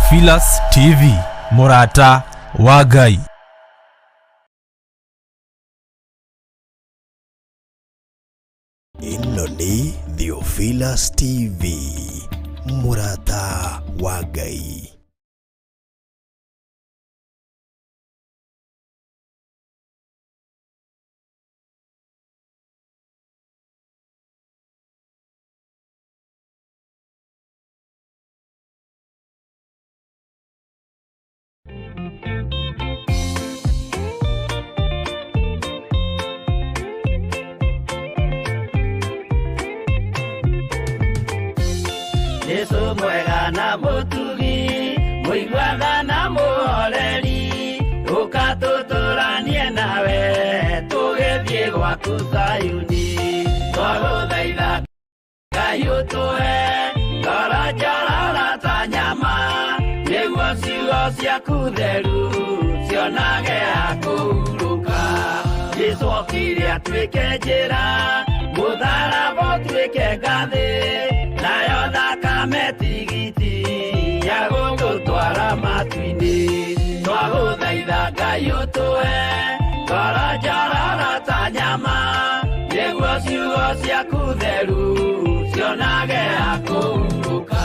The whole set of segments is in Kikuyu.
Theophilus TV, mũrata wa Ngai. Ĩno nĩ Theophilus TV, mũrata wa Ngai. Jesu mwega na mũtugi, mũiguaga na mũhoreri, ũka tũtũranie nawe tũgĩthiĩ gwaku Zayuni. Twagũthaitha Ngai ũtũhe ngoro njororo ta nyama, nĩguo ciugo ciaku theru cionage ha kũhurũka. Jesu okire atuĩke njĩra, mũtharaba ũtuĩke ngathĩ, nayo thakame tigiti ya gũgũtwara matu-inĩ. Twagũthaitha Ngai ũtũhe ngoro njororo ta nyama, nĩguo ciugo ciaku theru cionage ha kũhurũka.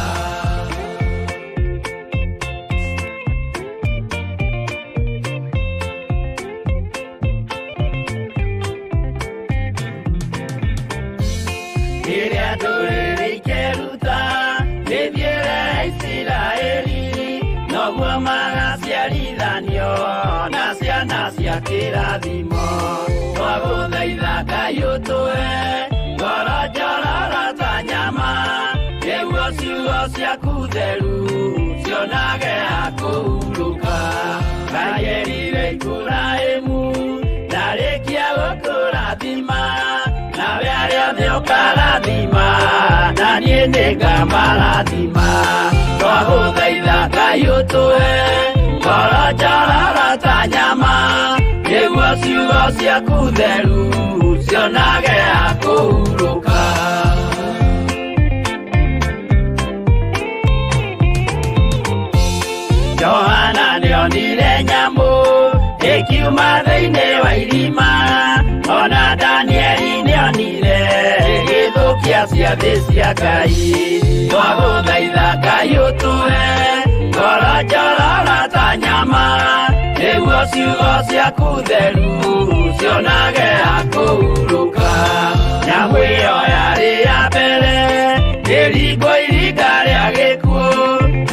Rĩrĩa ndũrĩrĩ ikeruta mĩthiĩre ya Isiraeli, noguo magaciarithanio na ciana cia kĩrathimo. Twagũthaitha Ngai ũtũhe ngoro njororo ta nyama, nĩguo ciugo ciaku theru cionage ha kũhurũka. Ngai erire Iburahĩmu ndarĩkia gũkũrathima, nawe arĩa othe ũkarathima, na niĩ nĩngamarathima. Twagũthaitha Ngai ũtũhe ngoro njororo ta nyama, nĩguo ciugo ciaku theru cionage ha kũhurũka. Johana nĩonire nyamũ ĩkiuma thĩinĩ wa irima, ona Danieli nĩonire ĩgĩthũkia ciathĩ cia Ngai. Twagũthaitha Ngai ũtũhe ngoro njororo ta nyama, nĩguo ciugo ciaku theru cionage ha kũhurũka. Nyamũ ĩyo yarĩ ya mbere ĩringwo iringa rĩa gĩkuũ,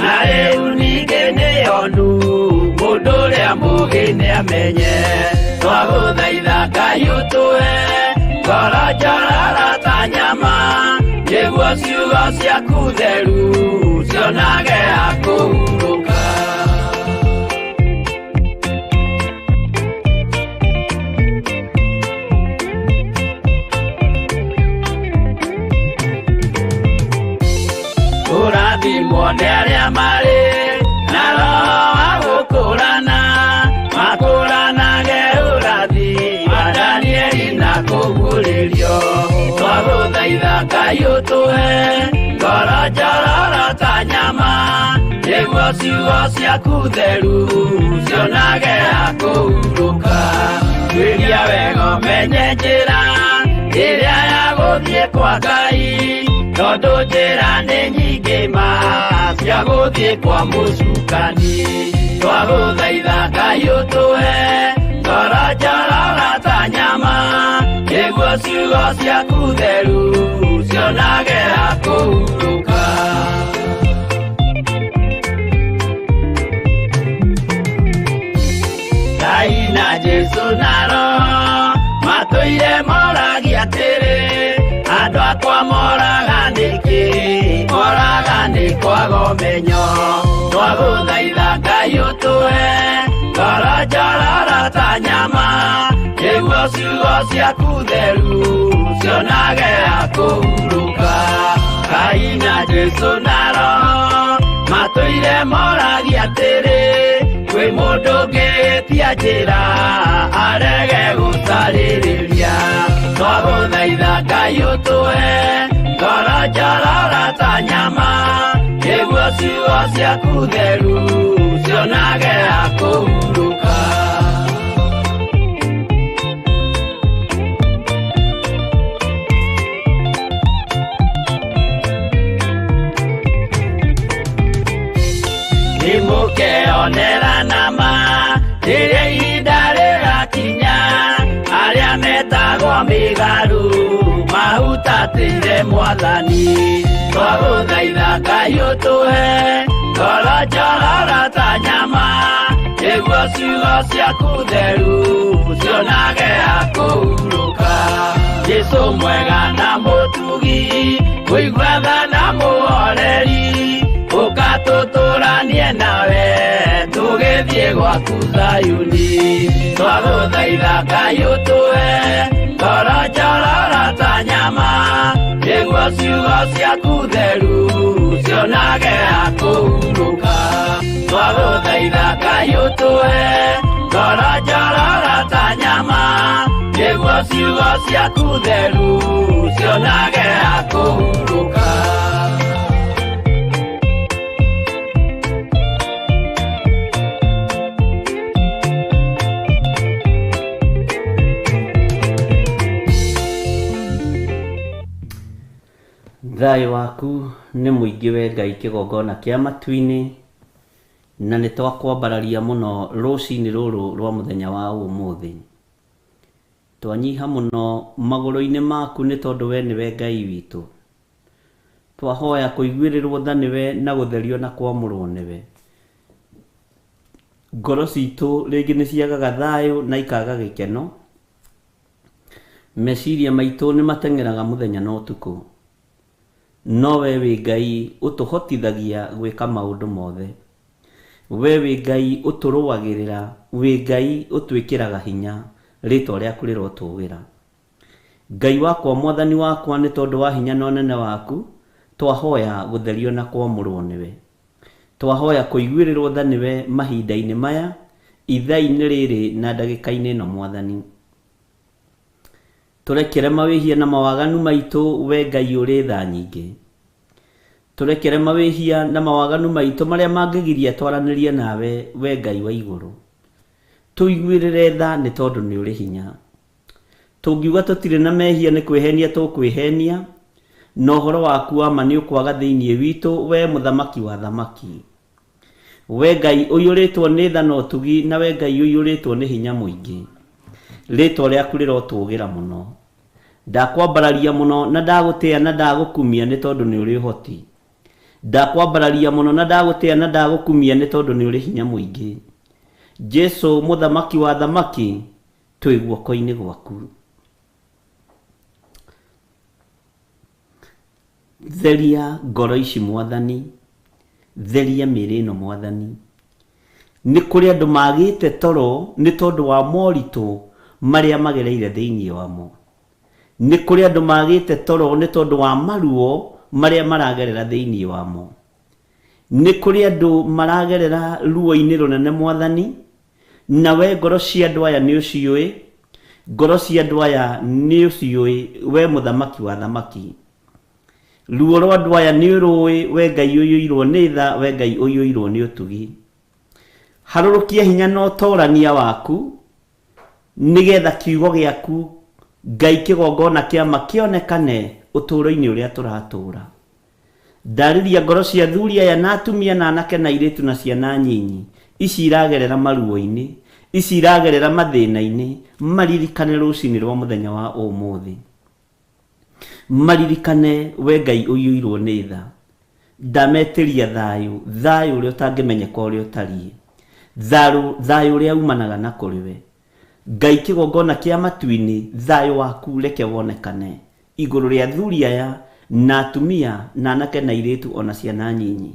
na rĩu ningĩ nĩyonu mũndũ ũrĩa mũũgĩ nĩamenye. Twagũthaitha Ngai ũtũhe ngoro njororo ta nyama, nĩguo ciugo ciaku theru cionage ha kũhurũka. Kũrathimwo nĩ arĩa marĩ na roho wa gũkũrana, makũranage ũrathi wa Danieli na kũguũrĩrio. Twagũthaitha Ngai ũtũhe ngoro njororo ta nyama, nĩguo ciugo ciaku theru cionage ha kũhurũka. Tuĩria wega ũmenye njĩra ĩrĩa ya gũthiĩ kwa Ngai, tondũ njĩra nĩ nyingĩ ma cia gũthiĩ kwa mũcukani. Twagũthaitha Ngai ũtũhe ngoro njororo ta nyama, nĩguo ciugo ciaku theru cionage ha kũhurũka. Ngai na Jesu na Roho matũire moragia atĩrĩ, andũ akwa moraga nĩkĩ? Moraga nĩ kwaga ũmenyo. Twagũthaitha Ngai ũtũhe ngoro njororo ta nyama, nĩguo ciugo ciaku theru cionage ha kũhurũka. Ngai na Jesu na Roho matũire moragia atĩrĩ, kwĩ mũndũ ũngĩtia njĩra arege gũcarĩrĩria. Twagũthaitha Ngai ũtũhe ngoro njororo ta nyama, nĩguo ciugo ciugo ciaku theru cionage ha kũhurũka. Nĩmũkeonera nama rĩrĩa ihinda rĩgakinya, arĩa metagwo mĩgarũ mahutatĩire Mwathani. Twagũthaitha Ngai ũtũhe ngoro njororo ta nyama, nĩguo ciugo ciaku theru cionage ha kũhurũka. Jesũ mwega na mũtugi, mũigua tha na mũhoreri, ũka tũtũranie nawe tũgĩthiĩ gwaku Zayuni. Twagũthaitha Ngai ũtũhe ngoro njororo ta nyama, nĩguo ciugo ciaku theru cionage ha kũhurũka. Twagũthaitha Ngai ũtũhe ngoro njororo ta nyama, nĩguo ciugo ciaku theru cionage ha kũhurũka. Thayũ waku nĩ mũingĩ we Ngai kĩgongona kĩa matu-inĩ, na nĩ twakwambararia mũno rũcinĩ rũrũ rwa mũthenya wa ũmũthĩ. Twanyiha mũno magũrũ-inĩ maku nĩ tondũ we nĩwe Ngai witũ. Twahoya kũiguĩrĩrwo tha nĩwe na gũtherio na kwamũrwo nĩwe. Ngoro citũ rĩngĩ nĩ ciagaga thayũ na ikaga gĩkeno. Meciria maitũ nĩ mateng'eraga mũthenya na ũtukũ. No we wĩ Ngai ũtũhotithagia gwĩka maũndũ mothe. We wĩ Ngai ũtũrũagĩrĩra, wĩ Ngai ũtwĩkĩraga hinya, rĩtwa rĩaku rĩrotũgĩra. Ngai wakwa, Mwathani wakwa, nĩ tondũ wa hinya na ũnene waku, twahoya gũtherio na kwamũrwo nĩwe. Twahoya kũiguĩrĩrwo tha nĩwe mahinda-inĩ maya, ithaa-inĩ rĩrĩ na ndagĩka-inĩ ĩno, Mwathani. Tũrekere mawĩhia na mawaganu maitũ, we Ngai ũrĩ tha nyingĩ. Tũrekere mawĩhia na mawaganu maitũ marĩa mangĩgiria twaranĩrie nawe, we Ngai wa igũrũ. Tũiguĩrĩre tha nĩ tondũ nĩ ũrĩ hinya. Tũngiuga tũtirĩ na mehia nĩ kwĩhenia tũkwĩhenia, na ũhoro waku wa ma nĩ ũkwaga thĩinĩ witũ, we mũthamaki wa thamaki. We Ngai ũiyũrĩtwo nĩ tha na ũtugi, na we Ngai ũiyũrĩtwo nĩ hinya mũingĩ. Rĩtwa rĩaku rĩrotũgĩra mũno. Ndakwambararia mũno na ndagũtĩa na ndagũkumia nĩ tondũ nĩ ũrĩ ũhoti. Ndakwambararia mũno na ndagũtĩa na ndagũkumia nĩ tondũ nĩ ũrĩ hinya mũingĩ. Jesu mũthamaki wa thamaki, twĩ guoko-inĩ gwaku. Theria ngoro ici Mwathani, theria mĩĩrĩ ĩno Mwathani. Nĩ kũrĩ andũ magĩte toro nĩ tondũ wa moritũ marĩa magereire thĩinĩ wamo. Nĩ kũrĩ andũ magĩte toro nĩ tondũ wa maruo marĩa maragerera thĩinĩ wamo. Nĩ kũrĩ andũ maragerera ruo-inĩ rũnene Mwathani, na we ngoro cia andũ aya nĩ ũciũĩ, ngoro cia andũ aya nĩ ũciũĩ, we mũthamaki wa thamaki. Ruo rwa andũ aya nĩ ũrũĩ, we Ngai ũiyũirwo nĩ tha, we Ngai ũiyũirwo nĩ ũtugi. Harũrũkia hinya na ũtorania waku, nĩgetha kiugo gĩaku Ngai kĩgongona kĩa ma kĩonekane ũtũũro-inĩ ũrĩa tũratũũra. Ndarĩria ngoro cia athuri aya na atumia na anake na airĩtu na ciana nyinyi, ici iragerera maruo-inĩ, ici iragerera mathĩna-inĩ, maririkane rũcinĩ rwa mũthenya wa ũmũthĩ. Maririkane we Ngai ũiyũirwo nĩ tha. Ndametĩria thayũ, thayũ ũrĩa ũtangĩmenyeka ũrĩa ũtariĩ. Tharũ, thayũ ũrĩa umanaga na kũrĩ we. Ngai kĩgongona kĩa matu-inĩ, thayũ waku reke wonekane igũrũ rĩa athuri aya na atumia na anake na airĩtu ona ciana nyinyi.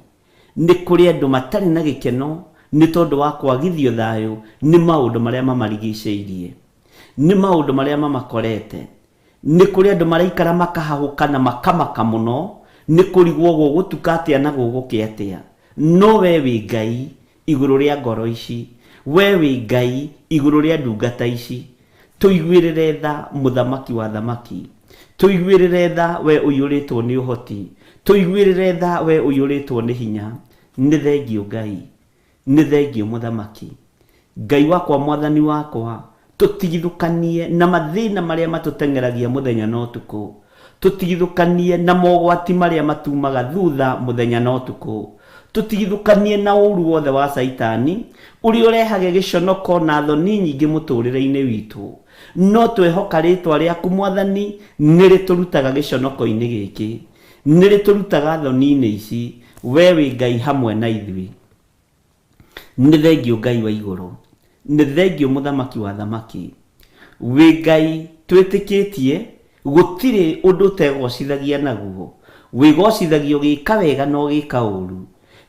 Nĩ kũrĩ andũ matarĩ na gĩkeno nĩ tondũ wa kwagithio thayũ nĩ maũndũ marĩa mamarigicĩirie, nĩ maũndũ marĩa mamakorete. Nĩ kũrĩ andũ maraikara makahahũka na makamaka mũno nĩ kũrigwo gũgũtuka atĩa na gũgũkĩa atĩa. No we wĩ Ngai igũrũ rĩa ngoro ici. We wĩ Ngai igũrũ rĩa ndungata ici. Tũiguĩrĩre tha, Mũthamaki wa thamaki. Tũiguĩrĩre tha, we ũiyũrĩtwo nĩ ũhoti. Tũiguĩrĩre tha, we ũiyũrĩtwo nĩ hinya. Nĩ thengiũ Ngai, nĩ thengiũ Mũthamaki. Ngai wakwa, Mwathani wakwa, tũtigithũkanie na mathĩna marĩa matũteng'eragia mũthenya na ũtukũ. Tũtigithũkanie na mogwati marĩa matumaga thutha mũthenya na ũtukũ. Tũtigithũkanie na ũru wothe wa Caitani ũrĩa ũrehage gĩconoko na thoni nyingĩ mũtũrĩre-inĩ witũ. No twehoka rĩtwa rĩaku Mwathani nĩ rĩtũrutaga gĩconoko-inĩ gĩkĩ, nĩ rĩtũrutaga thoni-inĩ ici. We wĩ Ngai hamwe na ithuĩ. Nĩ thengiũ Ngai wa igũrũ, nĩ thengiũ Mũthamaki wa thamaki. Wĩ Ngai twĩtĩkĩtie gũtirĩ ũndũ ũtegocithagia naguo. Wĩgocithagia ũgĩka wega na ũgĩka ũru.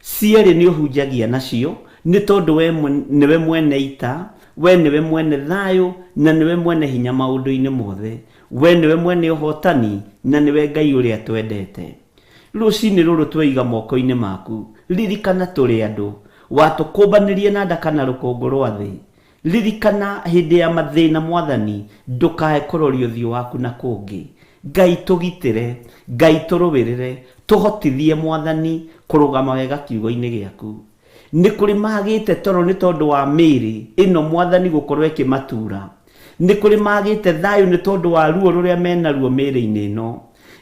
Cierĩ nĩ ũhunjagia nacio nĩ tondũ we nĩwe mwene ita, we nĩwe mwene thayũ na nĩwe mwene hinya maũndũ-inĩ mothe. We nĩwe mwene ũhotani na nĩwe Ngai ũrĩa twendete. Rũcinĩ rũrũ tweiga moko-inĩ maku, ririkana tũrĩ andũ. Watũkũmbanĩrie na nda kana rũkũngũ rwa thĩ. Ririkana hĩndĩ ya mathĩna Mwathani, ndũkae kũroria ũthiũ waku na kũngĩ. Ngai tũgitĩre, Ngai tũrũĩrĩre, tũhotithie Mwathani kũrũgama wega kiugo-inĩ gĩaku. Nĩ kũrĩ magĩte toro nĩ tondũ wa mĩĩrĩ ĩno Mwathani gũkorwo ĩkĩmatura. Nĩ kũrĩ magĩte thayũ nĩ tondũ wa ruo rũrĩa menaruo mĩĩrĩ-inĩ ĩno.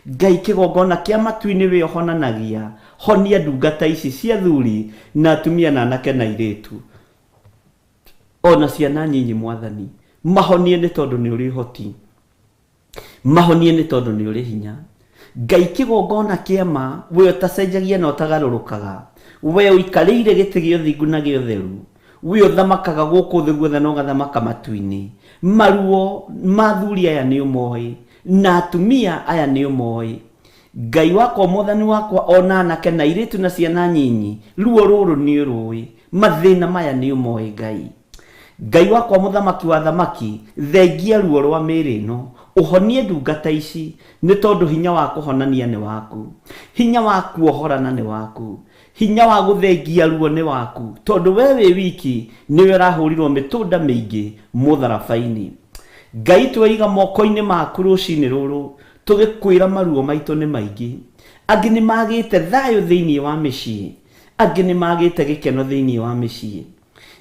Ngai kĩgongona kĩa matu-inĩ wĩ ũhonanagia, honia ndungata ici cia athuri na atumia na anake na airĩtu ona ciana nyinyi Mwathani. Mahonie nĩ tondũ nĩ ũrĩ ũhoti, mahonie nĩ tondũ nĩ ũrĩ hinya. Ngai kĩgongona kĩa ma, we ũtacenjagia na ũtagarũrũkaga, we ũikarĩire gĩtĩ gĩa ũthingu na gĩa ũtheru, we ũthamakaga gũkũ thĩ guothe na ũgathamaka matu-inĩ. Maruo ma athuri aya nĩ ũmoĩ na atumia aya nĩ ũmoĩ. Ngai wakwa, Mwathani wakwa, ona anake na airĩtu na ciana nyinyi, ruo rũrũ nĩ ũrũĩ, mathĩna maya nĩ ũmoĩ Ngai. Ngai wakwa, Mũthamaki wa thamaki, thengia ruo rwa mĩĩrĩ ĩno, ũhonie ndungata ici, nĩ tondũ hinya wa kũhonania nĩ waku, hinya wa kuohorana nĩ waku, hinya wa gũthengia ruo nĩ waku, tondũ we wĩ wiki nĩwe ũrahũrirwo mĩtũnda mĩingĩ mũtharaba-inĩ. Ngai tweiga moko-inĩ maku rũcinĩ rũrũ, tũgĩkwĩra maruo maitũ nĩ maingĩ. Angĩ nĩ magĩte thayũ thĩinĩ wa mĩciĩ, angĩ nĩ magĩte gĩkeno thĩinĩ wa mĩciĩ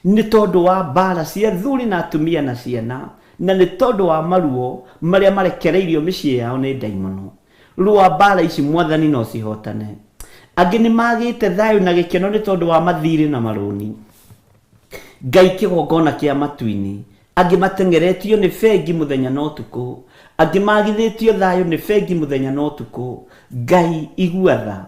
nĩ tondũ wa mbara cia athuri na atumia na ciana, na nĩ tondũ wa maruo marĩa marekereirio mĩciĩ yao nĩ ndaimono. Rũa mbara ici Mwathani no cihotane. Angĩ nĩ magĩte thayũ na gĩkeno nĩ tondũ wa mathirĩ na marũni. Ngai kĩgongona kĩa matu-inĩ, angĩ mateng'eretio nĩ bengi mũthenya na ũtukũ, angĩ magithĩtio thayũ nĩ bengi mũthenya na ũtukũ. Ngai igua tha,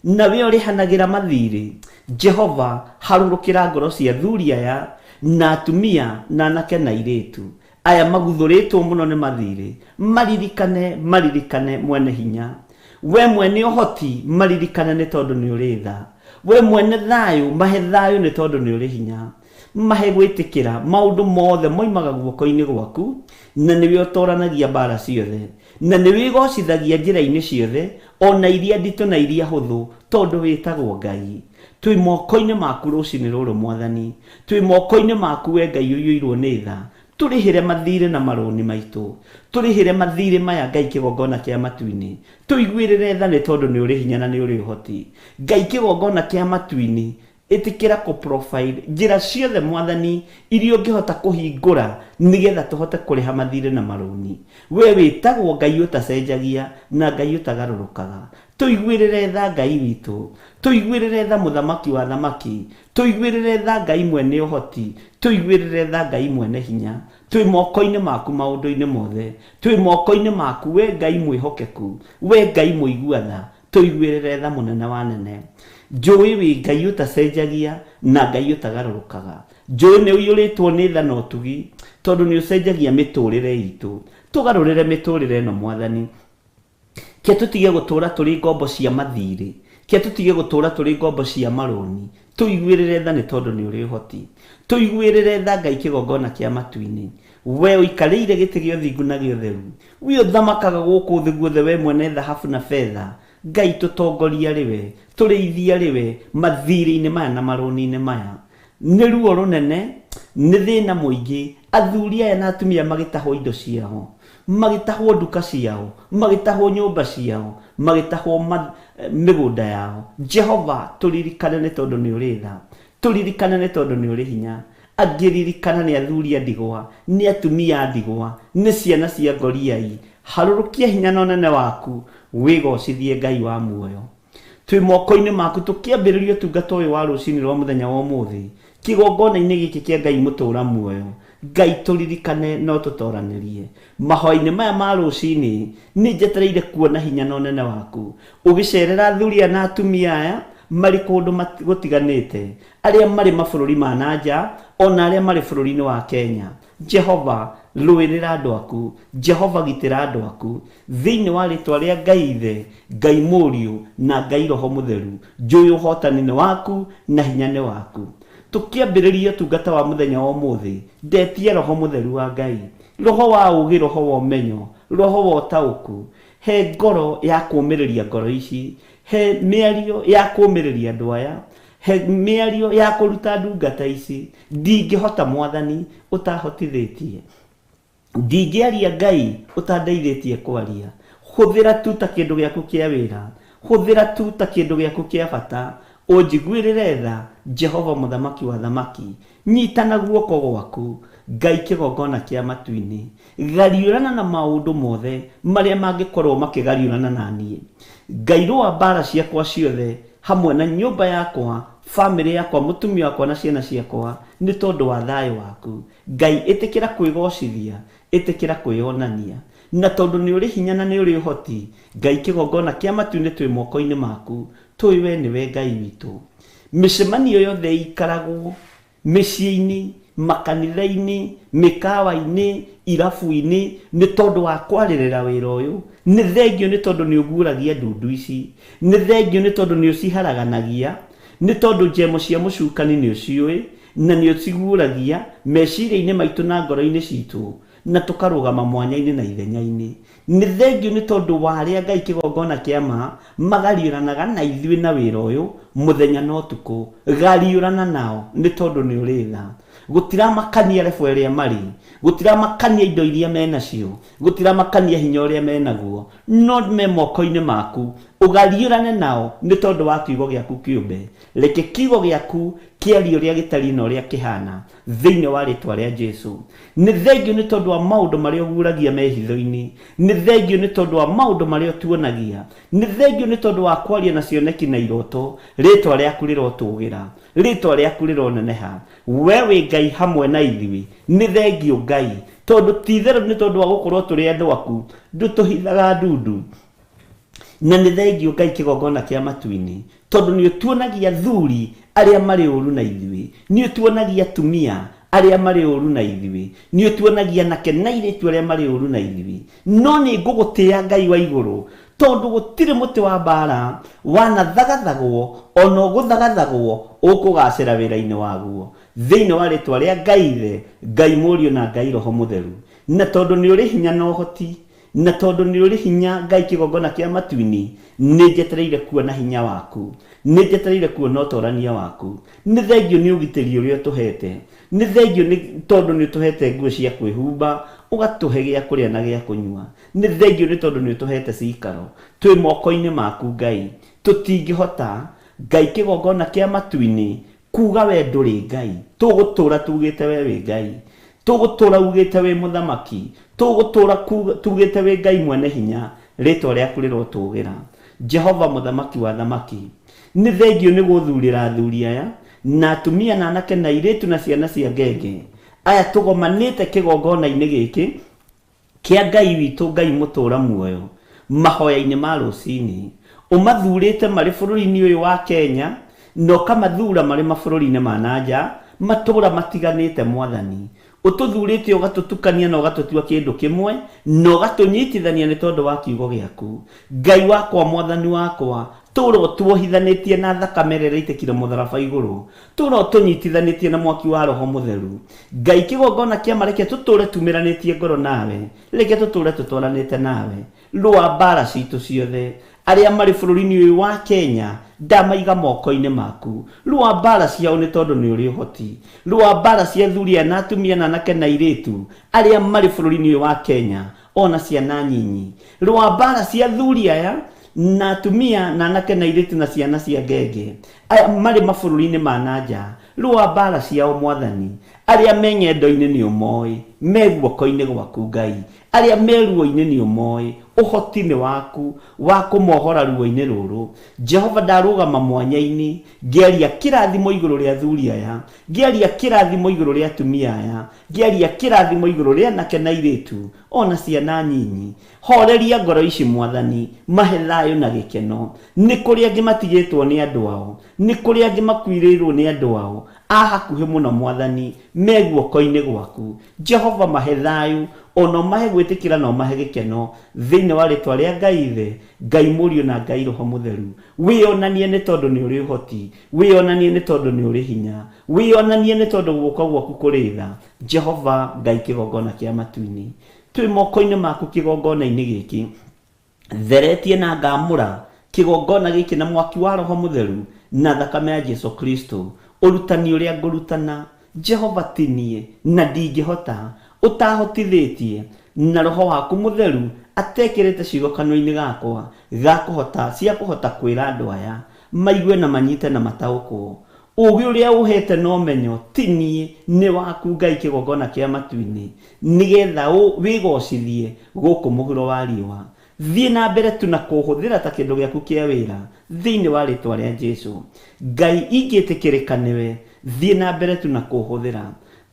na we ũrĩhanagĩra mathirĩ. Jehova harũrũkĩra ngoro cia athuri aya na atumia na anake na airĩtu aya maguthũrĩtwo mũno nĩ mathirĩ. Maririkane, maririkane mwene hinya, we mwene ũhoti, maririkane nĩ tondũ nĩ ũrĩ tha. We mwene thayũ, mahe thayũ nĩ tondũ nĩ ũrĩ hinya. Mahe gwĩtĩkĩra maũndũ mothe moimaga guoko-inĩ gwaku, na nĩwe ũtoranagia mbara ciothe, na nĩwe ĩgocithagia njĩra-inĩ ciothe, ona iria nditũ na iria hũthũ, tondũ wĩtagwo Ngai. Twĩ moko-inĩ maku rũcinĩ rũrũ Mwathani, twĩ moko-inĩ maku we Ngai ũiyũirwo nĩ tha. Tũrĩhĩre mathirĩ na marũni maitũ, tũrĩhĩre mathirĩ maya Ngai kĩgongona kĩa matu-inĩ. Tũiguĩrĩre tha nĩ tondũ nĩ ũrĩ hinya na nĩ ũrĩ ũhoti. Ngai kĩgongona kĩa matu-inĩ, ĩtĩkĩra kũ provide njĩra ciothe Mwathani iria ũngĩhota kũhingũra nĩgetha tũhote kũrĩha mathirĩ na marũni. We wĩtagwo Ngai ũtacenjagia na Ngai ũtagarũrũkaga. Tũiguĩrĩre tha Ngai witũ, tũiguĩrĩre tha Mũthamaki wa thamaki, tũiguĩrĩre tha Ngai mwene ũhoti, tũiguĩrĩre tha Ngai mwene hinya. Twĩ moko-inĩ maku maũndũ-inĩ mothe, twĩ moko-inĩ maku we Ngai mwĩhokeku, we Ngai mũigua tha, tũiguĩrĩre tha mũnene wa nene. Njũĩ wĩ Ngai ũtacenjagia na Ngai ũtagarũrũkaga. Njũĩ nĩ ũiyũrĩtwo nĩ tha na ũtugi, tondũ nĩ ũcenjagia mĩtũrĩre itũ. Tũgarũrĩre mĩtũrĩre ĩno Mwathani. Ke tũtige gũtũra tũrĩ ngombo cia mathirĩ, ke tũtige gũtũra tũrĩ ngombo cia marũni. Tũiguĩrĩre tha nĩ tondũ nĩ ũrĩ ũhoti. Tũiguĩrĩre tha Ngai kĩgongona kĩa matu-inĩ. We ũikarĩire gĩtĩ gĩa ũthingu na gĩa ũtheru, we ũthamakaga gũkũ thĩ guothe, we mwene thahabu na betha. Ngai tũtongoria rĩwe, tũrĩithia rĩwe mathirĩ-inĩ maya na marũni-inĩ maya. Nĩ ruo rũnene, nĩ thĩna mũingĩ, athuri aya na atumia magĩtahwo indo ciao, Magĩtahwo nduka ciao, magĩtahwo nyũmba ciao, magĩtahwo mĩgũnda yao. Jehova, tũririkane nĩ tondũ nĩ ũrĩ tha, tũririkane nĩ tondũ nĩ ũrĩ hinya. Angĩririkana nĩ athuri a ndigwa, nĩ atumia a ndigwa, nĩ ciana cia ngoriai. Harũrũkia hinya na ũnene waku, wĩgocithie Ngai wa muoyo. Twĩ moko-inĩ maku tũkĩambĩrĩria ũtungata ũyũ wa rũcinĩ rwa mũthenya wa ũmũthĩ, kĩgongona-inĩ gĩkĩ kĩa Ngai mũtũra muoyo. Ngai tũririkane no tũtoranĩrie. Mahoya-inĩ maya ma rũcinĩ, nĩ njetereire kuona hinya na ũnene waku. Ũgĩcerera athuri aya na atumia aya, marĩ kũndũ gũtiganĩte, arĩa marĩ mabũrũri ma na nja, ona arĩa marĩ bũrũri-inĩ wa Kenya. Jehova, rũĩrĩra andũ aku. Jehova, gitĩra andũ aku. Thĩinĩ wa rĩtwa rĩa Ngai Ithe, Ngai Mũriũ, na Ngai Roho Mũtheru, njũĩ ũhotani nĩ waku na hinya nĩ waku. Tũkĩambĩrĩria ũtungata wa mũthenya wa ũmũthĩ, ndetie Roho Mũtheru wa Ngai. Roho wa ũũgĩ, roho wa ũmenyo, roho wa ũtaũku. He ngoro ya kũũmĩrĩria ngoro ici. He mĩario ya kũũmĩrĩria andũ aya. He mĩario ya kũruta ndungata ici. Ndingĩhota Mwathani ũtahotithĩtie. Ndingĩaria Ngai ũtandeithĩtie kwaria. Hũthĩra tu ta kĩndũ gĩaku kĩa wĩra. Hũthĩra tu ta kĩndũ gĩaku kĩa bata. Ũnjiguĩrĩre tha, Jehova mũthamaki wa thamaki. Nyita na guoko gwaku, Ngai kĩgongona kĩa matu-inĩ. Gariũrana na maũndũ mothe marĩa mangĩkorwo makĩgariũrana na niĩ. Ngai rũa mbara ciakwa ciothe hamwe na nyũmba yakwa, bamĩrĩ yakwa, mũtumia wakwa na ciana ciakwa, nĩ tondũ wa thayũ waku. Ngai ĩtĩkĩra kwĩgocithia, ĩtĩkĩra kwĩyonania. Na tondũ nĩ ũrĩ hinya na nĩ ũrĩ ũhoti, Ngai kĩgongona kĩa matu-inĩ twĩ moko-inĩ maku, tũĩ we nĩwe Ngai witũ. Mĩcemanio yothe ĩikaragwo mĩciĩ-inĩ, makanitha-inĩ, mĩkawa-inĩ, irabu-inĩ, nĩ tondũ wa kwarĩrĩra wĩra ũyũ. Nĩ thengio nĩ tondũ nĩ ũguũragia ndundu ici. Nĩ thengio nĩ tondũ nĩ ũciharaganagia. Nĩ tondũ njemo cia mũcukani nĩ ũciũĩ, na nĩ ũciguũragia meciria-inĩ maitũ na ngoro-inĩ citũ, na tũkarũgama mwanya-inĩ na ithenya-inĩ. Nĩ thengio nĩ tondũ wa arĩa Ngai kĩgongona kĩa ma, magariũranaga na ithuĩ na wĩra ũyũ, mũthenya na ũtukũ. Gariũrana nao, nĩ tondũ nĩ ũrĩ tha. Gũtiramakania rebo ĩrĩa marĩ, gũtiramakania indo iria menacio, gũtiramakania hinya ũrĩa menaguo, no me moko-inĩ maku. Ũgariũrane nao nĩ tondũ wa kiugo gĩaku kĩũmbe. Reke kiugo gĩaku kĩarie ũrĩa gĩtariĩ na ũrĩa kĩhana, thĩinĩ wa rĩtwa rĩa Jesu. Nĩ thengio nĩ tondũ wa maũndũ marĩa ũguũragia mehitho-inĩ. Nĩ thengio nĩ tondũ wa maũndũ marĩa ũtuonagia. Nĩ thengio nĩ tondũ wa kwaria na cioneki na iroto. Rĩtwa rĩaku rĩrotũgĩra, rĩtwa rĩaku rĩroneneha. We wĩ Ngai hamwe na ithuĩ. Nĩ thengio Ngai, tondũ ti itherũ nĩ tondũ wa gũkorwo tũrĩ andũ aku, ndũtũhithaga ndundu. Na nĩ thengio Ngai kĩgongona kĩa matu-inĩ, tondũ nĩ ũtuonagia athuri arĩa marĩ ũru na ithuĩ, nĩ ũtuonagia atumia arĩa marĩ ũru na ithuĩ, nĩ ũtuonagia anake na airĩtu arĩa marĩ ũru na ithuĩ. No nĩ ngũgũtĩĩa Ngai wa igũrũ, tondũ gũtirĩ mũtĩ wa mbara wanathagathagwo ona ũgũthagathagwo ũkũgacĩra wĩra-inĩ waguo. Thĩinĩ wa rĩtwa rĩa Ngai Ithe, Ngai Mũriũ na Ngai Roho Mũtheru. Na tondũ nĩ ũrĩ hinya na ũhoti, na tondũ nĩ ũrĩ hinya Ngai kĩgongona kĩa matu-inĩ, nĩ njetereire kuona hinya waku, nĩ njetereire kuona ũtorania waku. Nĩ thengio nĩ ũgitĩri ũrĩa ũtũhete, nĩ thengio nĩ tondũ nĩ ũtũhete nguo cia kwĩhumba, ũgatũhe gĩa kũrĩa na gĩa kũnyua. Nĩ thengio nĩ tondũ nĩ ũtũhete cikaro. Twĩ moko-inĩ maku Ngai, tũtingĩhota Ngai kĩgongona kĩa matu-inĩ kuga we ndũrĩ Ngai. Tũgũtũra tugĩte we wĩ Ngai, tũgũtũra ugĩte wĩ mũthamaki, tũgũtũra tugĩte wĩ Ngai mwene hinya. Rĩtwa rĩaku rĩrotũgĩra, Jehova mũthamaki wa thamaki. Nĩ thengio nĩ gũthurĩra athuri aya na atumia na anake na airĩtu na ciana cia ngenge aya tũgomanĩte kĩgongona-inĩ gĩkĩ kĩa Ngai witũ, Ngai mũtũra muoyo, mahoya-inĩ ma rũcinĩ. Ũmathurĩte marĩ bũrũri-inĩ ũyũ wa Kenya, na ũkamathura marĩ mabũrũri-inĩ ma na nja, matũũra matiganĩte. Mwathani, ũtũthurĩte ũgatũtukania na ũgatũtua kĩndũ kĩmwe, na ũgatũnyitithania nĩ tondũ wa kiugo gĩaku. Ngai wakwa, Mwathani wakwa, tũũra ũtuohithanĩtie na thakame ĩrĩa ĩraitĩkire mũtharaba igũrũ, tũũra ũtũnyitithanĩtie na mwaki wa Roho Mũtheru. Ngai kĩgongona kĩa ma, reke tũtũũre tumĩranĩtie ngoro nawe, reke tũtũũre tũtwaranĩte nawe. Rũa mbara citũ ciothe. Arĩa marĩ bũrũri-inĩ ũyũ wa Kenya, ndamaiga moko-inĩ maku. Rũa mbara ciao nĩ tondũ nĩ ũrĩ ũhoti. Rũa mbara cia athuri aya na atumia na anake na airĩtu arĩa marĩ bũrũri-inĩ ũyũ wa Kenya. Ona ciana nyinyi. Rũa mbara cia athuri aya na atumia na anake na airĩtu na ciana cia ngenge aya marĩ mabũrũri-inĩ ma na nja. Rũa mbara ciao Mwathani. Arĩa me ng'endo-inĩ nĩ ũmoĩ, me guoko-inĩ gwaku Ngai. Arĩa me ruo-inĩ nĩ ũmoĩ, ũhoti nĩ waku wa kũmohora ruo-inĩ rũrũ. Jehova, ndarũgama mwanya-inĩ ngĩaria kĩrathimo igũrũ rĩa athuri aya, ngĩaria kĩrathimo igũrũ rĩa atumia aya, ngĩaria kĩrathimo igũrũ rĩa anake na airĩtu ona ciana nyinyi. Horeria ngoro ici Mwathani, mahe thayũ na gĩkeno. Nĩ kũrĩ angĩ matigĩtwo nĩ andũ ao, nĩ kũrĩ angĩ makuĩrĩirwo nĩ andũ ao a hakuhĩ mũno Mwathani, me guoko-inĩ gwaku. Jehova, mahe thayũ, ona ũmahe gwĩtĩkĩra na ũmahe gĩkeno, thĩinĩ wa rĩtwa rĩa Ngai Ithe, Ngai Mũriũ na Ngai Roho Mũtheru. Wĩonanie nĩ tondũ nĩ ũrĩ ũhoti, wĩonanie nĩ tondũ nĩ ũrĩ hinya, wĩonanie nĩ tondũ guoko gwaku kũrĩ tha. Jehova Ngai kĩgongona kĩa matu-inĩ, twĩ moko-inĩ maku kĩgongona-inĩ gĩkĩ, theretie na ngamũra kĩgongona gĩkĩ na mwaki wa Roho Mũtheru na thakame ya Jesu Kristo. Ũrutani ũrĩa ngũrutana, Jehova, ti niĩ na ndingĩhota, ũtahotithĩtie na Roho waku Mũtheru atekĩrĩte ciugo kanua-inĩ gakwa gakũhota cia kũhota kwĩra andũ aya maigue na manyite na mataũkwo. Ũũgĩ ũrĩa ũhete na ũmenyo ti niĩ, nĩ waku Ngai kĩgongona kĩa matu-inĩ, nĩgetha wĩgocithie gũkũ mũhuro wa riũa. Thiĩ na mbere tu na kũhũthĩra ta kĩndũ gĩaku kĩa wĩra thĩinĩ wa rĩtwa rĩa Jesu. Ngai ingĩtĩkĩrĩka nĩwe, thiĩ na mbere tu na kũhũthĩra.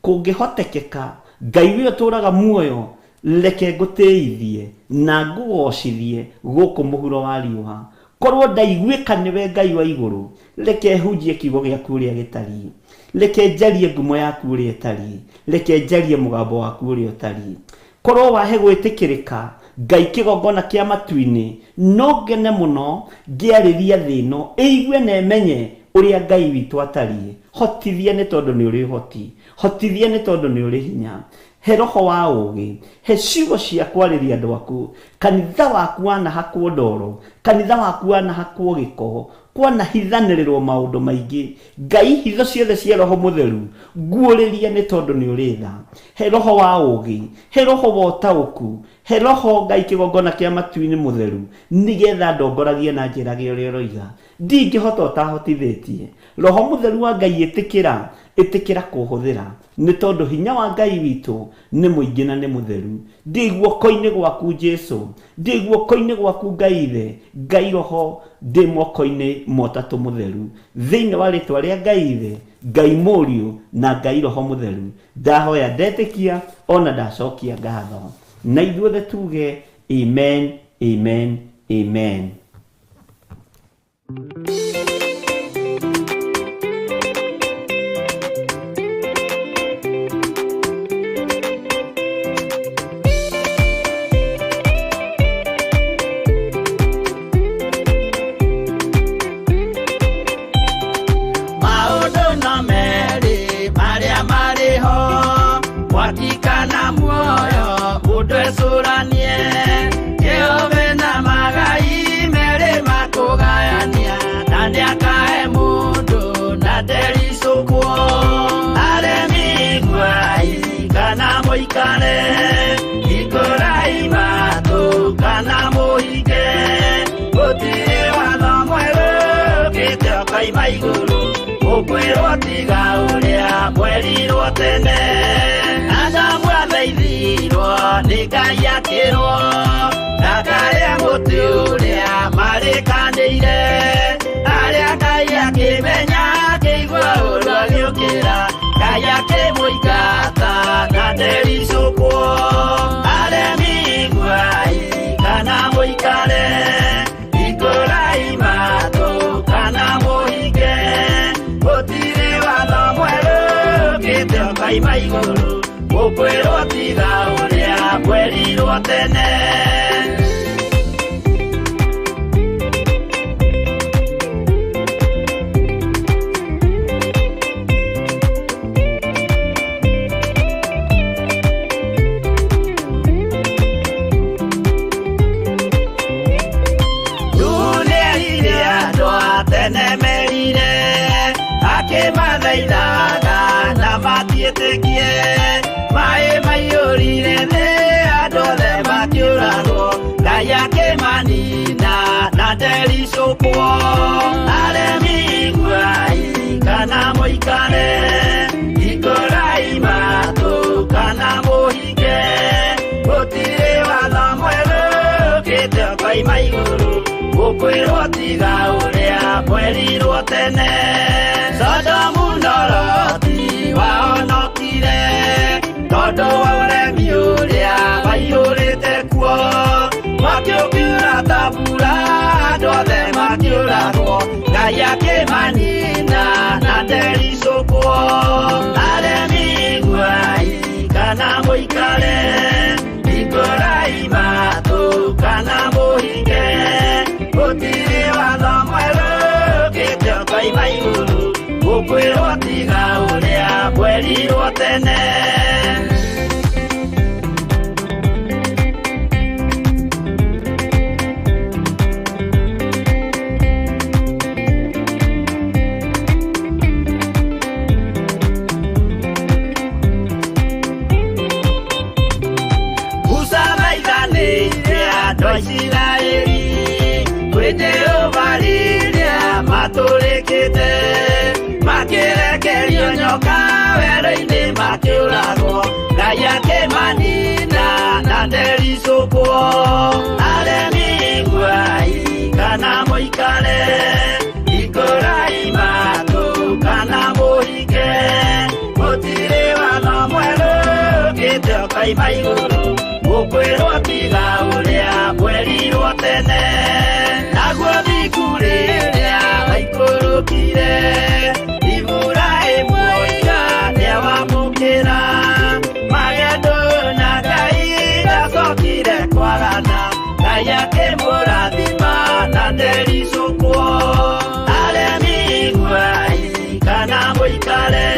Kũngĩhotekeka, Ngai wĩ ũtũũraga muoyo, reke ngũtĩithie na ngũgocithie gũkũ mũhuro wa riũa. Korwo ndaiguĩka nĩwe Ngai wa igũrũ, reke hunjie kiugo gĩaku ũrĩa gĩtariĩ, reke njarie ngumo yaku ũrĩa ĩtariĩ, reke njarie mũgambo waku ũrĩa ũtariĩ. Korwo wahe gwĩtĩkĩrĩka Ngai kĩgongona kĩa matu-inĩ, no ngene mũno ngĩarĩria thĩ ĩno ĩigue na ĩmenye ũrĩa Ngai witũ atariĩ. Hotithia nĩ tondũ nĩ ũrĩ ũhoti, hotithia nĩ tondũ nĩ ũrĩ hinya. He roho wa ũũgĩ, he ciugo cia kwarĩria andũ aku. Kanitha waku wanahakwo ndoro, kanitha waku wanahakwo gĩko, kwanahithanĩrĩrwo maũndũ maingĩ. Ngai hitho ciothe cia Roho Mũtheru nguũrĩria nĩ tondũ nĩ ũrĩ tha. He roho wa ũũgĩ, he roho wa ũtaũku, he roho Ngai kĩgongona kĩa matu-inĩ mũtheru, nĩgetha ndongoragie na njĩrage ũrĩa ũroiga. Ndingĩhota ũtahotithĩtie. Roho Mũtheru wa Ngai, ĩtĩkĩra, ĩtĩkĩra kũhũthĩra, nĩ tondũ hinya wa Ngai witũ nĩ mũingĩ na nĩ mũtheru. Ndĩ guoko-inĩ gwaku Jesu, ndĩ guoko-inĩ gwaku Ngai Ithe, Ngai Roho, ndĩ moko-inĩ ma Ũtatũ Mũtheru, thĩinĩ wa rĩtwa rĩa Ngai Ithe, Ngai Mũriũ na Ngai Roho Mũtheru. Ndahoya ndetĩkia ona ndacokia ngatho, na ithuothe tuge amen, amen, amen. Maũndũ no merĩ marĩa marĩ ho, mwaki kana muoyo, mũndũ ecũranie. Kĩũmbe na magai merĩ makũgayania, na nĩakahe mũndũ na ndericũkwo. Aremi iguai kana mũikare, hingũrai matũ kana mũhinge. Gũtirĩ watho mwerũ ũkĩte ũkoima igũrũ, ũkwĩrwo tiga ũrĩa mwerirwo tene. Adamu athaithirwo nĩ Ngai akĩrwo, ndakarĩe mũtĩ ũrĩa marĩkanĩire. Arĩa Ngai akĩmenya akĩigua ũũru agĩũkĩra, Ngai akĩmũingata na ndericũkwo. Aremi iguai kana mũikare, hingũrai matũ kana mũhinge. Gũtirĩ watho mwerũ ũkĩte ũkoima igũrũ, ũkwĩrwo tiga ũrĩa mwerirwo tene. Nĩerire andũ a tene merire, akĩmathaithaga na matiĩtĩkie. Maĩ maiyũrire thĩ, andũ othe makĩũra. Ngai akĩmanina na ndericũkwo. Aremi iguai kana mũikare, hingũrai matũ kana mũhinge, gũtirĩ watho mwerũ ũkĩte ũkoima igũrũ, gũkwĩrwo tiga ũrĩa mwerirwo tene. Sodomu na Loti wahonokire tondũ wa ũremi ũrĩa waiyũrĩte kuo. Mwaki ũkiura ta mbura, andũ othe makĩũragwo, Ngai akĩmanina na ndericũkwo. Aremi iguai kana mũikare, hingũrai matũ kana mũhinge, gũtirĩ watho mwerũ ũkĩte ũkoima igũrũ, gũkwĩrwo tiga ũrĩa mwerirwo tene. Musa maithanĩire andũ a Isiraeli kwĩ Jehova rĩrĩa matũrĩkĩte, makĩrekerio nyoka werũ-inĩ makĩũragwo, Ngai akĩmanina na ndericũkwo. Aremi iguai kana mũikare, hingũrai matũ kana mũhinge, gũtirĩ watho mwerũ ũkĩte ũkoima igũrũ, gũkwĩrwo tiga ũrĩa mwerirwo tene. Naguo thingu rĩrĩa waikũrũkire, Iburahĩmu oiga nĩawamũkĩra, magendo na Ngai ndacokire kwagana, Ngai akĩmũrathima na ndericũkwo. Aremi iguai kana mũikare,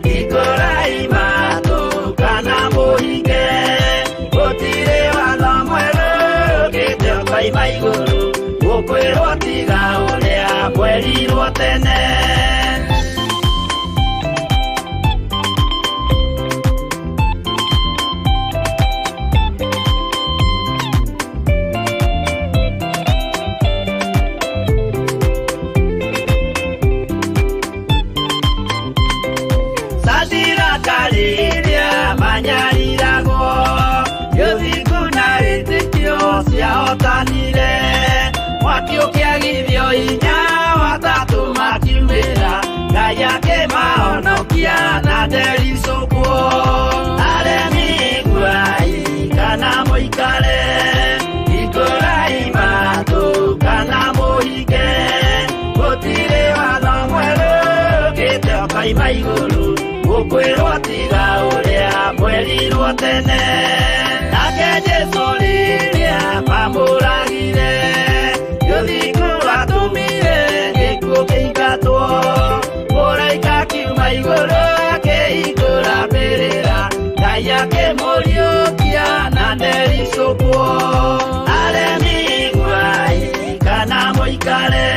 hingũrai matũ kana mũhinge, gũtirĩ watho mwerũ ũkĩte ũkoima igũrũ, gũkwĩrwo tiga ũrĩa mwerirwo tene. Sadiraka rĩrĩa manyariragwo, gĩthingu na wĩtĩkio ciahotanire, mwaki ũkĩagithio hinya watatũ makiumĩra, Ngai akĩmahonokia na ndericũkwo. Aremi iguai kana mũikare, hingũrai matũ kana mũhinge, gũtirĩ watho mwerũ ũkĩte ũkoima igũrũ, gũkwĩrwo tiga ũrĩa mwerirwo tene. Nake Jesũ rĩrĩa mamũragire, gĩthingu watũmire gĩkuũ kĩingatwo, mũraika akiuma igũrũ akĩhingũra mbĩrĩra, Ngai akĩmũriũkia na ndericũkwo. Aremi iguai kana mũikare,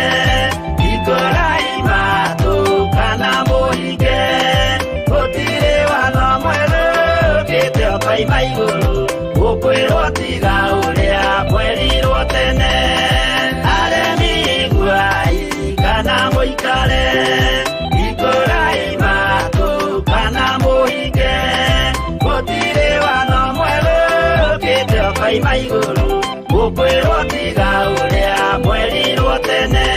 hingũrai matũ kana mũhinge, gũtirĩ watho mwerũ ũkĩte ũkoima igũrũ, gũkwĩrwo tiga ũrĩa mwerirwo tene. Aremi iguai kana mũikare, hingũrai matũ kana mũhinge, gũtirĩ watho mwerũ ũkĩte ũkoima igũrũ, gũkwĩrwo tiga ũrĩa mwerirwo tene.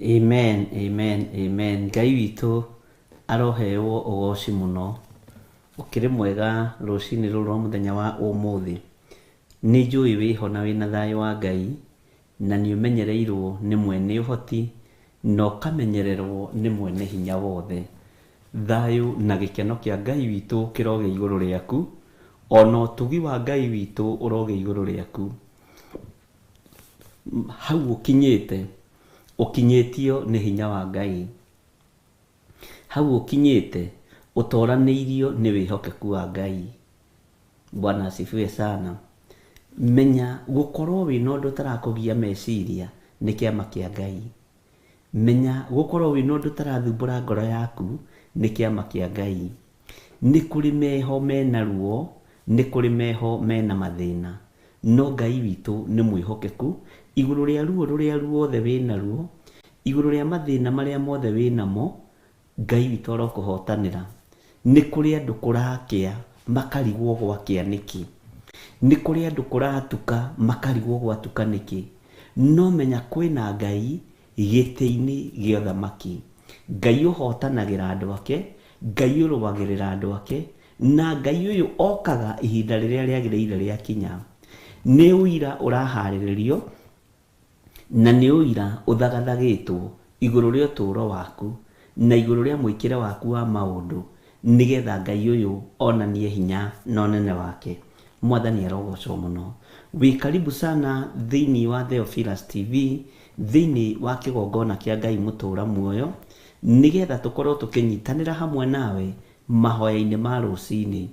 Amen, amen, amen. Ngai witũ arohewo ũgoci mũno. Ũkĩrĩ mwega rũcinĩ rũrũ rwa mũthenya wa ũmũthĩ. Nĩ njũĩ wĩho na wĩna thayũ wa Ngai, na nĩ ũmenyereirwo nĩ mwene ũhoti, na ũkamenyererwo nĩ mwene hinya wothe. Thayũ na gĩkeno kĩa Ngai witũ kĩrogĩa igũrũ rĩaku, ona ũtugi wa Ngai witũ ũrogĩa igũrũ rĩaku. Hau ũkinyĩte, ũkinyĩtio nĩ hinya wa Ngai. Hau ũkinyĩte, ũtoranĩirio nĩ wĩhokeku wa Ngai. Bwana asifiwe sana. Menya gũkorwo wĩna ũndũ ũtarakũgia meciria nĩ kĩama kĩa Ngai. Menya gũkorwo wĩna ũndũ ũtarathumbũra ngoro yaku nĩ kĩama kĩa Ngai. Nĩ kũrĩ meho mena ruo, nĩ kũrĩ meho mena mathĩna, no Ngai witũ nĩ mwĩhokeku igũrũ rĩa ruo rũrĩa ruothe wĩnaruo, igũrũ rĩa mathĩna marĩa mothe wĩnamo, Ngai witũ arokũhotanĩra. Nĩ kũrĩ andũ kũrakĩa makarigwo gwakĩa nĩkĩ. Nĩ kũrĩ andũ kũratuka makarigwo gwatuka nĩkĩ. No menya kwĩna Ngai gĩtĩ-inĩ gĩa ũthamaki. Ngai ũhotanagĩra andũ ake, Ngai ũrũagĩrĩra andũ ake, na Ngai ũyũ okaga ihinda rĩrĩa rĩagĩrĩire rĩakinya. Nĩ ũira ũraharĩrĩrio na nĩ ũira ũthagathagĩtwo igũrũ rĩa ũtũũro waku na igũrũ rĩa mwĩkĩre waku wa maũndũ, nĩgetha Ngai ũyũ onanie hinya na ũnene wake. Mwathani arogocwo mũno. Wĩ karibu sana thĩinĩ wa Theophilus TV, thĩinĩ wa kĩgongona kĩa Ngai mũtũũra muoyo, nĩgetha tũkorwo tũkĩnyitanĩra hamwe nawe mahoya-inĩ ma rũcinĩ.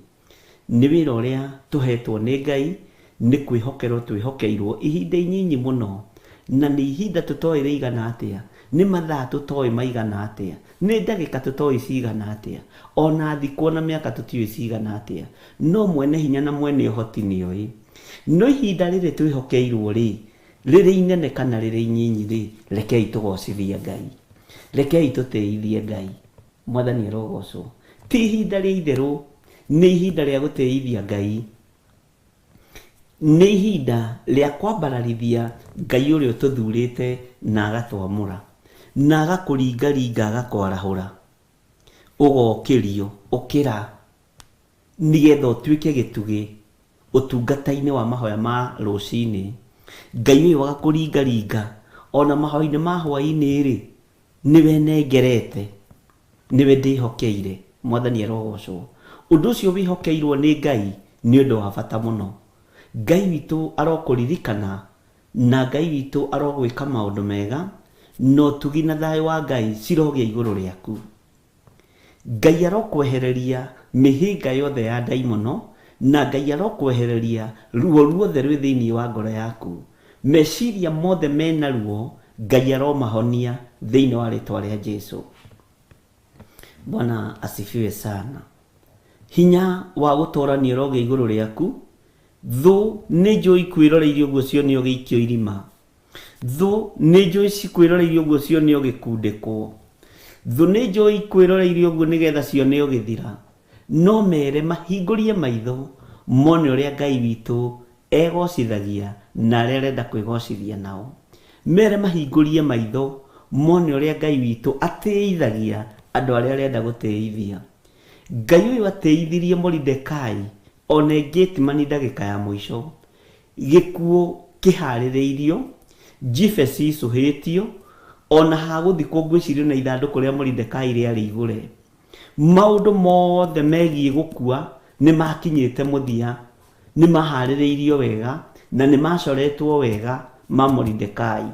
Nĩ wĩra ũrĩa tũhetwo nĩ Ngai, nĩ kwĩhokerwo twĩhokeirwo ihinda inyinyi mũno, na nĩ ihinda tũtoĩ rĩigana atĩa, nĩ mathaa tũtoĩ maigana atĩa, nĩ ndagĩka tũtoĩ cigana atĩa, ona thikũ ona mĩaka tũtiũĩ cigana atĩa, no mwene hinya na mwene ũhoti nĩoĩ. No ihinda rĩrĩ twĩhokeirwo rĩ, rĩrĩ inene kana rĩrĩ inyinyi rĩ, rekei tũgocithie Ngai, rekei tũtĩithie Ngai. Mwathani arogocwo. Ti ihinda rĩa itherũ, nĩ ihinda rĩa gũtĩithia Ngai, nĩ ihinda rĩa kwambararithia Ngai ũrĩa ũtũthurĩte na agatwamũra, na agakũringaringa agakwarahũra, ũgokĩrio, ũkĩra, nĩgetha ũtuĩke gĩtugĩ ũtungata-inĩ wa mahoya ma rũcinĩ. Ngai ũyũ agakũringaringa ona mahoya-inĩ ma hwaĩ-inĩ rĩ, nĩwe nengerete, nĩwe ndĩhokeire. Mwathani arogocwo. Ũndũ ũcio wĩhokeirwo nĩ Ngai nĩ ũndũ wa bata mũno. Ngai witũ arokũririkana na Ngai witũ arogwĩka maũndũ mega, na ũtugi na thayũ wa Ngai cirogĩa igũrũ rĩaku. Ngai arokwehereria mĩhĩnga yothe ya ndaimono, na Ngai arokwehereria ruo ruothe rwĩ thĩinĩ wa ngoro yaku. Meciria mothe mena ruo, Ngai aromahonia thĩinĩ wa rĩtwa rĩa Jesu. Bwana asifiwe sana. Hinya wa gũtorania ũrogĩa igũrũ rĩaku. Thũ nĩ njũĩ ikwĩroreirie ũguo cione ũgĩikio irima. Thũ nĩ njũĩ cikwĩroreirie ũguo cione ũgĩkundĩkwo. Thũ nĩ njũĩ ikwĩroreirie ũguo nĩgetha cione ũgĩthira. No mere mahingũrie maitho mone ũrĩa Ngai witũ egocithagia na arĩa arenda kwĩgocithia nao. Mere mahingũrie maitho mone ũrĩa Ngai witũ atĩithagia andũ arĩa arenda gũtĩithia. Ngai ũyũ atĩithirie Moridekai one Gethsemane ndagĩka ya mũico. Gĩkuũ kĩharĩrĩirio, njibe cicũhĩtio, ona ha gũthikwo ngwĩciria ona ithandũkũ rĩa Moridekai rĩarĩ igũre. Maũndũ mothe megiĩ gũkua nĩ makinyĩte mũthia, nĩ maharĩrĩirio wega na nĩ macoretwo wega ma Moridekai.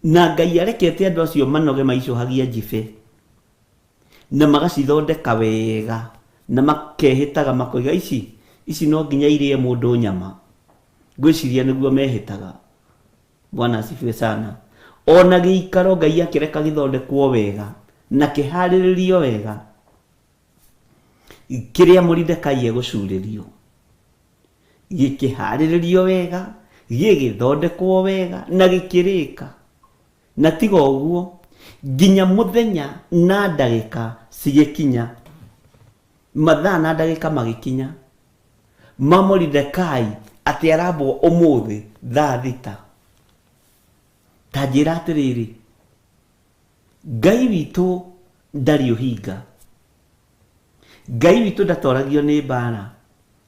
Na Ngai arekete andũ acio manoge maicũhagia njibe na magacithondeka wega na makehĩtaga makoiga ici ici no nginya irĩe mũndũ nyama. Ngwĩciria nĩguo mehĩtaga. Bwana asifiwe sana. Ona gĩikaro Ngai akĩreka gĩthondekwo wega na kĩharĩrĩrio wega kĩrĩa Moridekai egũcurĩrio, gĩkĩharĩrĩrio wega, gĩgĩthondekwo wega na gĩkĩrĩka. Na tiga ũguo, nginya mũthenya na ndagĩka cigĩkinya, mathaa na ndagĩka magĩkinya, ma Moridekai atĩ arambwo ũmũthĩ thaa thita. Ta njĩra atĩrĩrĩ, Ngai witũ ndarĩ ũhinga. Ngai witũ ndatoragio nĩ mbara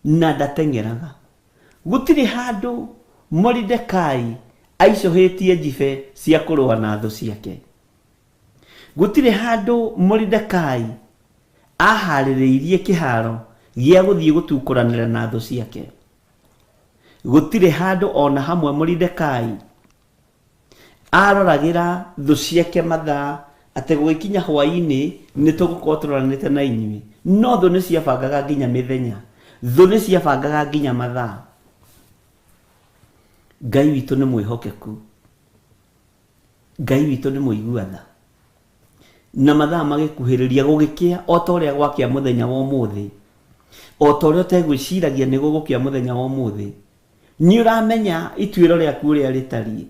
na ndateng'eraga. Gũtirĩ handũ Moridekai aicũhĩtie njibe cia kũrũa na thũ ciake. Gũtirĩ handũ Moridekai aharĩrĩirie kĩharo gĩa gũthiĩ gũtukũranĩra na thũ ciake. Gũtirĩ handũ o na hamwe Moridekai aroragĩra thũ ciake mathaa atĩ gũgĩkinya hwaĩ-inĩ nĩ tũgũkorwo tũroranĩte na inyuĩ. No thũ nĩ ciabangaga nginya mĩthenya. Thũ nĩ ciabangaga nginya mathaa. Ngai witũ nĩ mwĩhokeku. Ngai witũ nĩ mũigua tha. Na mathaa magĩkuhĩrĩria gũgĩkĩa o ta ũrĩa gwakĩa mũthenya wa ũmũthĩ, o ta ũrĩa ũtegwĩciragia nĩ gũgũkĩa mũthenya wa ũmũthĩ, nĩ ũramenya ituĩro rĩaku ũrĩa rĩtariĩ.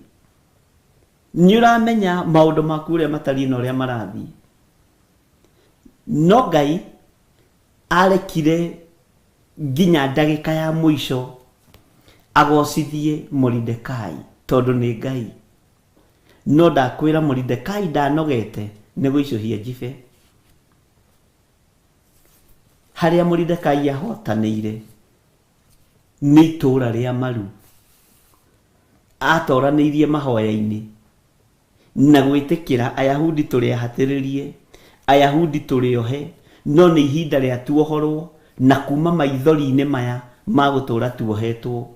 Nĩ ũramenya maũndũ maku ũrĩa matariĩ na ũrĩa marathiĩ. No Ngai arekire nginya ndagĩka ya mũico agocithie Moridekai tondũ nĩ Ngai. No ndakwĩra Moridekai ndanogete nĩ gũicũhia njibe. Harĩa Moridekai ahotanĩire nĩ itũũra rĩa maru. Atoranĩirie mahoya-inĩ na gwĩtĩkĩra Ayahudi tũrĩ ahatĩrĩrie, Ayahudi tũrĩ ohe, no nĩ ihinda rĩa tuohorwo na kuma maithori-inĩ maya ma gũtũũra tuohetwo,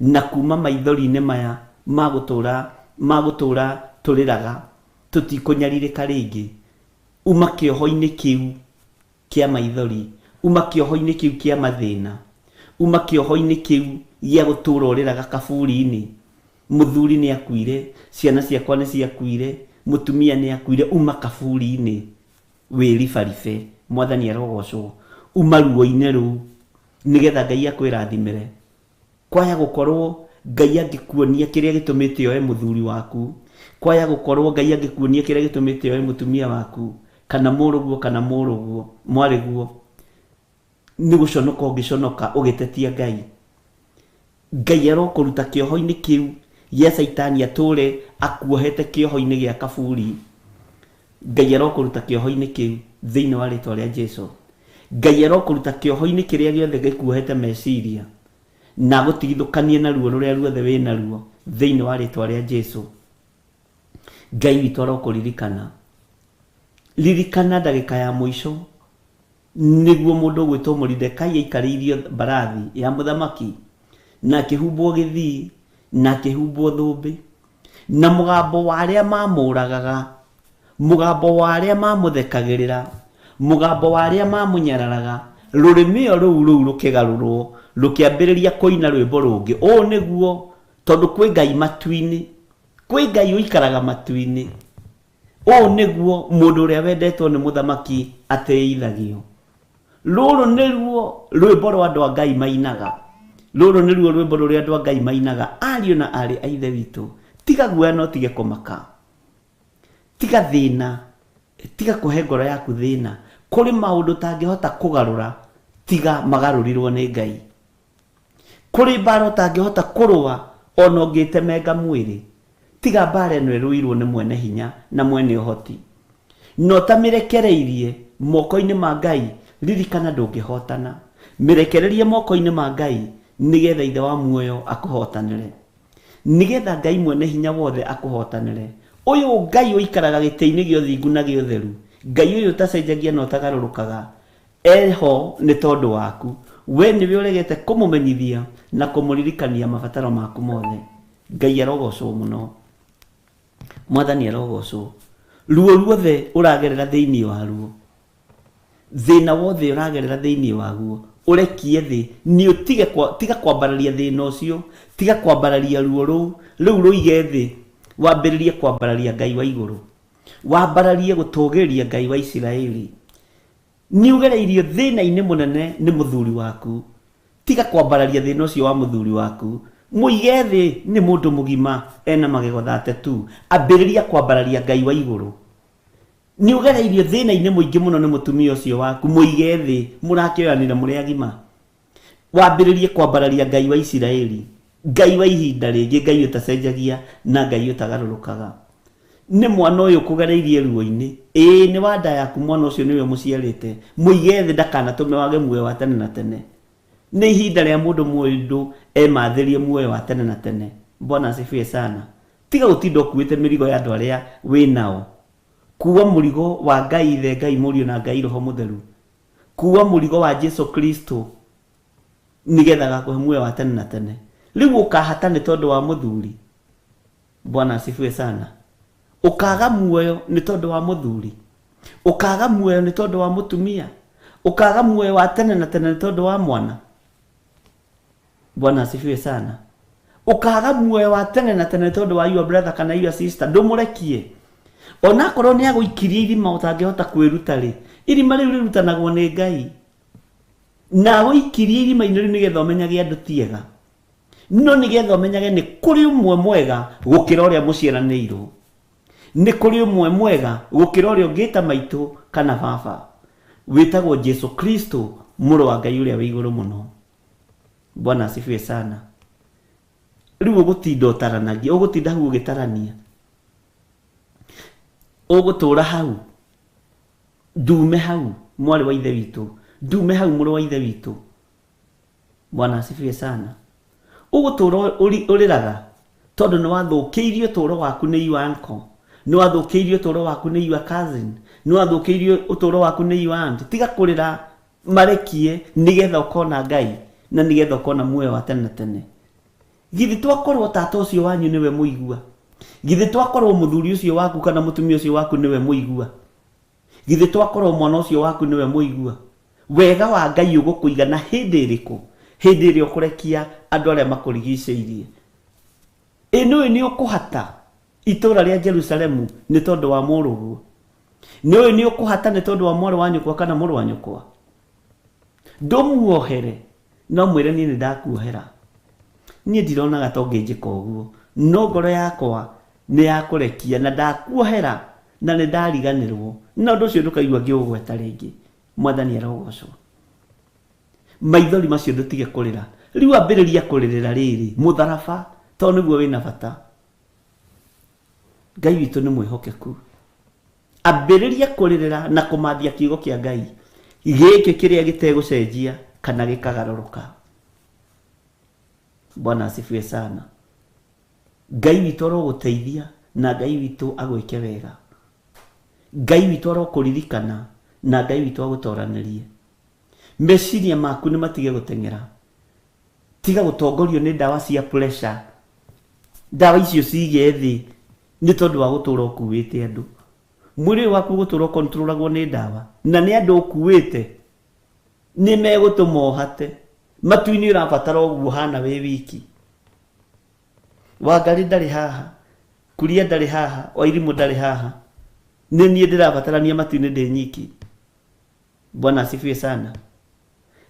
na kuma maithori-inĩ maya ma gũtũũra ma gũtũũra tũrĩraga, tũtikũnyarirĩka rĩngĩ. Uma kĩoho-inĩ kĩu kĩa maithori, uma kĩoho-inĩ kĩu kĩa mathĩna, uma kĩoho-inĩ kĩu gĩa gũtũũra ũrĩraga kaburi-inĩ. Mũthuri nĩ akuire, ciana ciakwa nĩ ciakuire, mũtumia nĩ akuire, uma kaburi-inĩ wĩribaribe. Mwathani arogocwo. Uma ruo-inĩ rũu nĩgetha Ngai akwĩrathimĩre. Kwaya gũkorwo Ngai angĩkuonia kĩrĩa gĩtũmĩte oe mũthuri waku, kwaya gũkorwo Ngai angĩkuonia kĩrĩa gĩtũmĩte oe mũtumia waku, kana mũrũguo kana mũrũguo, mwarĩguo, nĩ gũconoka ũngĩconoka ũgĩtetia Ngai. Ngai arokũruta kĩoho-inĩ kĩu gĩa caitani atũre akuohete kĩoho-inĩ gĩa kaburi. Ngai arokũruta kĩoho-inĩ kĩu thĩinĩ wa rĩtwa rĩa Jesu. Ngai arokũruta kĩoho-inĩ kĩrĩa gĩothe gĩkuohete meciria na agũtigithũkanie na ruo rũrĩa ruothe wĩ naruo thĩinĩ wa rĩtwa rĩa Jesu. Ngai witũ arokũririkana. Ririkana ndagĩka ya mũico nĩguo mũndũ ũgwĩtwo Moridekai aikarĩirio mbarathi ya mũthamaki na akĩhumbwo gĩthii na akĩhumbwo thũmbĩ na mũgambo wa arĩa mamũragaga, mũgambo wa arĩa mamũthekagĩrĩra, mũgambo wa arĩa mamũnyararaga, rũrĩmĩ o rũu rũu rũkĩgarũrwo rũkĩambĩrĩria kũina rwĩmbo rũngĩ. Ũũ nĩguo, tondũ kwĩ Ngai matu-inĩ, kwĩ Ngai ũikaraga matu-inĩ. Ũũ nĩguo mũndũ ũrĩa wendetwo nĩ mũthamaki atĩithagio. Rũrũ nĩruo rwĩmbo rwa andũ a Ngai mainaga. Rũrũ nĩruo rwĩmbo rũrĩa andũ a Ngai mainaga. Ariũ na aarĩ a Ithe witũ, tiga guoya na ũtige kũmaka. Tiga thĩna, tiga kũhe ngoro yaku thĩna. Kũrĩ maũndũ ũtangĩhota kũgarũra tiga magarũrirwo nĩ Ngai. Kũrĩ mbara ũtangĩhota kũrũa ona ũngĩtemenga mwĩrĩ. Tiga mbara ĩno ĩrũirwo nĩ mwene hinya na mwene ũhoti. Na ũtamĩrekereirie moko-inĩ ma Ngai, ririkana ndũngĩhotana. Mĩrekererie moko-inĩ ma Ngai nĩgetha Ithe wa muoyo akũhotanĩre. Nĩgetha Ngai mwene hinya wothe akũhotanĩre. Ũyũ Ngai ũikaraga gĩtĩ-inĩ gĩa ũthingu na gĩa ũtheru, Ngai ũyũ ũtacenjagia na ũtagarũrũkaga, Eho nĩ tondũ waku. Wee nĩwe ũregete kũmũmenyithia na kũmũririkania mabataro maku mothe. Ngai arogocwo mũno. Mwathani arogocwo. Ruo ruothe ũragerera thĩinĩ waruo, thĩna wothe ũragerera thĩinĩ waguo, ũrekie thĩ, nĩ ũtige kwa, tiga kwambararia thĩna ũcio, tiga kwambararia ruo rũu, rĩu rũige thĩ, wambĩrĩrie kwambararia Ngai wa igũrũ. Wambararie gũtũgĩria Ngai wa Isiraeli. Nĩ ũgereirio thĩna-inĩ mũnene nĩ mũthuri waku. Tiga kwambararia thĩna ũcio wa mũthuri waku. Mũige thĩ, nĩ mũndũ mũgima, ena magego thate tu. Ambĩrĩria kwambararia Ngai wa igũrũ. Nĩ ũgereirio thĩna-inĩ mũingĩ mũno nĩ mũtumia ũcio waku. Mũige thĩ, mũrakĩoyanire mũrĩ agima. Wambĩrĩrie kwambararia Ngai wa Isiraeli, Ngai wa ihinda rĩngĩ, Ngai ũtacenjagia na Ngai ũtagarũrũkaga. Nĩ mwana ũyũ ũkũgereirie ruo-inĩ, ĩĩ nĩ wa nda yaku mwana ũcio nĩwe ũmũciarĩte, mũige thĩ ndakanatũme wage muoyo wa tene na tene. Nĩ ihinda rĩa mũndũ mũndũ emathĩrie muoyo wa tene na tene. Bwana asifiwe sana. Tiga gũtinda ũkuĩte mĩrigo ya andũ arĩa wĩ nao. Kuua mũrigo wa Ngai Ithe, Ngai Mũriũ na Ngai Roho Mũtheru. Kuua mũrigo wa Jesu Kristo nĩgetha agakũhe muoyo wa tene na tene. Rĩu ũkahata nĩ tondũ wa mũthuri? Bwana asifiwe sana. Ũkaga muoyo nĩ tondũ wa mũthuri? Ũkaga muoyo nĩ tondũ wa mũtumia? Ũkaga muoyo wa tene na tene nĩ tondũ wa mwana? Bwana asifiwe sana. Ũkaga muoyo wa tene na tene tondũ wa your brother kana your sister, ndũmũrekie. Onakorwo nĩ agũikirie irima ũtangĩhota kwĩruta rĩ, irima rĩu rĩrutanagwo nĩ Ngai. Na agũikirie irima-inĩ rĩu nĩgetha ũmenyage andũ ti ega. No nĩgetha ũmenyage nĩ kũrĩ ũmwe mwega gũkĩra ũrĩa mũciaranĩirwo. Nĩ kũrĩ ũmwe mwega gũkĩra ũrĩa ũngĩta maitũ kana baba. Wĩtagwo Jesu Kristo, mũrũ wa Ngai ũrĩa wĩ igũrũ mũno. Bwana asifiwe sana. Rĩu ũgũtinda ũtaranagia, ũgũtinda hau ũgĩtarania. Ũgũtũra hau, ndume hau mwarĩ wa ithe witũ, ndume hau mũrũ wa ithe witũ. Bwana asifiwe sana. Ũgũtũra ũrĩraga tondũ nĩ wathũkĩirio ũtũũro waku nĩ your uncle, nĩ wathũkĩirio ũtũũro waku nĩ your cousin, nĩ wathũkĩirio ũtũũro waku nĩ your aunt. Tiga kũrĩra, marekie nĩgetha ũkona Ngai na nĩgetha ũkona muoyo wa tene na tene. Githĩ twakorwo tata ũcio wanyu nĩwe mũigua? Githĩ twakorwo mũthuri ũcio waku kana mũtumia ũcio waku nĩwe mũigua? Githĩ twakorwo mwana ũcio waku nĩwe mũigua? Wega wa Ngai ũgũkũigana hĩndĩ ĩrĩkũ? Hĩndĩ ĩrĩa ũkũrekia andũ arĩa makũrigicĩirie. Ĩ nĩũĩ nĩ ũkũhata itũũra rĩa Jerusalemu nĩ tondũ wa mũrũguo? Nĩũĩ nĩ ũkũhata nĩ tondũ wa mwarĩ wa nyũkwa kana mũrũ wa nyũkwa? Ndũmuohere, no mwĩre niĩ nĩ ndakuohera. Niĩ ndironaga ta ũngĩnjĩka ũguo, no ngoro yakwa nĩ yakũrekia na ndakuohera na nĩ ndariganĩrwo. Na ũndũ ũcio ndũkaigua ngĩũgweta rĩngĩ. Mwathani arogocwo. Maithori macio ndũtige kũrĩra. Rĩu ambĩrĩria kũrĩrĩra rĩrĩ mũtharaba, tondũ nĩguo wĩna bata. Ngai witũ nĩ mwĩhokeku. Ambĩrĩria kũrĩrĩra na kũmathia kiugo kĩa Ngai gĩkĩ kĩrĩa gĩtegũcenjia kana gĩkagarũrũka. Bwana asifiwe sana. Ngai witũ arogũteithia na Ngai witũ agwĩke wega. Ngai witũ arokũririkana na Ngai witũ agũtoranĩrie. Meciria maku nĩ matige gũteng'era. Tiga gũtongorio nĩ ndawa cia pressure. Ndawa icio cige thĩ nĩ tondũ wa gũtũra ũkuĩte andũ. Mwĩrĩ ũyũ waku ũgũtũra ũkontrolagwo nĩ ndawa na nĩ andũ ũkuĩte nĩ megũtũma ũhate. Matu-inĩ ũrabatara ũguo ũhana wĩ wiki. Wangarĩ ndarĩ haha, Kuria ndarĩ haha, Wairimũ ndarĩ haha. Nĩ niĩ ndĩrabatarania matu-inĩ ndĩ nyiki. Bwana asifiwe sana.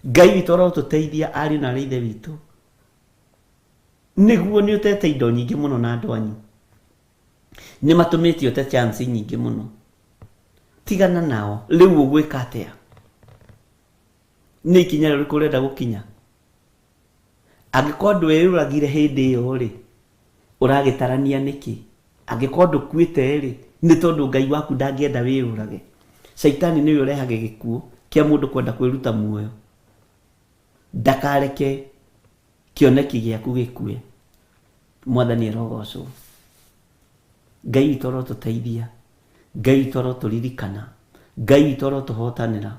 Ngai witũ arotũteithia ariũ na arĩ ithe witũ. Nĩguo nĩ ũtete indo nyingĩ mũno na andũ anyu. Nĩ matũmĩte ũte chance nyingĩ mũno. Tigana nao, rĩu ũgwĩka atĩa? Nĩ ikinya rĩrĩkũ ũrenda gũkinya? Angĩkorwo ndweyũragire hĩndĩ ĩyo rĩ, ũragĩtarania nĩkĩ? Angĩkorwo ndũkuĩte rĩ, nĩ tondũ Ngai waku ndangĩenda wĩyũrage. Caitani nĩwe ũrehage gĩkuũ kĩa mũndũ kwenda kwĩruta muoyo. Ndakareke kĩoneki gĩaku gĩkue. Mwathani arogocwo. Ngai witũ arotũteithia, Ngai witũ arotũririkana, Ngai witũ arotũhotanĩra,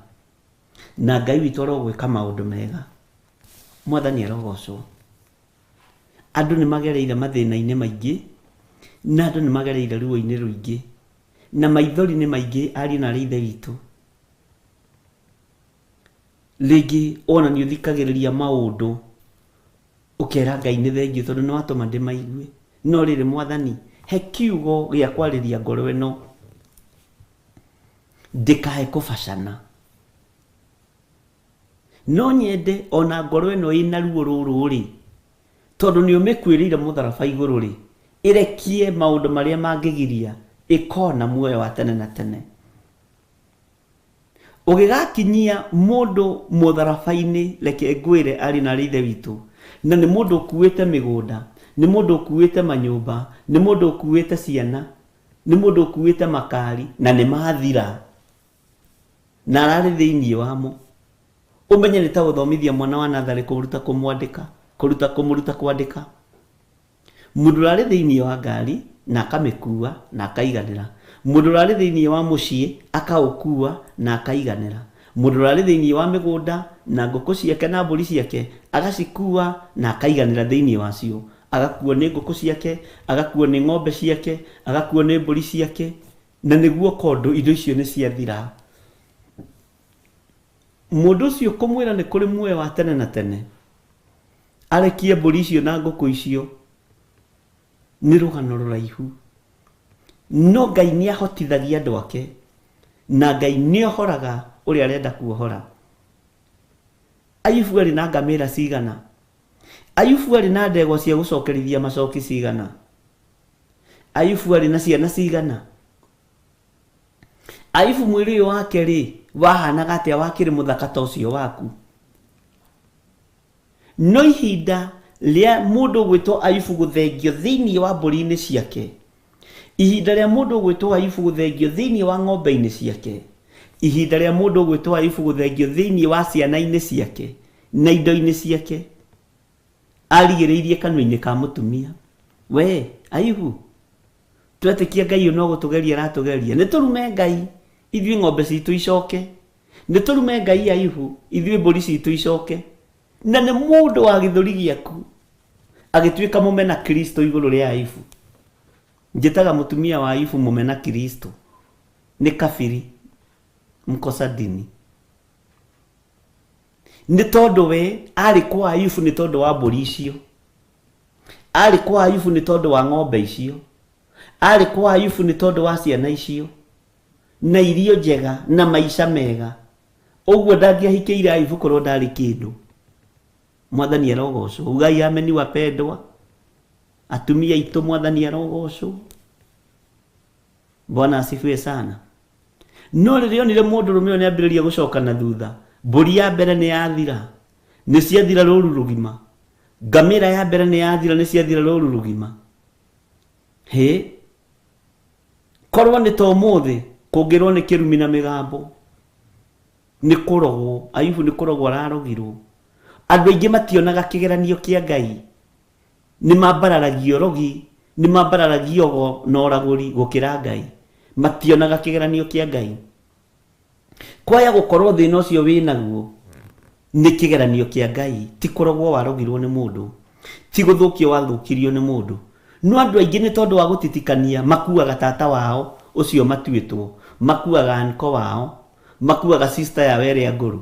na Ngai witũ arogwĩka maũndũ mega. Mwathani arogocwo. Andũ nĩ magereire mathĩna-inĩ maingĩ, na andũ nĩ magereire ruo-inĩ rũingĩ, na maithori nĩ maingĩ ariũ na arĩ ithe witũ. Rĩngĩ ona nĩ ũthikagĩrĩria maũndũ ũkera Ngai nĩ thengiũ tondũ nĩ watũma ndĩmaigue. No rĩrĩ Mwathani, he kiugo gĩa kwarĩria ngoro ĩno ndĩkae kũbacana. No nyende ona ngoro ĩno ĩna ruo rũrũ rĩ, tondũ nĩ ũmĩkuĩrĩire mũtharaba igũrũ rĩ, ĩrekie maũndũ marĩa mangĩgiria ĩkona muoyo wa tene na tene. Ũgĩgakinyia mũndũ mũtharaba-inĩ, reke ngwĩre ariũ na arĩ ithe witũ, na nĩ mũndũ ũkuĩte mĩgũnda, nĩ mũndũ ũkuĩte manyũmba, nĩ mũndũ ũkuĩte ciana, nĩ mũndũ ũkuĩte makari, na nĩ mathira, na ararĩ thĩinĩ wamo. Ũmenye nĩ ta gũthomithia mwana wa natharĩ kũruta kũmwandĩka, kũruta kũmũruta kwandĩka. Mũndũ ũrarĩ thĩinĩ wa ngari na akamĩkua na akaiganĩra. Mũndũ ũrarĩ thĩinĩ wa mũciĩ akaũkua na akaiganĩra. Mũndũ ũrarĩ thĩinĩ wa mĩgũnda na ngũkũ ciake na mbũri ciake agacikua na akaiganĩra thĩinĩ wacio. Agakuo nĩ ngũkũ ciake, agakuo nĩ ng'ombe ciake, agakuo nĩ mbũri ciake, na nĩguo kondũ indo icio nĩ ciathira. Mũndũ ũcio kũmwĩra nĩ kũrĩ muoyo wa tene na tene, Arekie mbũri icio na ngũkũ icio. Nĩ rũgano rũraihu. No Ngai nĩ ahotithagia andũ ake, na Ngai nĩ ohoraga ũrĩa arenda kuohora. Ayubu arĩ na ngamĩra cigana? Ayubu arĩ na ndegwa cia gũcokerithia macoki cigana? Ayubu arĩ na ciana cigana? Ayubu mwĩrĩ ũyũ wake rĩ, wahanaga atĩa wakĩrĩ mũthaka ta ũcio waku? No ihinda rĩa mũndũ ũgwĩtwo Ayubu gũthengio thĩinĩ wa mbũri-inĩ ciake, ihinda rĩa mũndũ ũgwĩtwo Ayubu gũthengio thĩinĩ wa ng'ombe-inĩ ciake, ihinda rĩa mũndũ ũgwĩtwo Ayubu gũthengio thĩinĩ wa ciana-inĩ ciake na indo-inĩ ciake, arigĩrĩirie kanua-inĩ ka mũtumia. We Ayubu, twetĩkia Ngai ũyũ no gũtũgeria aratũgeria, nĩ tũrume Ngai ithuĩ ng'ombe citũ icoke, nĩ tũrume Ngai Ayubu ithuĩ mbũri citũ icoke. Na nĩ mũndũ wa gĩthũri gĩaku agĩtuĩka mũmena Kristo igũrũ rĩa Ayubu. Njĩtaga mũtumia wa Ayubu mũmena Kristo, nĩ kabiri, mkosa dini. Nĩ tondũ we arĩ kwa Ayubu nĩ tondũ wa mbũri icio, arĩ kwa Ayubu nĩ tondũ wa ng'ombe icio, arĩ kwa Ayubu nĩ tondũ wa ciana icio na irio njega na maica mega. Ũguo ndangĩahikĩire Ayubu korwo ndarĩ kĩndũ. Mwathani arogocwo. Ugai ameni wapendwa. Atumia aitũ Mwathani arogocwo. Bwana asifiwe sana. No rĩrĩa onire mũndũrũme ũyũ nĩambĩrĩria gũcoka na thutha, mbũri ya mbere nĩ yathira, nĩ ciathira rũru rũgima. Ngamĩra ya mbere nĩ yathira, nĩ ciathira rũru rũgima. Hĩ, korwo nĩ ta ũmũthĩ kũngĩrwo nĩ kĩrumi na mĩgambo, nĩ kũrogwo, Ayubu nĩ kũrogwo ararogirwo. Andũ aingĩ mationaga kĩgeranio kĩa Ngai, nĩ mambararagia ũrogi, nĩ mambararagia ũgo na ũragũri gũkĩra Ngai. Mationaga kĩgeranio kĩa Ngai. Kwaya gũkorwo thĩna ũcio wĩnaguo nĩ kĩgeranio kĩa Ngai, ti kũrogwo warogirwo nĩ mũndũ, ti gũthũkio wathũkirio nĩ mũndũ. No andũ aingĩ nĩ tondũ wa gũtitikania makuaga tata wao ũcio matuĩtwo, makuaga anko wao, makuaga sister yao ĩrĩa ngũrũ.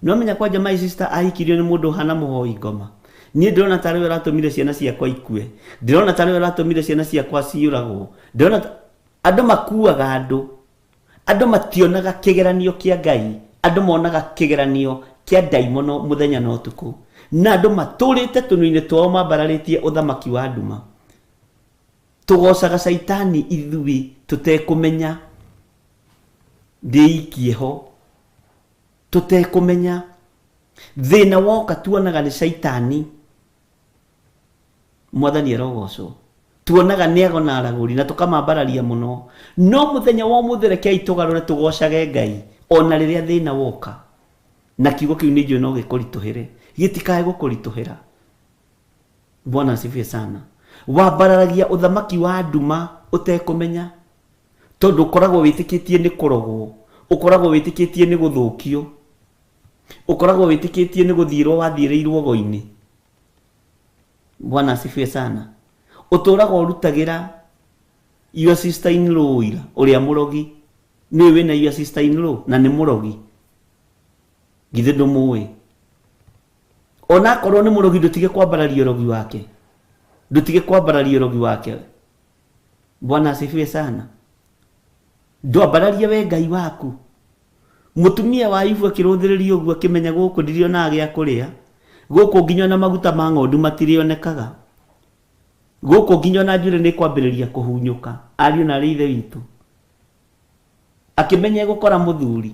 Nĩwamenya kwanja my sister ahikirio nĩ mũndũ ũhana mũhoi ngoma. Niĩ ndĩrona tarĩ we ũratũmire ciana ciakwa ikue, ndĩrona tarĩ we ũratũmire ciana ciakwa ciũragwo, ndĩrona andũ makuaga andũ. Andũ mationaga kĩgeranio kĩa Ngai, andũ monaga kĩgeranio kĩa ndaimono mũthenya na ũtukũ. Na andũ matũrĩte tũnua-inĩ twao mambararĩtie ũthamaki wa nduma. Tũgocaga caitani ithuĩ tũtekũmenya. Ndĩikie ho. Tũtekũmenya. Thĩna woka tuonaga nĩ caitani. Mwathani arogocwo. Tuonaga nĩ ago na aragũri na tũkamambararia mũno. No mũthenya wa ũmũthĩ rekei tũgarũre tũgocage Ngai ona rĩrĩa thĩna woka. Na kiugo kĩu nĩ njũĩ no gĩkũritũhĩre. Gĩtikae gũkũritũhĩra. Bwana asifiwe sana. Wambararagia ũthamaki wa nduma ũtekũmenya. Tondũ ũkoragwo wĩtĩkĩtie nĩ kũrogwo. Ũkoragwo wĩtĩkĩtie nĩ gũthũkio. Ũkoragwo wĩtĩkĩtie nĩ gũthiĩrwo wathiĩrĩirwo ũgo-inĩ. Bwana asifiwe sana. Ũtũraga ũrutagĩra your sister in law ũira ũrĩa mũrogi. Nĩũĩ wĩna your sister in law na nĩ mũrogi. Githĩ ndũmũĩ? Onakorwo nĩ mũrogi ndũtige kwambararia ũrogi wake. Ndũtige kwambararia ũrogi wake. Bwana asifiwe sana. Ndwambararie we Ngai waku. Mũtumia wa Ayubu akĩrũthĩrĩria ũguo akĩmenya gũkũ ndirionaga gĩa kũrĩa, gũkũ nginya ona maguta ma ng'ondu matirĩonekaga, gũkũ nginya ona njuĩrĩ nĩ ĩkwambĩrĩria kũhunyũka, ariũ na arĩ ithe witũ. Akĩmenya egũkora mũthuri.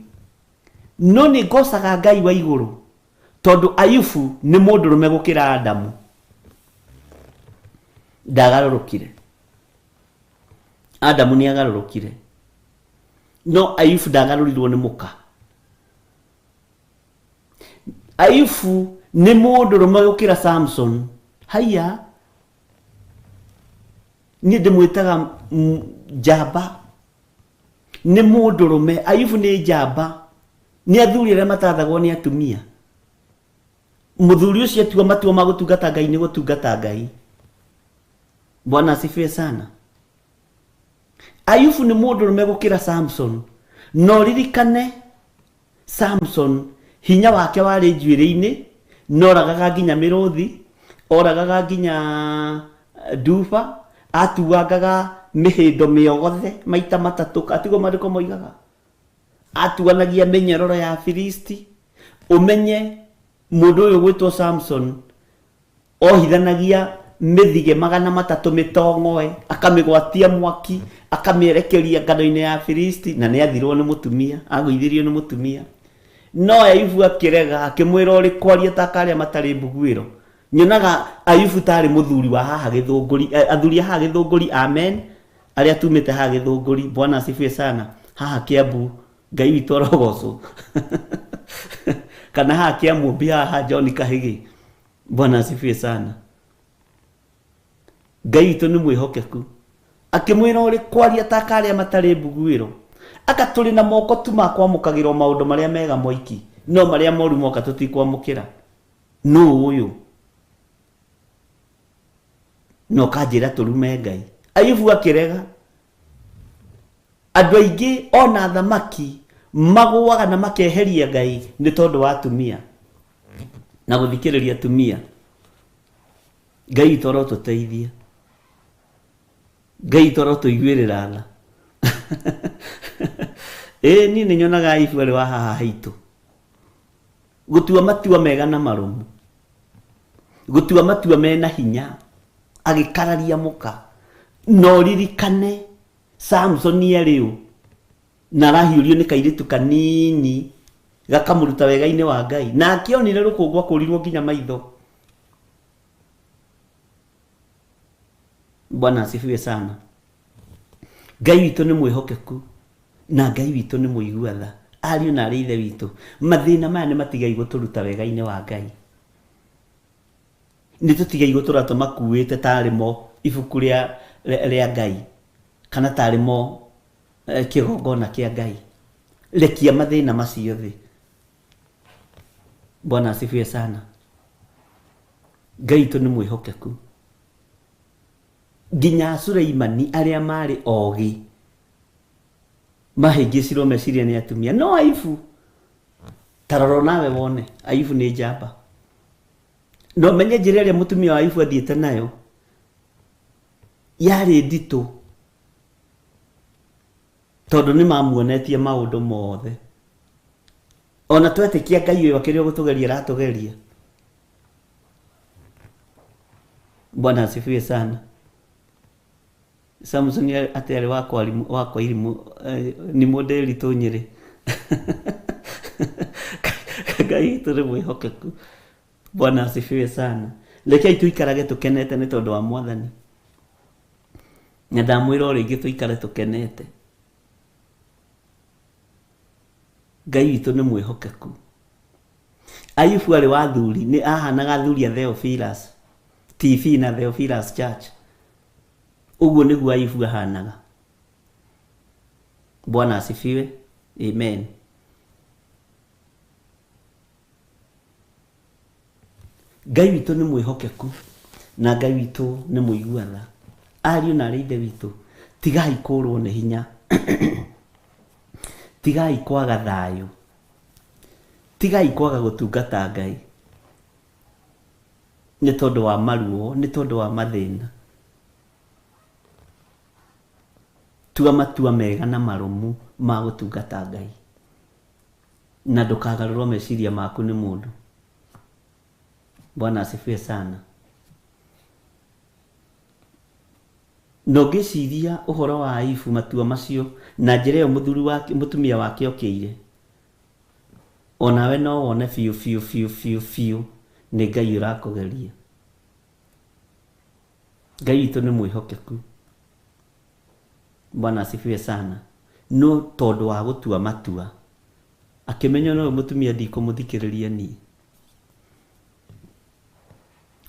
No nĩ ngocaga Ngai wa igũrũ tondũ Ayubu nĩ mũndũrũme gũkĩra Adamu. Ndagarũrũkire. Adamu nĩ agarũrũkire. No Ayubu ndagarũrirwo nĩ mũka. Ayubu nĩ mũndũrũme gũkĩra Samson. Haiya, niĩ ndĩmwĩtaga njamba. Nĩ mũndũrũme. Ayubu nĩ njamba. Nĩ athuri arĩa matathagwo nĩ atumia. Mũthuri ũcio atua matua ma gũtungata Ngai nĩ gũtungata Ngai. Bwana asifiwe sana. Ayubu nĩ mũndũrũme gũkĩra Samson. Na ũririkane Samson hinya wake warĩ njuĩrĩ-inĩ, noragaga nginya mĩrũthi, Oragaga nginya nduba, atuangaga mĩhĩndo mĩogothe maita matatũ, atiguo maandĩko moigaga. Atuanagia mĩnyororo ya Filisti. Ũmenye mũndũ ũyũ gwĩtwo Samson ohithanagia mĩthige 300 mĩtong'oe, akamĩgwatia mwaki, akamĩerekeria ngano-inĩ ya Filisti, na nĩ athirwo nĩ mũtumia, agũithirio nĩ mũtumia. No Ayubu akĩrega, akĩmwĩra ũrĩ kwaria ta karĩa matarĩ mbuguĩro. Nyonaga Ayubu tarĩ mũthuri wa haha Gĩthũngũri, athuri a haha Gĩthũngũri, amen, arĩa tumĩte haha Gĩthũngũri, Bwana asifiwe sana, haha Kiambu, Ngai witũ arogocwo. Kana haha Kĩamũmbi haha John Kahĩgĩ, Bwana asifiwe sana. Ngai witũ nĩ mwĩhokeku. Akĩmwĩra ũrĩ kwaria ta karĩa matarĩ mbuguĩro. Aka tũrĩ na moko tu ma kwamũkagĩrwo maũndũ marĩa mega moiki, no marĩa moru moka tũtikwamũkĩra. Nũ ũyũ? No kanjĩra tũrume Ngai. Ayubu akĩrega. Andũ aingĩ ona thamaki magũaga na makeheria Ngai nĩ tondũ wa atumia na gũthikĩrĩria atumia. Ngai witũ arotũteithia, Ngai witũ arotũiguĩrĩra tha. Ĩĩ niĩ nĩ nyonaga Ayubu arĩ wa haha haitũ. Gũtua matua mega na marũmu, gũtua matua mena hinya, agĩkararia mũka. No ririkane Samson arĩ ũ, na arahiũrio nĩ kairĩtu kanini gakamũruta wega-inĩ wa Ngai, na akĩonire rũkũngũ akũrirwo nginya maitho. Bwana asifiwe sana. Ngai witũ nĩ mwĩhokeku na Ngai witũ nĩ mũigua tha. Ariũ na arĩ ithe witũ, mathĩna maya nĩ matigai gũtũruta wega-inĩ wa Ngai. Nĩ tũtigai gũtũra tũmakuĩte tarĩ mo ibuku rĩa Ngai, kana tarĩ mo kĩgongona kĩa Ngai. Rekia mathĩna macio thĩ. Bwana asifiwe sana. Ngai witũ nĩ mwĩhokeku. Nginya Suleimani arĩa marĩ ogĩ mahĩngĩcirwo meciria nĩ atumia. No Ayubu, ta rora nawe wone, Ayubu nĩ njamba. No menye njĩra ĩrĩa mũtumia wa Ayubu athiĩte nayo yarĩ nditũ, tondũ nĩ mamuonetie maũndũ mothe. Ona twetĩkia Ngai ũyũ akĩrĩ gũtũgeria aratũgeria. Bwana asifiwe sana. Samson atĩ arĩ wa kwa irimũ, nĩ mũndĩri Nyĩrĩ. Ngai witũ nĩ mwĩhokeku. Bwana asifiwe sana. Rekei tũikarage tũkenete nĩ tondũ wa Mwathani. Na ndamwĩra o rĩngĩ tũikare tũkenete. Ngai witũ nĩ mwĩhokeku. Ayubu arĩ wa athuri, nĩ ahanaga athuri a Theophilus TV na Theophilus Church. Ũguo nĩguo Ayubu ahanaga. Bwana asifiwe. Amen. Ngai witũ nĩ mwĩhokeku na Ngai witũ nĩ mũigua tha. Ariũ na arĩ ithe witũ, tigai kũrwo nĩ hinya, tigai kwaga thayũ, tigai kwaga gũtungata Ngai nĩ tondũ wa maruo, nĩ tondũ wa mathĩna. Tua matua mega na marũmu ma gũtungata Ngai, na ndũkagarũrwo meciria maku nĩ mũndũ. Bwana asifiwe sana. Na ũngĩciria ũhoro wa Ayubu matua macio na njĩra ĩyo mũthuri wake, mũtumia wake okĩire, onawe no wone biũ biũ biũ biũ biũ nĩ Ngai ũrakũgeria. Ngai witũ nĩ mwĩhokeku. Bwana asifiwe sana. No tondũ wa gũtua matua, akĩmenya no mũtumia ndikũmũthikĩrĩria niĩ,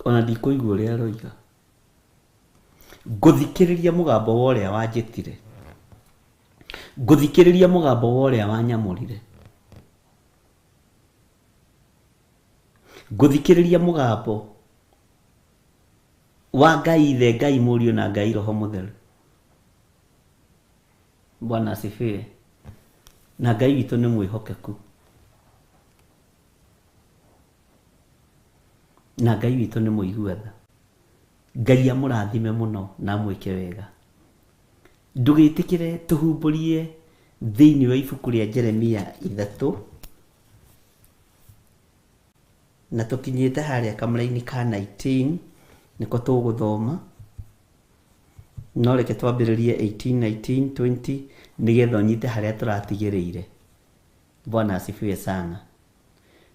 ona ndikũigua ũrĩa aroiga, ngũthikĩrĩria mũgambo wa ũrĩa wanjĩtire, ngũthikĩrĩria mũgambo wa ũrĩa wanyamũrire, ngũthikĩrĩria mũgambo wa Ngai Ithe, Ngai Mũriũ na Ngai Roho Mũtheru. Bwana asifiwe. Na Ngai witũ nĩ mwĩhokeku. Na Ngai witũ nĩ mũigua tha. Ngai amũrathime mũno na amwĩke wega. Ndũgĩtĩkĩre tũhumbũrie thĩinĩ wa ibuku rĩa Jeremia 3 na tũkinyĩte harĩa kamũra-inĩ ka 19 nĩko tũgũthoma, no reke twambĩrĩrie 18, 19, 20 nĩgetha ũnyite harĩa tũratigĩrĩire. Bwana asifiwe sana.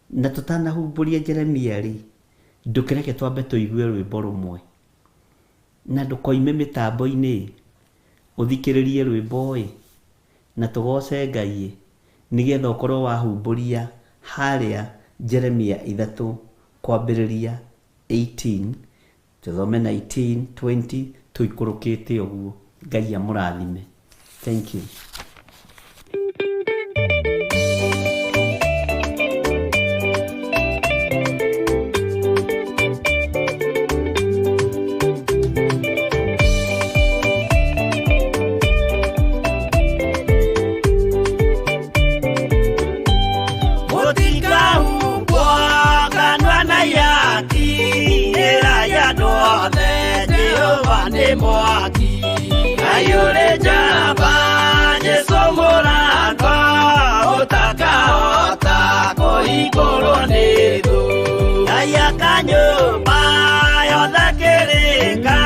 Na tũtanahumbũria Jeremia rĩ, ndũkĩreke twambe tũigue rwĩmbo rũmwe, na ndũkoime mĩtambo-inĩ ũthikĩrĩrie rwĩmbo ĩ, na tũgoce Ngai ĩ, nĩgetha ũkorwo wahumbũria harĩa Jeremia 3 kwambĩrĩria 18 tũthome 19, 20 tũikũrũkĩte ũguo. Ngai amũrathime. Thank you. Mwaki ayure jaba Jesu mũrango ũtakahota kũhingũrwo nĩ thũ. Ngai akanyũmba yothe kĩrĩka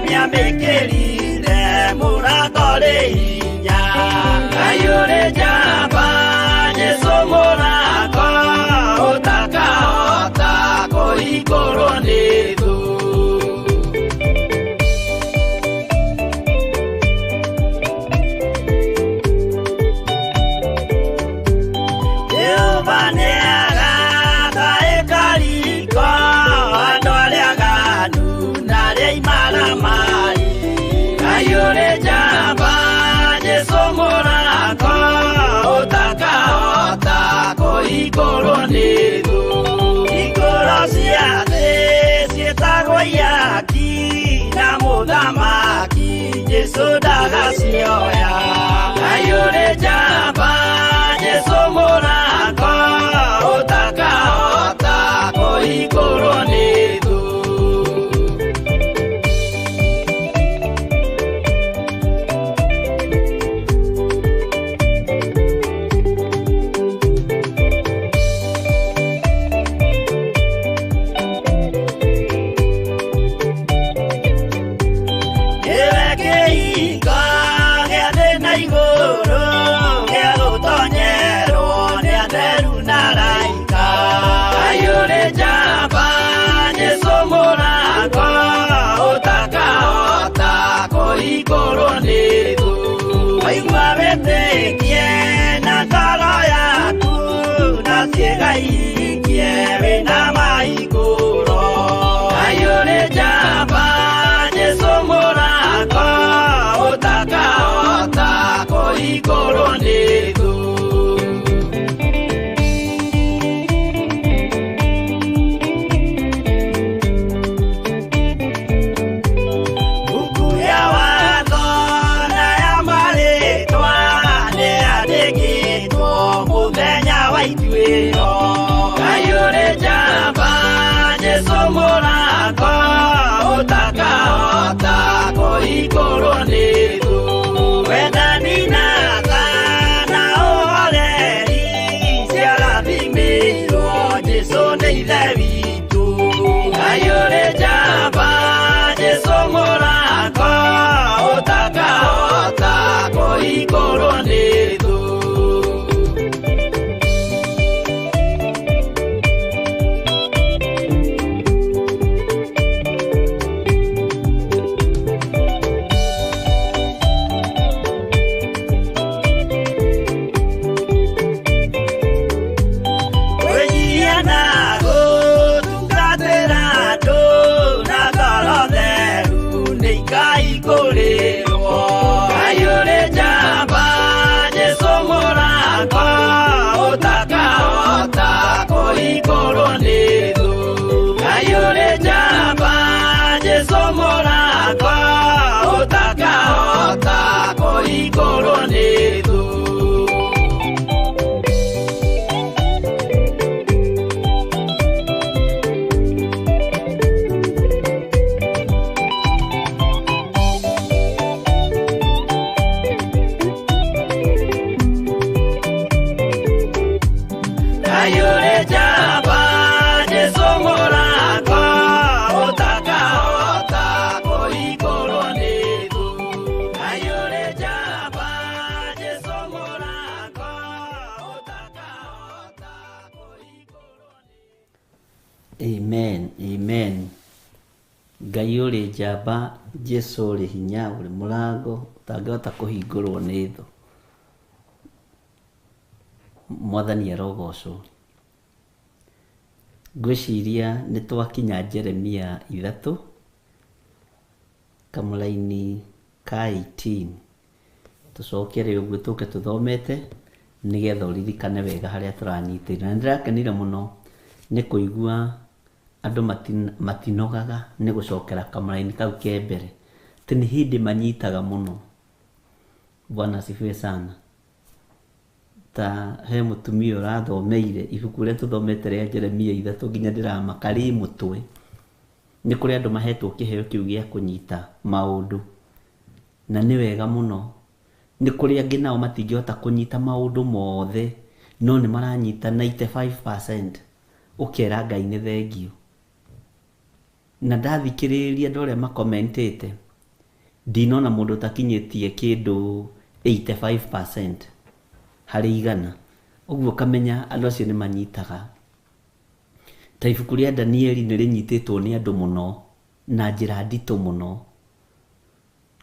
nĩamĩkĩrire mũrango rĩ hinya. Ayure jaba Jesu mũrango ũtakahota kũhingũrwo nĩ thũ. Jesu ndagacioya. Ayure jaba Jesu mũrango ũtakahota kũhingũrwo nĩ thũ. Ngai ũrĩ njamba, Jesu ũrĩ hinya, ũrĩ mũrango ũtangĩhota kũhingũrwo nĩ thũ. Mwathani arogocwo. Ngwĩciria nĩ twakinya Jeremia 3 kamũraini ka 18. Tũcokere ũguo tũke tũthomete nĩgetha ũririkane wega harĩa tũranyitĩire. Na nĩndĩrakenire mũno nĩ kũigua andũ matinogaga nĩ gũcokera kamũraini kau ke mbere. Atĩ nĩ hĩndĩ manyitaga mũno. Bwana asifiwe sana. Ta he mũtumia ũrathomeire ibuku rĩrĩa tũthomete rĩa Jeremia 3 nginya ndĩramaka rĩ mũtwe. Nĩ kũrĩ andũ mahetwo kĩheo kĩu gĩa kũnyita maũndũ, na nĩ wega mũno. Nĩ kũrĩ angĩ nao matingĩhota kũnyita maũndũ mothe, no nĩ maranyita 95%, ũkera Ngai nĩ thengiũ. Na ndathikĩrĩria andũ arĩa makomentĩte, ndinona mũndũ ũtakinyĩtie kĩndũ 85% harĩ igana. Ũguo ũkamenya andũ acio nĩ manyitaga. Ta ibuku rĩa Danieli nĩ rĩnyitĩtwo nĩ andũ mũno na njĩra nditũ mũno.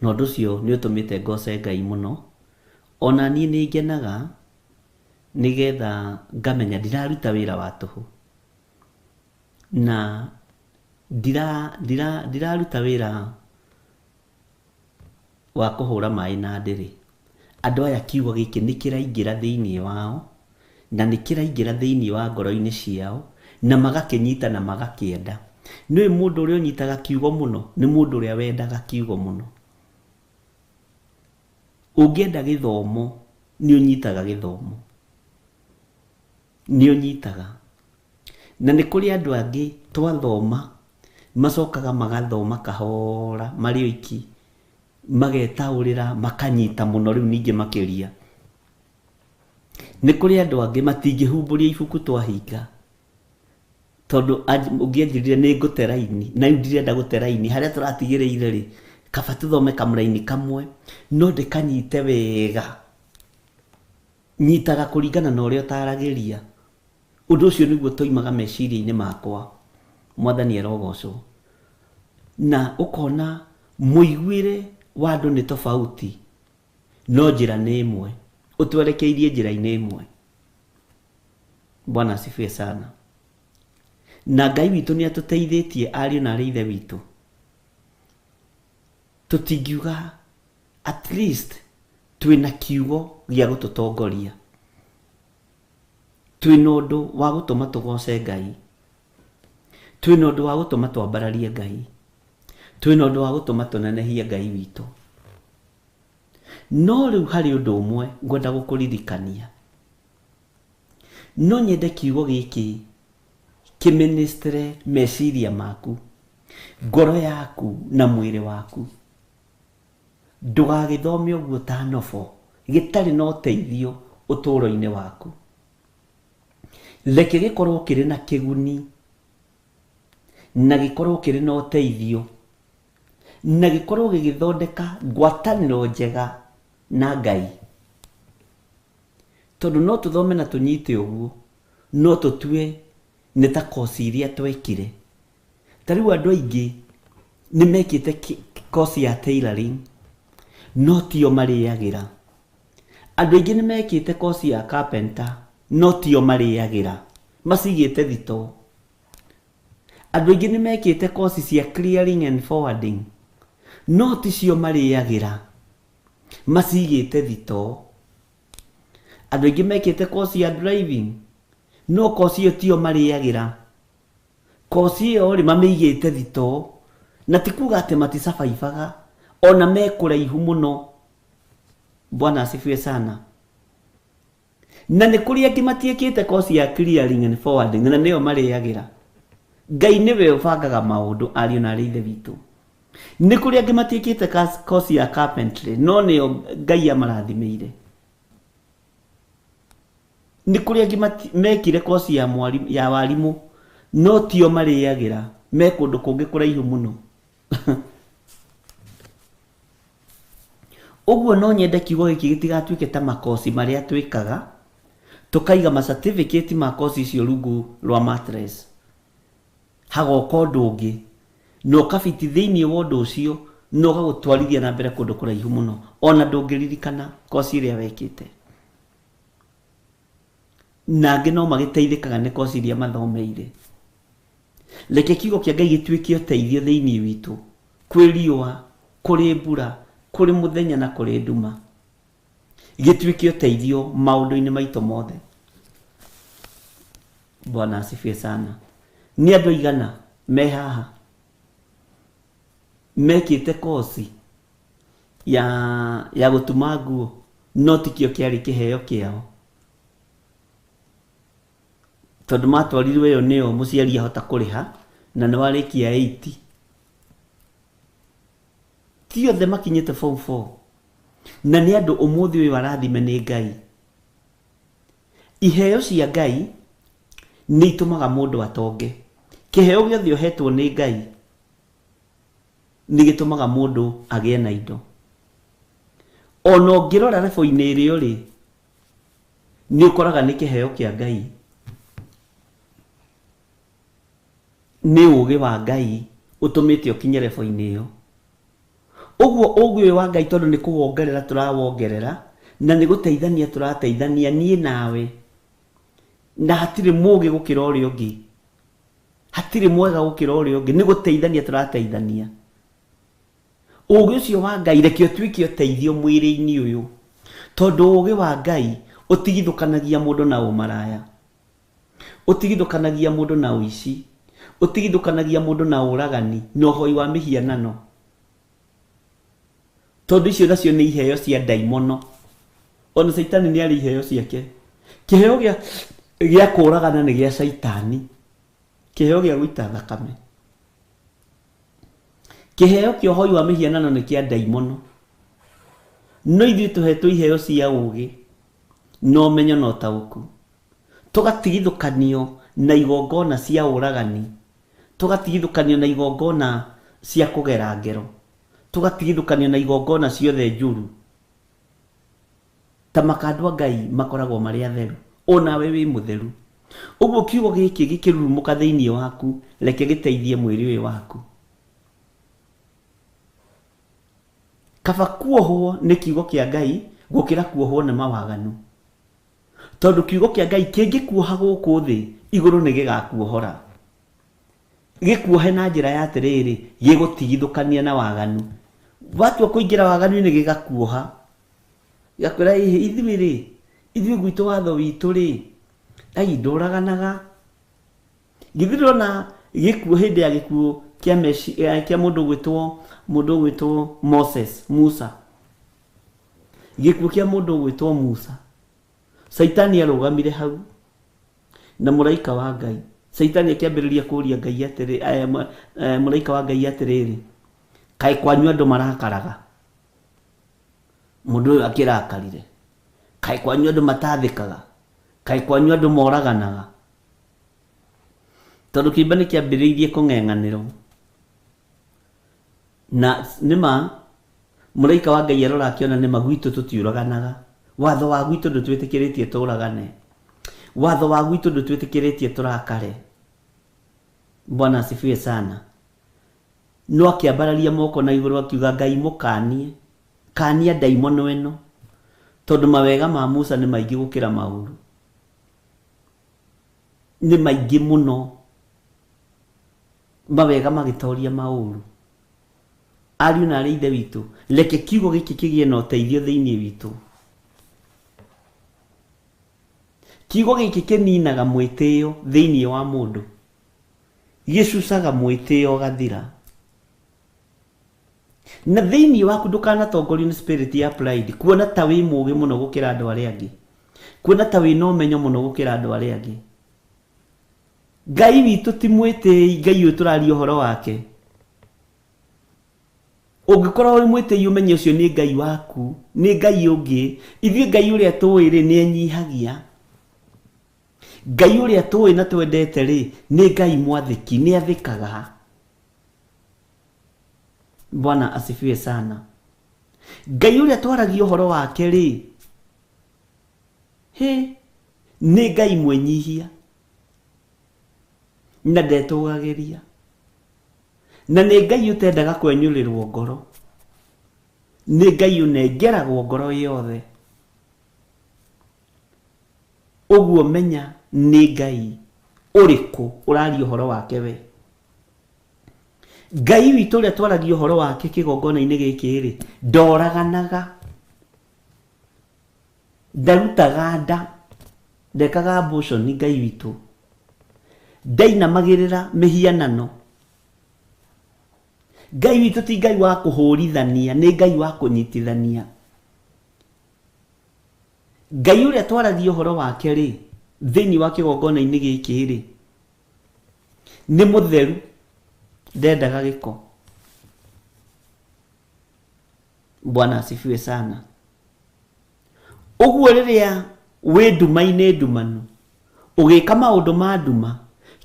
Na ũndũ ũcio nĩ ũtũmĩte ngoce Ngai mũno. Ona niĩ nĩ ngenaga nĩgetha ngamenya ndiraruta wĩra wa tũhũ. Na ndiraruta wĩra wa kũhũra maĩ na ndĩrĩ. Andũ aya kiugo gĩkĩ nĩ kĩraingĩra thĩinĩ wao, na nĩ kĩraingĩra thĩinĩ wa ngoro-inĩ ciao, na magakĩnyita na magakĩenda. Nĩũĩ mũndũ ũrĩa ũnyitaga kiugo mũno nĩ mũndũ ũrĩa wendaga kiugo mũno. Ũngĩenda gĩthomo nĩ ũnyitaga gĩthomo, nĩ ũnyitaga. Na nĩ kũrĩ andũ angĩ twathoma macokaga magathoma kahora marĩ oiki, magetaũrĩra makanyita mũno rĩu ningĩ makĩria. Nĩ kũrĩ andũ angĩ matingĩhumbũria ibuku twahinga, tondũ ũngĩanjĩrire nĩ ngũte raini, na rĩu ndirenda gũte raini, harĩa tũratigĩrĩire rĩ, kaba tũthome kamũraini kamwe, no ndĩkanyite wega. Nyitaga kũringana na ũrĩa ũtaragĩria. Ũndũ ũcio nĩguo toimaga meciria-inĩ makwa. Mwathani arogocwo. Na ũkona mũiguĩre wa andũ nĩ tofauti, no njĩra nĩ ĩmwe, ũtwerekeirie njĩra-inĩ ĩmwe. Bwana asifiwe sana. Na Ngai witũ nĩ atũteithĩtie ariũ na arĩ ithe witũ. Tũtingiuga at least twĩna kiugo gĩa gũtũtongoria. Twĩna ũndũ wa gũtũma tũgoce Ngai. Twĩna ũndũ wa gũtũma twambararie Ngai. Twĩna ũndũ wa gũtũma tũnenehie Ngai witũ. No rĩu harĩ ũndũ ũmwe ngwenda gũkũririkania. No nyende kiugo gĩkĩ kĩministre meciria maku, ngoro yaku na mwĩrĩ waku. Ndũgagĩthome ũguo ta nobo, gĩtarĩ na ũteithio ũtũũro-inĩ waku. Reke gĩkorwo kĩrĩ na kĩguni, na gĩkorwo kĩrĩ na ũteithio, na gĩkorwo gĩgĩthondeka ngwatanĩro njega na Ngai. Tondũ no tũthome na tũnyite ũguo, no tũtue nĩ ta kosi iria twekire. Ta rĩu andũ aingĩ nĩ mekĩte kosi ya tailoring, no tio marĩagĩra. Andũ aingĩ nĩ mekĩte kosi ya carpenter, no tio marĩagĩra. Macigĩte thitoo. Andũ aingĩ nĩ mekĩte kosi cia clearing and forwarding, no ticio marĩagĩra. Macigĩte thitoo. Andũ aingĩ mekĩte kosi ya driving, no kosi ĩyo tiyo marĩagĩra. Kosi ĩyo rĩ, mamĩigĩte thitoo. Na ti kuga atĩ maticabaibaga, ona me kũraihu mũno. Bwana asifiwe sana. Na nĩ kũrĩ angĩ matiĩkĩte kosi ya clearing and forwarding, na nĩyo marĩagĩra. Ngai nĩwe ũbangaga maũndũ, ariũ na arĩ ithe witũ. Nĩ kũrĩ angĩ matiĩkĩte kosi ya carpentry, no nĩyo Ngai amarathimĩire. Nĩ kũrĩ angĩ mekire kosi ya warimũ, no tio marĩagĩra, me kũndũ kũngĩ kũraihu mũno. Ũguo no nyende kiugo gĩkĩ gĩtigatuĩke ta makosi marĩa twĩkaga, tũkaiga ma certificate ma kosi icio rungu rwa mattress. Hagoka ũndũ ũngĩ, Na ũkabiti thĩinĩ wa ũndũ ũcio na ũgagũtwarithia na mbere kũndũ kũraihu mũno ona ndũngĩririkana koci ĩrĩa wekĩte. Na angĩ no magĩteithĩkaga nĩ koci iria mathomeire. Reke kiugo kĩa Ngai gĩtuĩke ũteithio thĩinĩ witũ, kwĩ riũa, kũrĩ mbura, kũrĩ mũthenya na kũrĩ nduma. Gĩtuĩke ũteithio maũndũ-inĩ maitũ mothe. Bwana asifiwe sana. Nĩ andũ aigana me haha mekĩte koci ya gũtuma nguo no tikĩo kĩarĩ kĩheo kĩao, tondũ matwarirwo ĩyo nĩyo mũciari ahota kũrĩha na nĩ warĩkia 8. Ti othe makinyĩte form 4 na nĩ andũ ũmũthĩ ũyũ arathime nĩ Ngai. Iheo cia Ngai nĩ itũmaga mũndũ atonge. Kĩheo gĩothe ũhetwo nĩ Ngai nĩ gĩtũmaga mũndũ agĩe na indo. Ona ũngĩrora rebo-inĩ ĩrĩa ũrĩ, nĩ ũkoraga nĩ kĩheo kĩa Ngai, nĩ ũgĩ wa Ngai ũtũmĩte ũkinye rebo-inĩ ĩyo. Ũguo ũgĩ ũyũ wa Ngai tondũ nĩ kũwongerera tũrawongerera na nĩ gũteithania tũrateithania niĩ nawe, na hatirĩ mũgĩ gũkĩra ũrĩa ũngĩ, hatirĩ mwega gũkĩra ũrĩa ũngĩ, nĩ gũteithania tũrateithania. Ũgĩ ũcio wa Ngai reke ũtuĩke ũteithio mwĩrĩ-inĩ ũyũ, tondũ ũgĩ wa Ngai ũtigithũkanagia mũndũ na ũmaraya, ũtigithũkanagia mũndũ na ũici, ũtigithũkanagia mũndũ na ũragani na ũhoi wa mĩhianano, tondũ icio nacio nĩ iheo cia ndaimono. Ona Caitani nĩ arĩ iheo ciake. Kĩheo gĩa kũragana nĩ gĩa Caitani, kĩheo gĩa gũita thakame, kĩheo kĩa ũhoi wa mĩhianano nĩ kĩa ndaimono. No ithuĩ tũhetwo iheo cia ũgĩ na ũmenyo na ũtaũku, tũgatigithũkanio na igongona cia ũragani, tũgatigithũkanio na igongona cia kũgera ngero, tũgatigithũkanio na igongona ciothe njũru. Ta makandũ a Ngai makoragwo marĩ atheru, onawe wĩ mũtheru. Ũguo kiugo gĩkĩ gĩkĩrurumũka thĩinĩ waku, reke gĩteithie mwĩrĩ ũyũ waku. Kaba kuohwo nĩ kiugo kĩa Ngai gũkĩra kuohwo nĩ mawaganu, tondũ kiugo kĩa Ngai kĩngĩkuoha gũkũ thĩ, igũrũ nĩ gĩgakuohora. Gĩkuohe na njĩra ya atĩrĩrĩ, gĩgũtigithũkania na waganu. Watua kũingĩra waganu-inĩ gĩgakuoha, gĩgakwĩra ĩhĩ, ithuĩ rĩ, ithuĩ gwitũ watho witũ rĩ, ai ndũraganaga. Githĩ ndũrona gĩkuũ hĩndĩ ya gĩkuũ kĩa kĩa mũndũ ũgwĩtwo Moses, Musa. Gĩkuũ kĩa mũndũ ũgwĩtwo Musa, Caitani arũgamire hau na mũraika wa Ngai. Caitani akĩambĩrĩria kũũria Ngai atĩrĩ, mũraika wa Ngai atĩrĩrĩ, kaĩ kwanyu andũ marakaraga? Mũndũ ũyũ akĩrakarire. Kaĩ kwanyu andũ matathĩkaga? Kaĩ kwanyu andũ moraganaga? Tondũ kĩimba nĩ kĩambĩrĩirie kũng'eng'anĩrwo. Na nĩma mũraika wa Ngai arora akĩona nĩma gwitũ tũtiũraganaga. Watho wa gwitũ ndũtwĩtĩkĩrĩtie tũragane. Watho wa gwitũ ndũtwĩtĩkĩrĩtie tũrakare. Bwana asifiwe sana. No akĩambararia moko na igũrũ akiuga Ngai mũkanie, kania ndaimono ĩno, tondũ mawega ma Musa nĩ maingĩ gũkĩra maũru. Nĩ maingĩ mũno mawega magĩtoria maũru. Ariũ na arĩ ithe witũ, reke kiugo gĩkĩ kĩgĩe na ũteithio thĩinĩ witũ. Kiugo gĩkĩ kĩninaga mwĩtĩo thĩinĩ wa mũndũ, gĩcucaga mwĩtĩo ũgathira. Na thĩinĩ waku ndũkanatongorio nĩ spirit ya pride, kuona ta wĩ mũũgĩ mũno gũkĩra andũ arĩa angĩ, kuona ta wĩna ũmenyo mũno gũkĩra andũ arĩa angĩ. Ngai witũ ti mwĩtĩi, Ngai ũyũ tũraria ũhoro wake. Ũngĩkorwo wĩ mwĩtĩi ũmenye ũcio nĩ Ngai waku, nĩ Ngai ũngĩ. Ithuĩ Ngai ũrĩa tũĩ rĩ, nĩ enyihagia. Ngai ũrĩa tũĩ na twendete rĩ, nĩ Ngai mwathĩki, nĩ athĩkaga. Bwana asifiwe sana. Ngai ũrĩa twaragia ũhoro wake rĩ, hĩ, nĩ Ngai mwenyihia na ndetũgagĩria. Na nĩ Ngai ũtendaga kwenyũrĩrwo ngoro, nĩ Ngai ũnengeragwo ngoro yothe. Ũguo menya nĩ Ngai ũrĩkũ ũraria ũhoro wake we. Ngai witũ ũrĩa twaragia ũhoro wake kĩgongona-inĩ gĩkĩ rĩ, ndoraganaga, ndarutaga nda, ndekaga abortion Ngai witũ, ndainamagĩrĩra mĩhianano. Ngai witũ ti Ngai wa kũhũrithania, nĩ Ngai wa kũnyitithania. Ngai ũrĩa twaragia ũhoro wake rĩ, thĩinĩ wa kĩgongona-inĩ gĩkĩ rĩ, nĩ mũtheru, ndendaga gĩko. Bwana asifiwe sana. Ũguo rĩrĩa wĩ nduma-inĩ ndumanu, ũgĩka maũndũ ma nduma,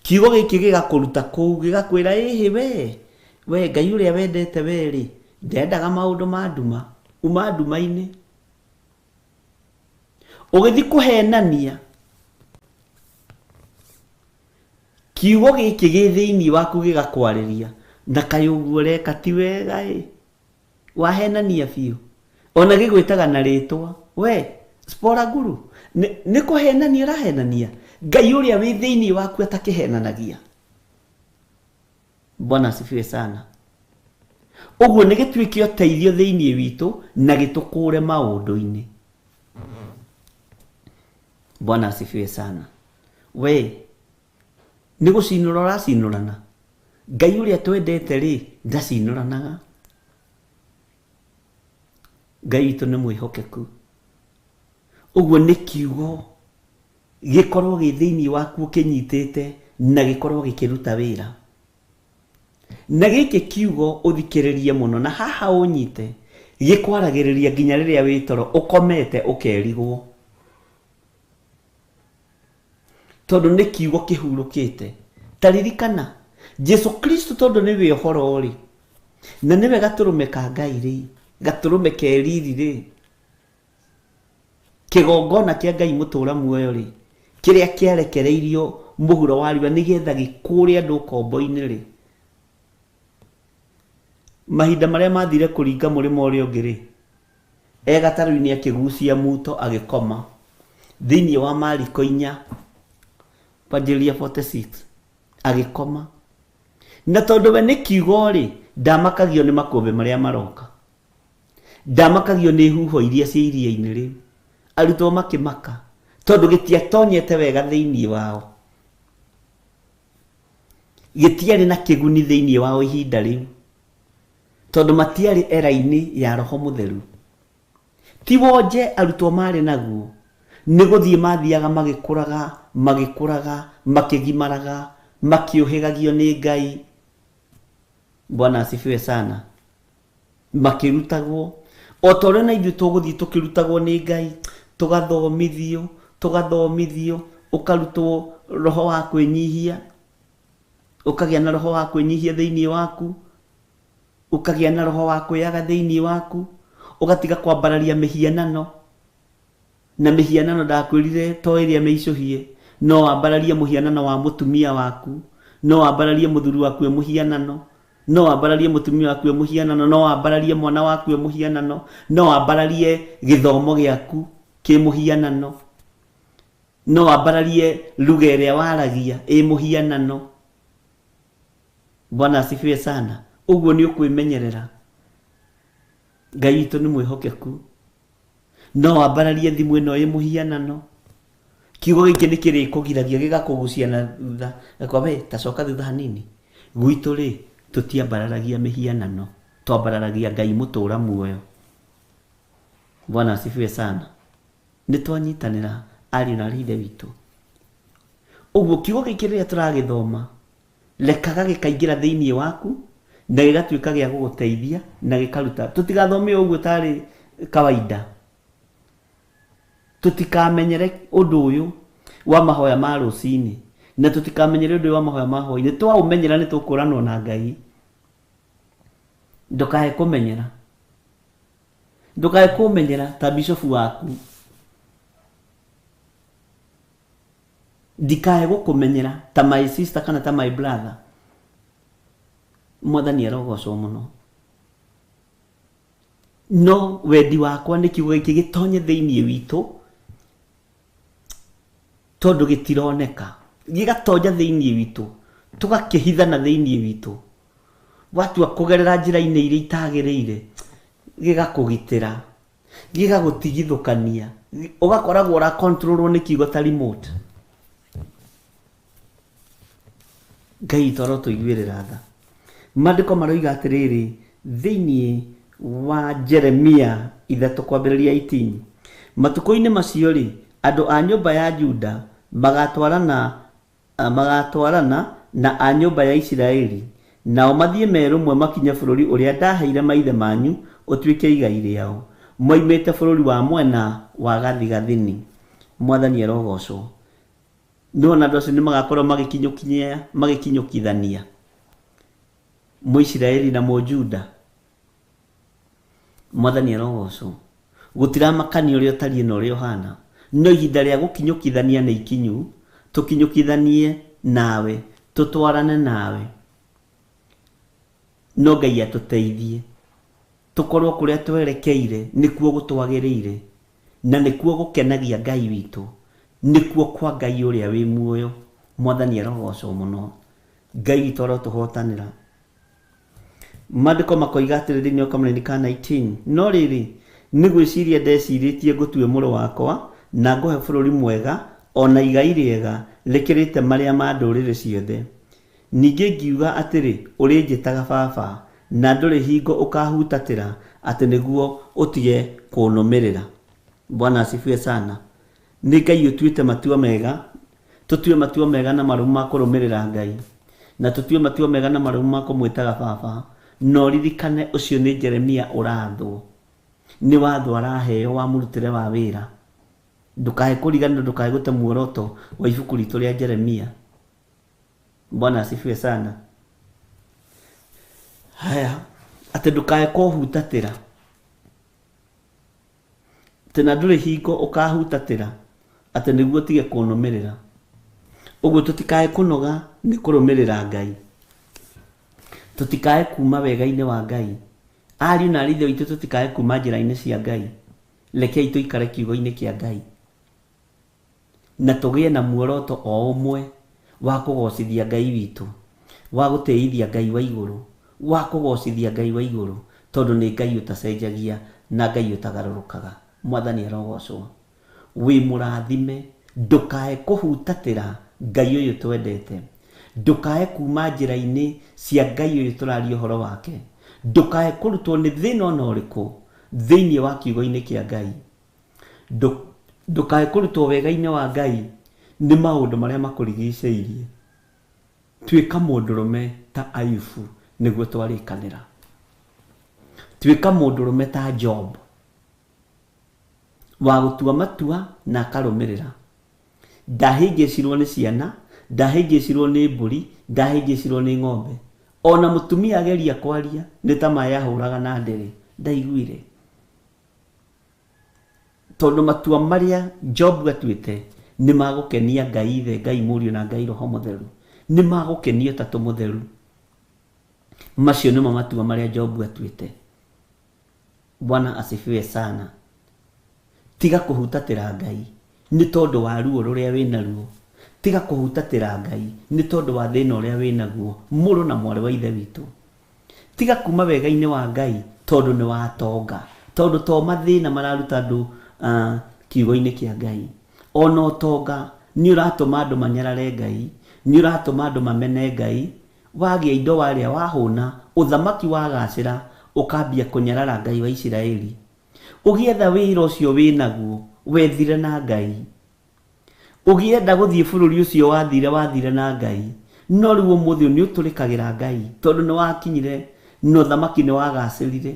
kiugo gĩkĩ gĩgakũruta kũu, gĩgakwĩra ĩhĩ we, we Ngai ũrĩa wendete we rĩ, ndendaga maũndũ ma nduma, uma nduma-inĩ. Ũgĩthiĩ kũhenania, kiugo gĩkĩ gĩ thĩinĩ waku gĩgakwarĩria, na kaĩ ũguo ũreka ti wega ĩ. Wahenania biũ. Ona gĩgwĩtaga na rĩtwa. We, Spora Guru, nĩ kũhenania ũrahenania? Ngai ũrĩa wĩ thĩinĩ waku atakĩhenanagia. Bwana asifiwe sana. Ũguo nĩ gĩtuĩke ũteithio thĩinĩ witũ na gĩtũkũre maũndũ-inĩ. Bwana asifiwe sana. We, nĩ gũcinũra ũracinũrana? Ngai ũrĩa twendete rĩ, ndacinũranaga. Ngai witũ nĩ mwĩhokeku. Ũguo nĩ kiugo gĩkorwo gĩ thĩinĩ waku ũkĩnyitĩte na gĩkorwo gĩkĩruta wĩra. Na gĩkĩ kiugo ũthikĩrĩrie mũno na haha ũnyite, gĩkwaragĩrĩria nginya rĩrĩa wĩ toro ũkomete ũkerigwo. Tondũ nĩ kiugo kĩhurũkĩte. Ta ririkana, Jesu Kristo tondũ nĩwe ũhoro-rĩ, na nĩwe gatũrũme ka Ngai-rĩ, gatũrũme ke riri-rĩ, kĩgongona kĩa Ngai mũtũra muoyo-rĩ, kĩrĩa kĩarekereirio mũhuro wa riũa nĩgetha gĩkũũre andũ ũkombo-inĩ-rĩ, mahinda marĩa mathire kũringa mũrĩmo ũrĩa ũngĩ-rĩ, E gatarũ-inĩ akĩgucia muto agĩkoma. Thĩinĩ wa Mariko inya, kwanjĩrĩria 46, agĩkoma. Na tondũ we nĩ kiugo-rĩ, ndamakagio nĩ makũmbĩ marĩa maroka. Ndamakagio nĩ huho iria cia iria-inĩ rĩu. Arutwo makĩmaka, tondũ gĩtiatonyete wega thĩinĩ wao. Gĩtiarĩ na kĩguni thĩinĩ wao ihinda rĩu. Tondũ matiarĩ era-inĩ ya Roho Mũtheru. Ti wonje arutwo maarĩ naguo, nĩ gũthiĩ maathiaga magĩkũraga, magĩkũraga, makĩgimaraga, makĩũhĩgagio nĩ Ngai. Bwana asifiwe sana. Makĩrutagwo. O ta ũrĩa na ithuĩ tũgũthiĩ tũkĩrutagwo nĩ Ngai, tũgathomithio, tũgathomithio, ũkarutwo roho wa kwĩnyihia. Ũkagĩa na roho wa kwĩnyihia thĩinĩ waku, ũkagĩa na roho wa kwĩyaga thĩinĩ waku, ũgatiga kwambararia mĩhianano. Na mĩhianano ndakwĩrire to ĩrĩa mĩicũhie, no wambararie mũhianano wa mũtumia waku, no wambararie mũthuri waku e mũhianano, no wambararie mũtumia waku e mũhianano, no wambararie mwana waku e mũhianano, no wambararie gĩthomo gĩaku kĩ mũhianano. No wambararie lugha ĩrĩa waragia ĩ mũhianano. Bwana asifiwe sana. Ũguo nĩ ũkwĩmenyerera. Ngai witũ nĩ mwĩhokeku. No wambararie thimũ ĩno ĩ mũhianano. Kiugo gĩkĩ nĩ kĩrĩkũgiragia gĩgakũgucia na thutha. Gakwa we ta coka thutha hanini. Gwitũ rĩ, tũtiambararagia mĩhianano. Twambararagia Ngai mũtũra muoyo. Bwana asifiwe sana. Nĩ twanyitanĩra ariũ na aarĩ a Ithe witũ. Ũguo kiugo gĩkĩ rĩrĩa tũragĩthoma, rekaga gĩkaingĩra thĩinĩ waku na gĩgatuĩka gĩa gũgũteithia na gĩkaruta. Tũtigathome o ũguo tarĩ kawaida. Tũtikamenyere ũndũ ũyũ wa mahoya ma rũcinĩ na tũtikamenyere ũndũ ũyũ wa mahoya ma hwainĩ. Twaũmenyera nĩ tũkũranwo na Ngai. Ndũkae kũmenyera. Ndũkae kũmenyera ta bishofu waku. Ndikae gũkũmenyera ta my sister kana ta my brother. Mwathani arogocwo mũno. No wendi wakwa nĩ kiugo gĩkĩ gĩtonye thĩinĩ witũ, tondũ gĩtironeka, gĩgatonya thĩinĩ witũ, tũgakĩhithana thĩinĩ witũ. Watua kũgerera njĩra-inĩ iria itagĩrĩire, gĩgakũgitĩra, gĩgagũtigithũkania, ũgakoragwo ũrakontrolwo nĩ kiugo ta remote. Ngai witũ arotũiguĩrĩra tha. Maandĩko maroiga atĩrĩrĩ thĩinĩ wa Jeremia 3 kwambĩrĩria 18, matukũ-inĩ macio rĩ, andũ a nyũmba ya Juda magatwarana na a nyũmba ya Isiraeli, nao mathiĩ merũmwe makinye bũrũri ũrĩa ndaheire maithe manyu ũtuĩke igai rĩao, moimĩte bũrũri wa mwena wa gathigathini. Mwathani arogocwo. Nĩwona andũ acio nĩmagakorwo magĩkinyũkithania Mũisiraeli na Mũjuda. Mwathani arogocwo. Gũtiramakania ũrĩa ũtariĩ na ũrĩa ũhana, no ihinda rĩa gũkinyũkithania nĩ ikinyu. Tũkinyũkithanie nawe, tũtwarane nawe, no Ngai atũteithie tũkorwo kũrĩa twerekeire nĩkuo gũtwagĩrĩire, na nĩkuo gũkenagia Ngai witũ, nĩkuo kwa Ngai ũrĩa wĩ muoyo. Mwathani arogocwo mũno. Ngai witũ arotũhotanĩra. Maandĩko makoiga atĩrĩ thĩinĩ wa kamũraini ka 19, no rĩrĩ, nĩ gwĩciria ndecirĩtie ngũtue mũrũ wakwa, na ngũhe bũrũri mwega ona igai rĩega rĩkĩrĩte marĩa ma ndũrĩrĩ ciothe. Ningĩ ngiuga atĩrĩ, ũrĩnjĩtaga baba, na ndũrĩ hingo ũkahutatĩra atĩ nĩguo ũtige kũnũmĩrĩra. Bwana asifiwe sana. Nĩ Ngai ũtuĩte matua mega, tũtue matua mega na marũmu ma kũrũmĩrĩra Ngai, na tũtue matua mega na marũmu ma kũmwĩtaga baba. No ririkane ũcio nĩ Jeremia ũrathwo, nĩ watho araheo wa mũrutĩre wa wĩra. Ndũkae kũriganĩrwo, ndũkae gũte muoroto wa ibuku ritũ rĩa Jeremia. Bwana asifiwe sana. Haya, atĩ ndũkae kũhutatĩra, atĩ na ndũrĩ hingo ũkahutatĩra atĩ nĩguo ũtige kũnũmĩrĩra. Ũguo tũtikae kũnoga nĩ kũrũmĩrĩra Ngai, tũtikae kuma wega-inĩ wa Ngai. Ariũ na aarĩ witũ, tũtikae kuma njĩra-inĩ cia Ngai. Rekei tũikare kiugo-inĩ kĩa Ngai, na tũgĩe na muoroto o ũmwe wa kũgocithia Ngai witũ, wa gũtĩithia Ngai wa igũrũ, wa kũgocithia Ngai wa igũrũ, tondũ nĩ Ngai ũtacenjagia na Ngai ũtagarũrũkaga. Mwathani arogocwo. Wĩ mũrathime, ndũkae kũhutatĩra Ngai ũyũ twendete, ndũkae kuma njĩra-inĩ cia Ngai ũyũ tũraria ũhoro wake, ndũkae kũrutwo nĩ thĩna ona ũrĩkũ thĩinĩ wa kiugo-inĩ kĩa Ngai, ndũkae kũrutwo wega-inĩ wa Ngai nĩ maũndũ marĩa makũrigicĩirie. Tuĩka mũndũrũme ta Ayubu nĩguo twarĩkanĩra. Tuĩka mũndũrũme ta Job, wa gũtua matua na akarũmĩrĩra. Ndahĩngĩcirwo nĩ ciana, ndahĩngĩcirwo nĩ mbũri, ndahĩngĩcirwo nĩ ng'ombe. Ona mũtumia ageria kwaria nĩ ta maĩ ahũraga na ndĩrĩ, ndaiguire. Tondũ matua marĩa Job atuĩte nĩ magũkenia Ngai Ithe, Ngai Mũriũ na Ngai Roho Mũtheru, nĩ magũkenia Ũtatũ Mũtheru. Macio nĩmo matua marĩa Job atuĩte. Bwana asifiwe sana. Tiga kũhutatĩra Ngai nĩ tondũ wa ruo rũrĩa wĩnaruo, tiga kũhutatĩra Ngai nĩ tondũ wa thĩna ũrĩa wĩnaguo, mũrũ na mwarĩ wa Ithe witũ. Tiga kuma wega-inĩ wa Ngai tondũ nĩ watonga, tondũ to mathĩna mararuta andũ kiugo-inĩ kĩa Ngai. Ona ũtonga nĩ ũratũma andũ manyarare Ngai, nĩ ũratũma andũ mamene Ngai. Wagĩa indo warĩa wahũna, ũthamaki wagacĩra, ũkambia kũnyarara Ngai wa Isiraeli. Ũgĩetha wĩra ũcio wĩnaguo, wethire na Ngai. Ũgĩenda gũthiĩ bũrũri ũcio wathire, wathire na Ngai. No rĩu ũmũthĩ nĩ ũtũrĩkagĩra Ngai, tondũ nĩ wakinyire na ũthamaki nĩ wagacĩrire.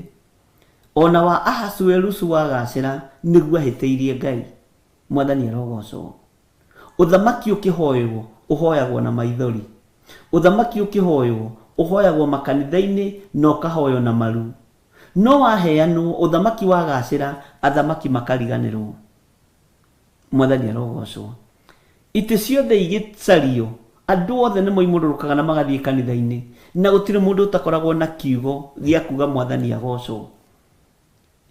Ona wa Ahasuerusu wagacĩra, nĩguo ahĩtĩirie Ngai. Mwathani arogocwo. Ũthamaki ũkĩhoywo, ũhoyagwo na maithori. Ũthamaki ũkĩhoywo, ũhoyagwo makanitha-inĩ na ũkahoywo na maru. No waheanwo, ũthamaki wagacĩra, athamaki makariganĩrwo. Mwathani arogocwo. Itĩ ciothe igĩcario, andũ othe nĩ moimũrũrũkaga na magathiĩ kanitha-inĩ. Na gũtirĩ mũndũ ũtakoragwo na kiugo gĩa kuga mwathani agocwo.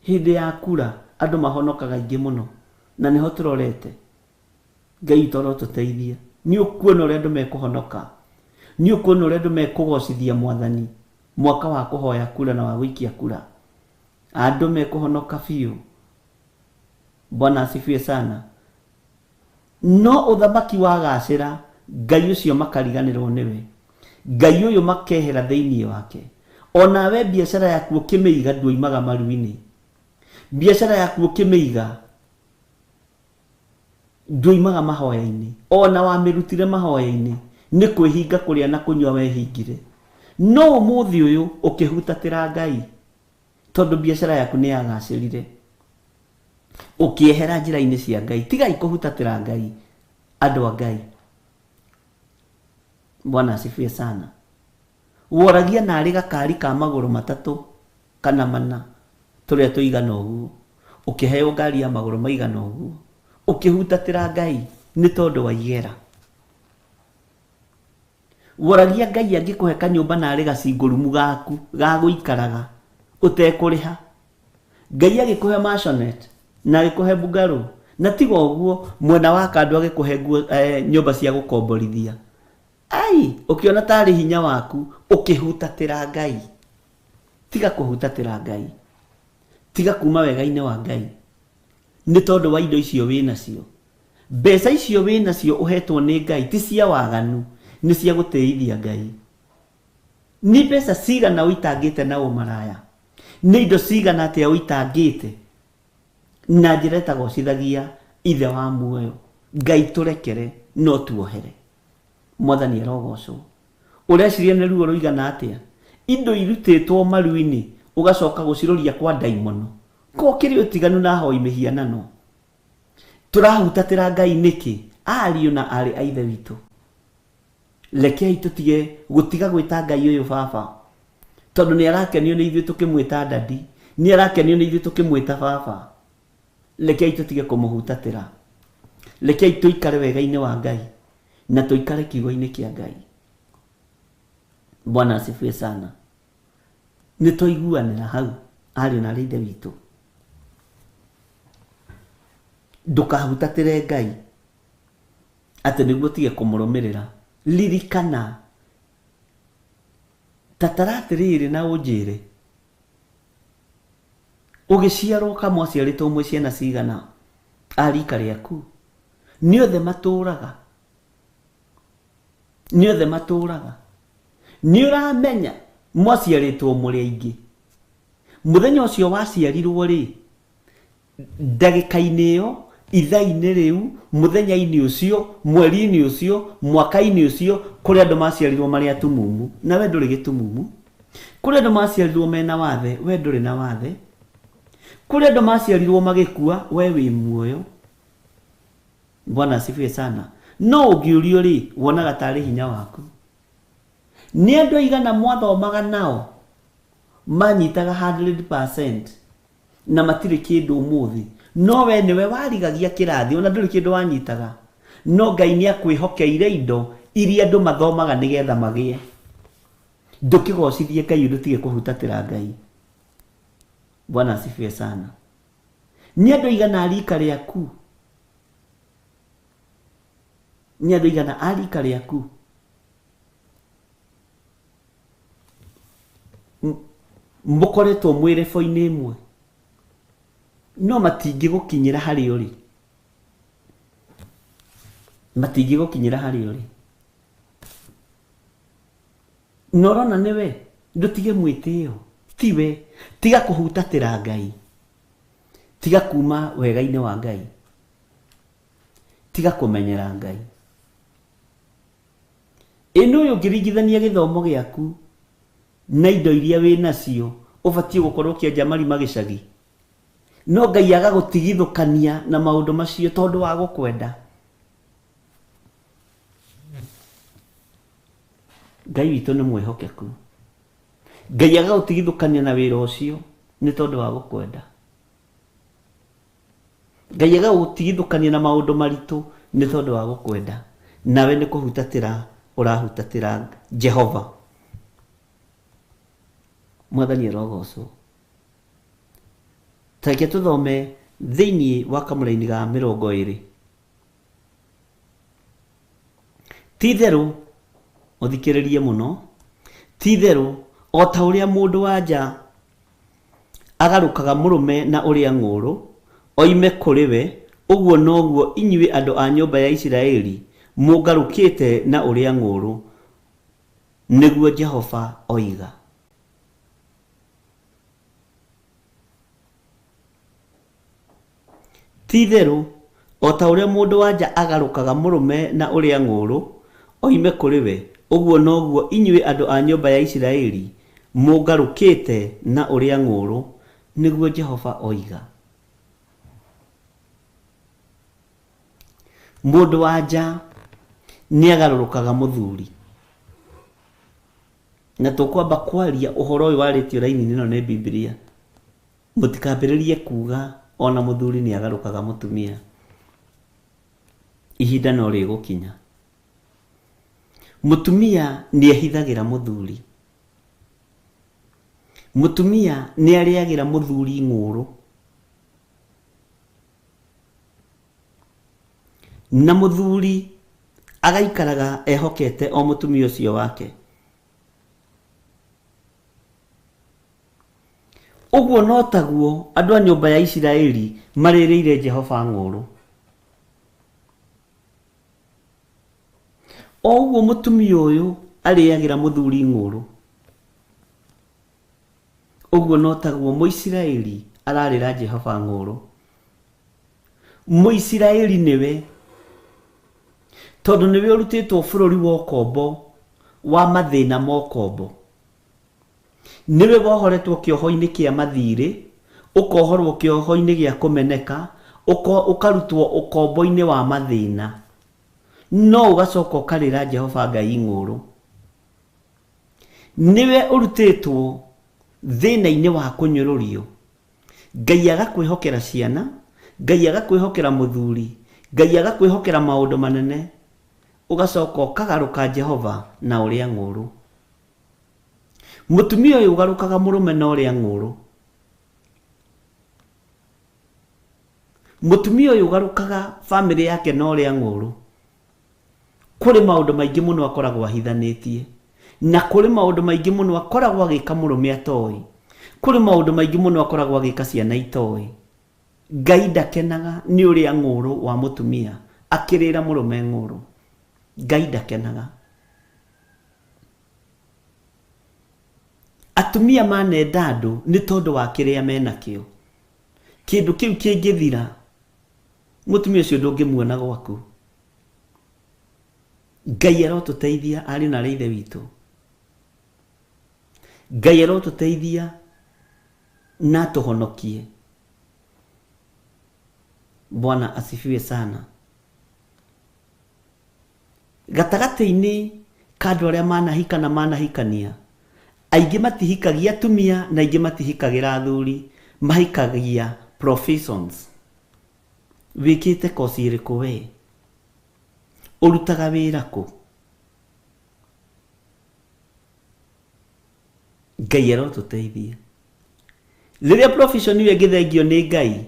Hĩndĩ ya kura andũ mahonokaga aingĩ mũno, na nĩho tũrorete. Ngai witũ arotũteithia. Nĩ ũkuona ũrĩa andũ mekũhonoka, nĩ ũkuona ũrĩa andũ mekũgocithia mwathani mwaka wa kũhoya kura na wa gũikia kura. Andũ mekũhonoka biũ. Bwana asifiwe sana. No ũthamaki wagacĩra, Ngai ũcio makariganĩrwo nĩwe, Ngai ũyũ makehera thĩinĩ wake. Onawe biacara yaku ũkĩmĩiga nduoimaga maru-inĩ. Biacara yaku ũkĩmĩiga nduoimaga mahoya-inĩ. Ona wamĩrutire mahoya-inĩ nĩ kwĩhinga kũrĩa na kũnyua wehingire. No ũmũthĩ ũyũ ũkĩhutatĩra Ngai tondũ biacara yaku nĩ yagacĩrire, ũkĩehera njĩra-inĩ cia Ngai. Tigai kũhutatĩra Ngai, andũ a Ngai. Bwana asifiwe sana. Woragia narĩ gakari ka magũrũ matatũ kana mana tũrĩa tũigana ũguo, ũkĩheo ngari ya magũrũ maigana ũguo, ũkĩhutatĩra Ngai nĩ tondũ wa igera. Woragia Ngai angĩkũhe kanyũmba narĩ gacingũrumu gaku ga gũikaraga ũtekũrĩha. Ngai agĩkũhe maisonette na agĩkũhe bungalow, na tiga ũguo mwena wa kando agĩkũhe nguo, nyũmba cia gũkomborithia. Ai, ũkĩona tarĩ hinya waku, ũkĩhutatĩra Ngai. Tiga kũhutatĩra Ngai, tiga kuma wega-inĩ wa Ngai nĩ tondũ wa indo icio wĩnacio. Mbeca icio wĩnacio ũhetwo nĩ Ngai ti cia waganu, nĩ cia gũtĩithia Ngai. Nĩ mbeca cigana ũitangĩte na ũmaraya? Nĩ indo cigana atĩa ũitangĩte na njĩra ĩtagocithagia Ithe wa muoyo? Ngai tũrekere no tuohere. Mwathani arogocwo. Ũreciria nĩ ruo rũigana atĩa? Indo irutĩtwo maru-inĩ ũgacoka gũciroria kwa ndaimono. Ko kĩrĩ ũtiganu na ahoi mĩhianano? Tũrahutatĩra Ngai nĩkĩ? Ariũ na aarĩ a Ithe witũ, rekei tũtige gũtiga gwĩta Ngai ũyũ baba, tondũ nĩ arakenio nĩ ithuĩ tũkĩmwĩta dadi, nĩ arakenio nĩ ithuĩ tũkĩmwĩta baba. Rekei tũtige kũmũhutatĩra. Rekei tũikare wega-inĩ wa Ngai na tũikare kiugo-inĩ kĩa Ngai. Bwana asifiwe sana. Nĩ twaiguanĩra hau, ariũ na aarĩ a Ithe witũ. Ndũkahutatĩre Ngai atĩ nĩguo ũtige kũmũrũmĩrĩra. Ririkana, tatara atĩrĩrĩ na ũnjĩre, ũgĩciarwo kamwaciarĩtwo mwĩ ciana cigana a rika rĩaku? Nĩ othe matũraga, nĩ othe matũraga. Nĩ ũramenya mwaciarĩtwo mũrĩ aingĩ. Mũthenya ũcio waciarirwo rĩ, ndagĩka-inĩ ĩyo, ithaa-inĩ rĩu, mũthenya-inĩ ũcio, mweri-inĩ ũcio, mwaka-inĩ ũcio, kũrĩ andũ maciarirwo marĩ atumumu, na we ndũrĩ gĩtumumu. Kũrĩ andũ maciarirwo mena wathe, we ndũrĩ na wathe. Kũrĩ andũ maciarirwo magĩkua, we wĩ muoyo. Bwana asifiwe sana. No ũngĩũrio rĩ, wonaga tarĩ hinya waku. Nĩ andũ aigana mwathomaga nao manyitaga 100% na matirĩ kĩndũ ũmũthĩ, no we nĩwe warigagia kĩrathi, ona ndũrĩ kĩndũ wanyitaga. No Ngai nĩ akwĩhokeire indo iria andũ mathomaga nĩgetha magĩe. Ndũkĩgocithie Ngai ũndũ tige kũhutatĩra Ngai. Bwana asifiwe sana. Nĩ andũ aigana a rika rĩaku? Nĩ andũ aigana a rika rĩaku mũkoretwo mwĩ rebo-inĩ ĩmwe, no matingĩgũkinyĩra harĩa ũrĩ, matingĩgũkinyĩra harĩa ũrĩ. Na ũrona nĩwe, ndũtige mwĩtĩo, tiwe. Tiga kũhutatĩra Ngai, tiga kuma wega-inĩ wa Ngai, tiga kũmenyera Ngai. Ĩno ũyũ ũngĩringithania gĩthomo gĩaku na indo iria wĩ nacio, ũbatiĩ gũkorwo ũkĩenja marima gĩcagi. No Ngai agagũtigithũkania na maũndũ macio tondũ wa gũkwenda. Ngai witũ nĩ mwĩhokeku. Ngai agagũtigithũkania na wĩra ũcio nĩ tondũ wa gũkwenda. Ngai agagũtigithũkania na maũndũ maritũ nĩ tondũ wa gũkwenda. Nawe nĩ kũhutatĩra ũrahutatĩra Jehova. Mwathani arogocwo. Ta reke tũthome thĩinĩ wa kamũraini ga 20. Ti-itherũ, ũthikĩrĩrie mũno, ti-itherũ o ta ũrĩa mũndũ-wa-nja agarũkaga mũrũme na ũrĩa ng'ũũrũ, oime kũrĩ we, ũguo noguo inyuĩ andũ a nyũmba ya Isiraeli mũngarũkĩte na ũrĩa ng'ũũrũ, nĩguo Jehova oiga. Ti-itherũ, o ta ũrĩa mũndũ-wa-nja agarũkaga mũrũme na ũrĩa ng'ũũrũ, oime kũrĩ we, ũguo noguo inyuĩ andũ a nyũmba ya Isiraeli mũngarũkĩte na ũrĩa ng'ũũrũ, nĩguo Jehova oiga. Mũndũ-wa-nja nĩagarũrũkaga mũthuri. Na tũkwamba kwaria ũhoro ũyũ warĩtio raini-inĩ ĩno nĩ Bibilia. Mũtikambĩrĩrie kuuga ona mũthuri nĩ agarũkaga mũtumia. Ihinda no rĩgũkinya. Mũtumia nĩ ehithagĩra mũthuri. Mũtumia nĩ arĩagĩra mũthuri ng'ũũrũ. Na mũthuri agaikaraga ehokete o mũtumia ũcio wake. Ũguo no taguo andũ a nyũmba ya Isiraeli marĩrĩire Jehova ng'ũũrũ. O ũguo mũtumia ũyũ arĩagĩra mũthuri ng'ũũrũ, ũguo no taguo Mũisiraeli ararĩra Jehova ng'ũũrũ. Mũisiraeli nĩwe, tondũ nĩwe ũrutĩtwo bũrũri wa ũkombo, wa mathĩna ma ũkombo. Nĩwe wohoretwo kĩoho-inĩ kĩa mathiirĩ, ũkohorwo kĩoho-inĩ gĩa kũmeneka, ũkarutwo ũkombo-inĩ wa mathĩna. No ũgacoka ũkarĩra Jehova Ngai ng'ũũrũ. Nĩwe ũrutĩtwo thĩna-inĩ wa kũnyũrũrio. Ngai agakwĩhokera ciana, Ngai agakwĩhokera mũthuri, Ngai agakwĩhokera maũndũ manene, ũgacoka ũkagarũka Jehova na ũrĩa ng'ũũrũ. Mũtumia ũyũ ũgarũkaga mũrũme na ũrĩa ng'ũũrũ. Mũtumia ũyũ ũgarũkaga famĩlĩ yake na ũrĩa ng'ũũrũ. Kũrĩ maũndũ maingĩ mũno akoragwo ahithanĩtie. Na kũrĩ maũndũ maingĩ mũno akoragwo agĩka mũrũme atoĩ. Kũrĩ maũndũ maingĩ mũno akoragwo agĩka ciana itoĩ. Ngai ndakenaga nĩ ũrĩa ng'ũũrũ wa mũtumia akĩrĩra mũrũme ng'ũũrũ. Ngai ndakenaga. Atumia manenda andũ nĩ tondũ wa kĩrĩa menakĩo. Kĩndũ kĩu kĩngĩthira, mũtumia ũcio ndũngĩmuona gwaku. Ngai arotũteithia ariũ na aarĩ a Ithe witũ. Ngai arotũteithia na atũhonokie. Bwana asifiwe sana. Gatagatĩ-inĩ ka andũ arĩa manahika na manahikania, aingĩ matihikagia atumia na aingĩ matihikagĩra athuri, mahikagia professions. Wĩkĩte kosi ĩrĩkũ we? Ũrutaga wĩra kũ? Ngai arotũteithia. Rĩrĩa profession ĩyo ĩngĩthengio nĩ Ngai,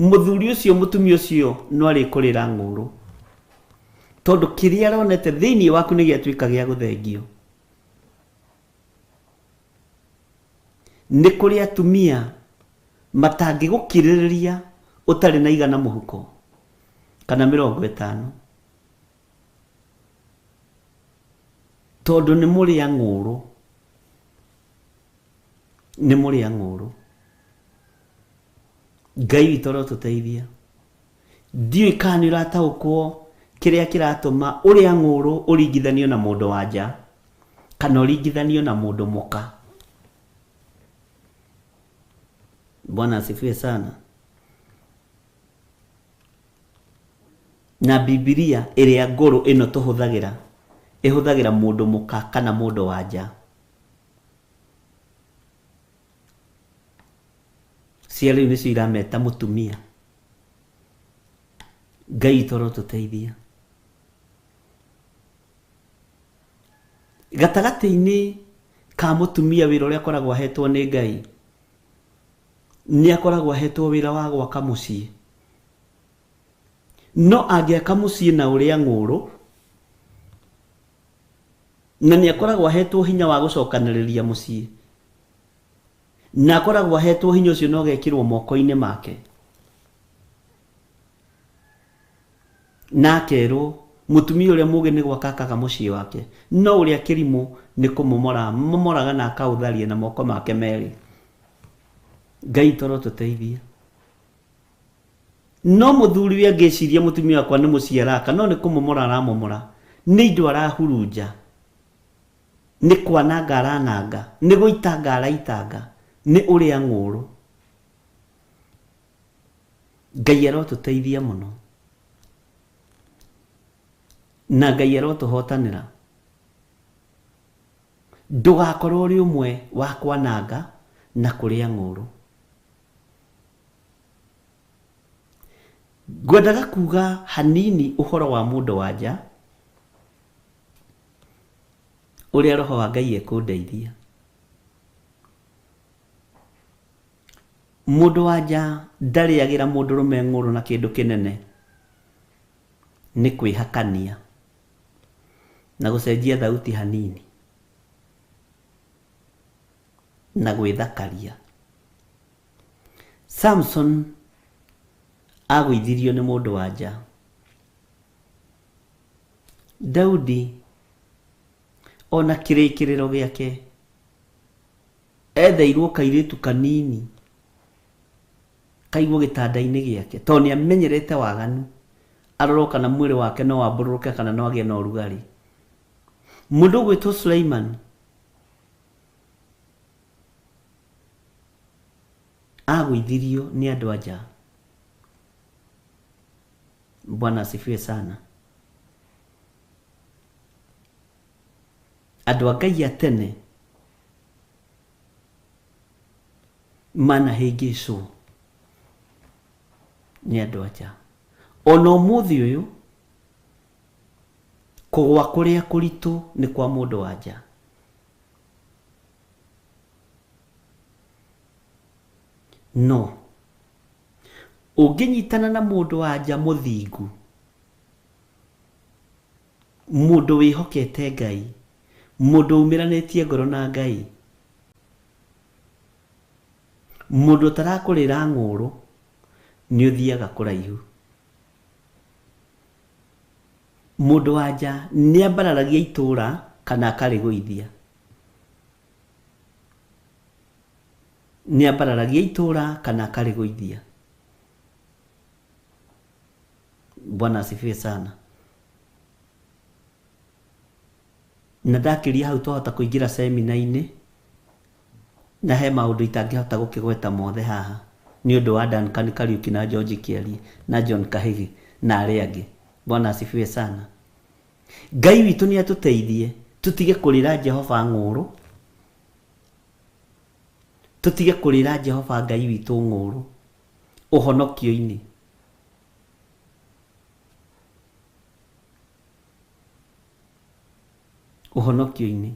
Mũthuri ũcio mũtumia ũcio no arĩkũrĩra ng'ũũrũ, tondũ kĩrĩa aronete thĩinĩ waku nĩ gĩatuĩka gĩa gũthengio. Nĩ kũrĩ atumia matangĩgũkirĩrĩria ũtarĩ na igana mũhuko kana 50, tondũ nĩ mũrĩa ng'ũũrũ, nĩ mũrĩa ng'ũũrũ. Ngai witũ arotũteithia. Ndiũĩ kana nĩ ũrataũkwo kĩrĩa kĩratũma ũrĩa ng'ũũrũ ũringithanio na mũndũ wa nja kana ũringithanio na mũndũ mũka. Bwana asifiwe sana. Na Bibilia ĩrĩa ngũrũ ĩno tũhũthagĩra ĩhũthagĩra mũndũ mũka kana mũndũ wa nja. Cia rĩu nĩcio irameta mũtumia. Ngai witũ arotũteithia. Gatagatĩ-inĩ Ka mũtumia wĩra ũrĩa akoragwo ahetwo nĩ Ngai, nĩ akoragwo ahetwo wĩra wa gwaka mũciĩ. No angĩaka mũciĩ na ũrĩa ng'ũrũ, na nĩ akoragwo ahetwo hinya wa gũcokanĩrĩria mũciĩ, na akoragwo ahetwo hinya ũcio na ũgekĩrwo moko-inĩ make, na akerwo mũtumia ũrĩa mũũgĩ nĩ gwaka akaga mũciĩ wake, no ũrĩa kĩrimũ nĩ kũmomora momoraga na akaũtharia na moko make merĩ. Ngai toro tũteithie. No mũthuri we angĩciria mũtumia wakwa nĩ mũciĩ araka, no nĩ kũmomora aramomora, nĩ indo arahurunja, nĩ kwananga arananga, nĩ gũitanga araitanga, nĩ ũrĩa ng'ũrũ. Ngai arotũteithia mũno, na Ngai arotũhotanĩra. Ndũgakorwo ũrĩ ũmwe wa kwananga na kũrĩa ng'ũrũ. Ngwendaga kuga hanini ũhoro wa mũndũ wa nja ũrĩa Roho wa Ngai ekũndeithia. Mũndũ wa nja ndarĩagĩra mũndũrũme ng'ũrũ na kĩndũ kĩnene, nĩ kwĩhakania na gũcenjia thauti hanini na gwĩthakaria. Samson agũithirio nĩ mũndũ wa nja. Daudi ona kĩrĩkĩrĩro gĩake etheirwo kairĩtu kanini kaigwo gĩtanda-inĩ gĩake, tondũ nĩ amenyerete waganu, arorwo kana mwĩrĩ wake no wambũrũrũke kana no agĩe na ũrugarĩ. Mũndũ ũgwĩtwo Suleiman agũithirio nĩ andũ a nja. Bwana asifiwe sana. Andũ a Ngai a tene manahĩngĩcwo nĩ andũ a nja. Ona ũmũthĩ ũyũ kũgwa kũrĩa kũritũ nĩ kwa mũndũ wa nja. No ũngĩnyitana na mũndũ wa nja mũthingu, mũndũ wĩhokete Ngai, mũndũ umĩranĩtie ngoro na Ngai, mũndũ ũtarakũrĩra ng'ũrũ, nĩ ũthiaga kũraihu. Mũndũ wa nja nĩ ambararagia itũũra kana akarĩgũithia. Nĩ ambararagia itũũra kana akarĩgũithia. Bwana asifiwe sana. Na ndakĩria hau twahota kũingĩra semina-inĩ, na he maũndũ itangĩhota gũkĩgweta mothe haha nĩ ũndũ wa Duncan Kariuki na George Kĩarie na John Kahĩgĩ na arĩa angĩ. Bwana asifiwe sana. Ngai witũ nĩ atũteithie tũtige kũrĩra Jehova ng'ũrũ, tũtige kũrĩra Jehova Ngai witũ ng'ũrũ ũhonokio-inĩ. Ũhonokio-inĩ.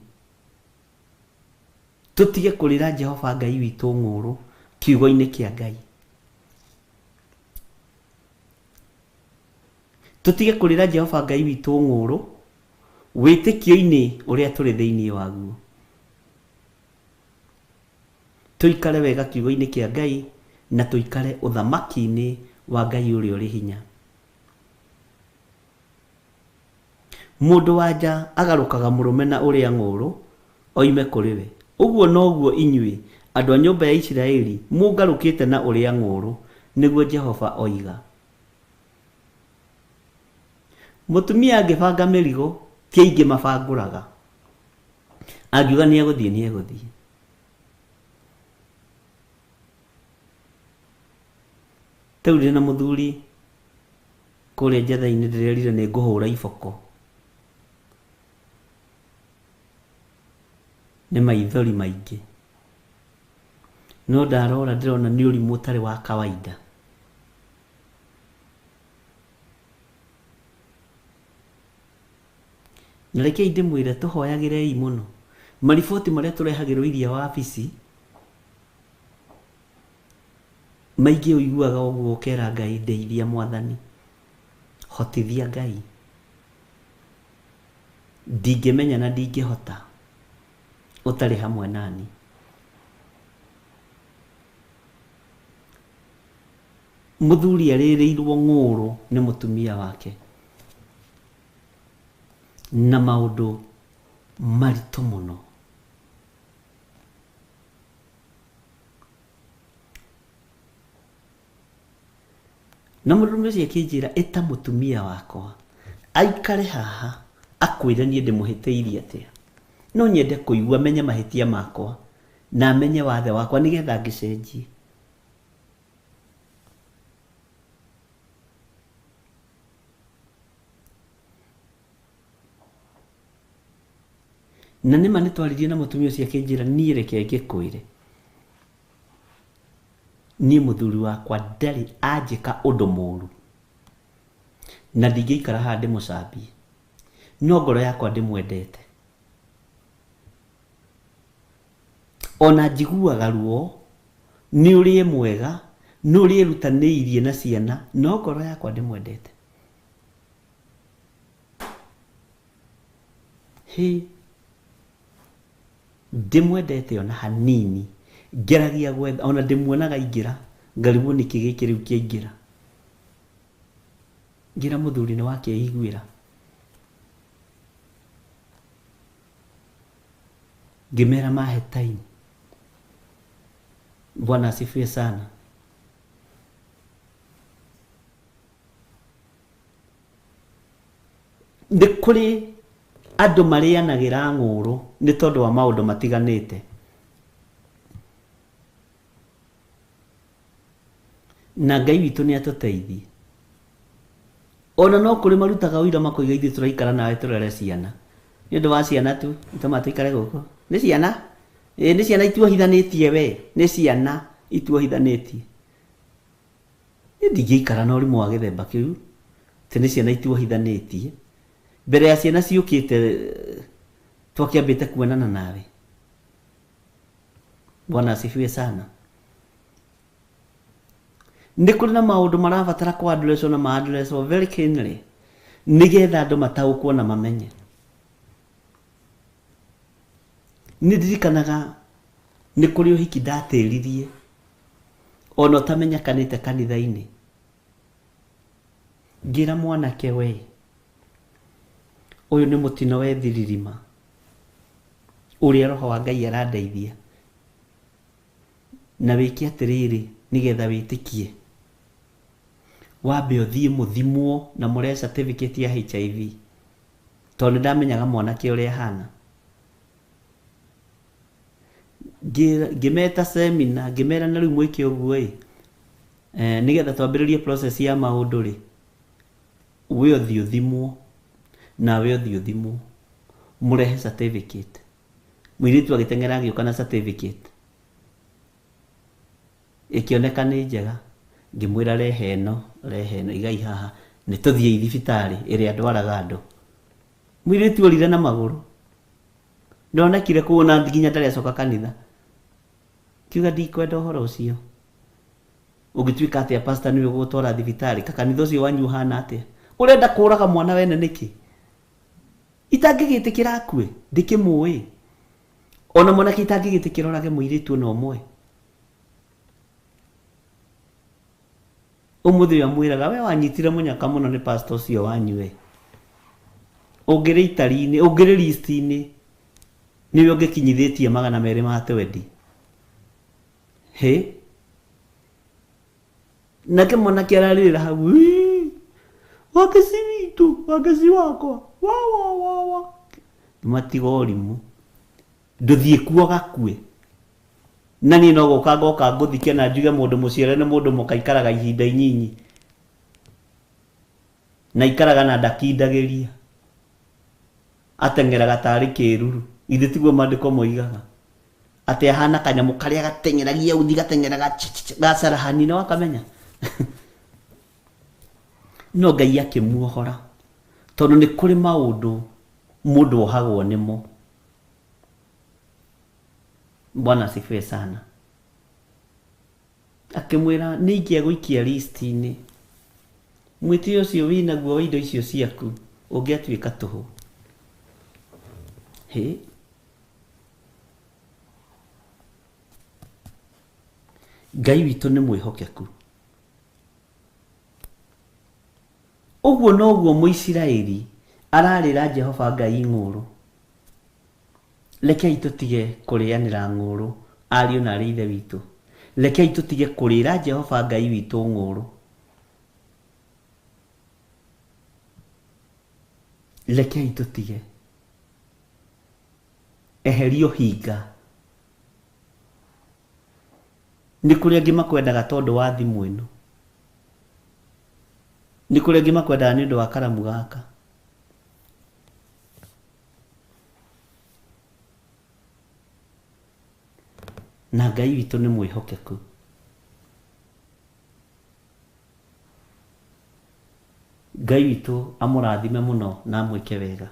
Tũtige kũrĩra Jehova Ngai witũ ng'ũrũ kiugo-inĩ kĩa Ngai. Tũtige kũrĩra Jehova Ngai witũ ng'ũrũ wĩtĩkio-inĩ ũrĩa tũrĩ thĩinĩ waguo. Tũikare wega kiugo-inĩ kĩa Ngai na tũikare ũthamaki-inĩ wa Ngai ũrĩa ũrĩ hinya. Mũndũ wa nja agarũkaga mũrũme na ũrĩa ng'ũũrũ oime kũrĩ we. Ũguo noguo inyuĩ, andũ a nyũmba ya Isiraeli, mũngarũkĩte na ũrĩa ng'ũũrũ, nĩguo Jehova oiga. Mũtumia angĩbanga mĩrigo, ti aingĩ mabangũraga. Angiuga nĩ egũthiĩ, nĩ egũthiĩ. Ta rĩu ndĩ na mũthuri kũrĩa njetha-inĩ ndĩrerire nĩ ngũhũra iboko. Nĩ maithori maingĩ. No ndarora ndĩrona nĩ ũrimũ ũtarĩ wa kawaida. Na rekei ndĩmwĩre tũhoyagĩrei mũno. Mariboti marĩa tũrehagĩrwo iria wabici maingĩ ũiguaga ũguo ũkera Ngai ndeithia mwathani, hotithia Ngai, ndingĩmenya na ndingĩhota ũtarĩ hamwe nani. Mũthuri arĩrĩirwo ng'ũrũ nĩ mũtumia wake na maũndũ maritũ mũno. Na mũndũrũme ũcio akĩnjĩra, ĩta mũtumia wakwa aikare haha akwĩre niĩ ndĩmũhĩtĩirie atĩa. No nyende kũigua menye mahĩtia makwa na amenye wathe wakwa nĩgetha ngĩcenjie. Na nĩma nĩ twaririe na mũtumia ũcio akĩnjĩra niĩ reke ngĩkwĩre, niĩ mũthuri wakwa ndarĩ anjĩka ũndũ mũru na ndingĩikara haha ndĩmũcambie, no ngoro yakwa ndĩmwendete. Ona njiguaga ruo nĩ ũrĩa e mwega, nĩ ũrĩa erutanĩirie na ciana, no ngoro yakwa ndĩmwendete. Hĩ, ndĩmwendete ona hanini, ngeragia gwetha, ona ndĩmuonaga aingĩra, ngarigwo nĩkĩ gĩkĩ rĩu kĩaingĩra. Ngĩra mũthuri nĩ wakĩiguĩra. Ngĩmera mahe time. Bwana asifiwe sana. Nĩ kũrĩ andũ marĩanagĩra ng'ũrũ nĩ tondũ wa maũndũ matiganĩte. Na Ngai witũ nĩ atũteithie. Ona no kũrĩ marutaga ũira makoiga ithuĩ tũraikara nawe tũrere ciana. Nĩ ũndũ wa ciana tu, nĩtũma tũikare gũkũ. Nĩ ciana? Ĩĩ nĩ ciana ituohithanĩtie we, nĩ ciana ituohithanĩtie. Niĩ ndingĩikara na ũrimũ wa gĩthemba kĩu, atĩ nĩ ciana ituohithanĩtie. Mbere ya ciana ciũkĩte twakĩambĩte kuonana nawe. Bwana asifiwe sana. Nĩ kũrĩ na maũndũ marabatara kũ addresswo na ma addresswo very keenly nĩgetha andũ mataũkwo na mamenye. Nĩ ndirikanaga nĩ kũrĩ ũhiki ndatĩririe ona ũtamenyekanĩte kanitha-inĩ. Ngĩra mwanake we, ũyũ nĩ mũtino wethiririma ũrĩa roho wa Ngai arandeithia. Na wĩke atĩrĩrĩ nĩgetha wĩtĩkie, wambe ũthiĩ mũthimwo na mũrehe certificate ya HIV, tondũ nĩ ndamenyaga mwanake ũrĩa ahana. Ngĩmeta seminar, ngĩmera na rĩu mwĩke ũguo ĩ, nĩgetha twambĩrĩrie process ya maũndũ rĩ, we ũthiĩ ũthimwo, nawe ũthiĩ ũthimwo, mũrehe certificate. Mũirĩtu agĩteng'era agĩũka na certificate. Ĩkĩoneka nĩ njega, ngĩmwĩra rehe ĩno, rehe ĩno, igai haha, nĩ tũthiĩi thibitarĩ ĩrĩa ndwaraga andũ. Mũirĩtu orire na magũrũ. Ndonekire kũu na nginya ndarĩ acoka kanitha. Kiuga ndikwenda ũhoro ũcio. Ũngĩtuĩka atĩa pastor nĩwe ũgũgũtwara thibitarĩ, ka kanitha ũcio wanyu ũhana atĩa? Ũrenda kũraga mwana wene nĩkĩ? Itangĩgĩtĩkĩra akue, ndĩkĩmũĩ. Ona mwanake itangĩgĩtĩkĩra orage mũirĩtu ona ũmwe. Ũmũthĩ ũyũ amwĩraga we wanyitire mũnyaka mũno nĩ pastor ũcio wanyu we. Ũngĩrĩ itari-inĩ, ũngĩrĩ list-inĩ, nĩwe ũngĩkinyithĩtie magana merĩ ma twendi. Hĩ? Nake mwanake ararĩrĩra hau, "Wii, wakeci witũ, wakeci wakwa, wa wa wa wa." Matiga ũrimũ. Ndũthiĩ kuo gakue. Na niĩ no gũka ngoka ngũthike na njuge mũndũ mũciare nĩ mũndũ mũka aikaraga ihinda inyinyi. Na aikaraga na ndakindagĩria. Ateng'eraga tarĩ kĩruru. Githĩ tiguo maandĩko moigaga? Atĩ ahana kanyamũ karĩa gateng'eragia uthi gateng'eraga gacarahani, nĩ wakamenya? No Ngai akĩmuohora tondũ nĩ kũrĩ maũndũ mũndũ ohagwo nĩmo. Bwana asifiwe sana. Akĩmwĩra nĩ ingĩagũikia listi-inĩ, mwĩtĩo ũcio wĩnaguo wa indo icio ciaku ũngĩatuĩka tũhũ. Hĩ, Ngai witũ nĩ mwĩhokeku. Ũguo noguo Mũisiraeli ararĩra Jehova Ngai ng'ũũrũ. Rekei tũtige kũrĩanĩra ng'ũũrũ, ariũ na aarĩ a Ithe witũ. Rekei tũtige kũrĩra Jehova Ngai witũ ng'ũũrũ. Rekei tũtige. Eheria ũhinga. Nĩ kũrĩ angĩ makwendaga tondũ wa thimũ ĩno. Nĩ kũrĩ angĩ makwendaga nĩ ũndũ wa karamu gaka. Na Ngai witũ nĩ mwĩhokeku. Ngai witũ amũrathime mũno na amwĩke wega.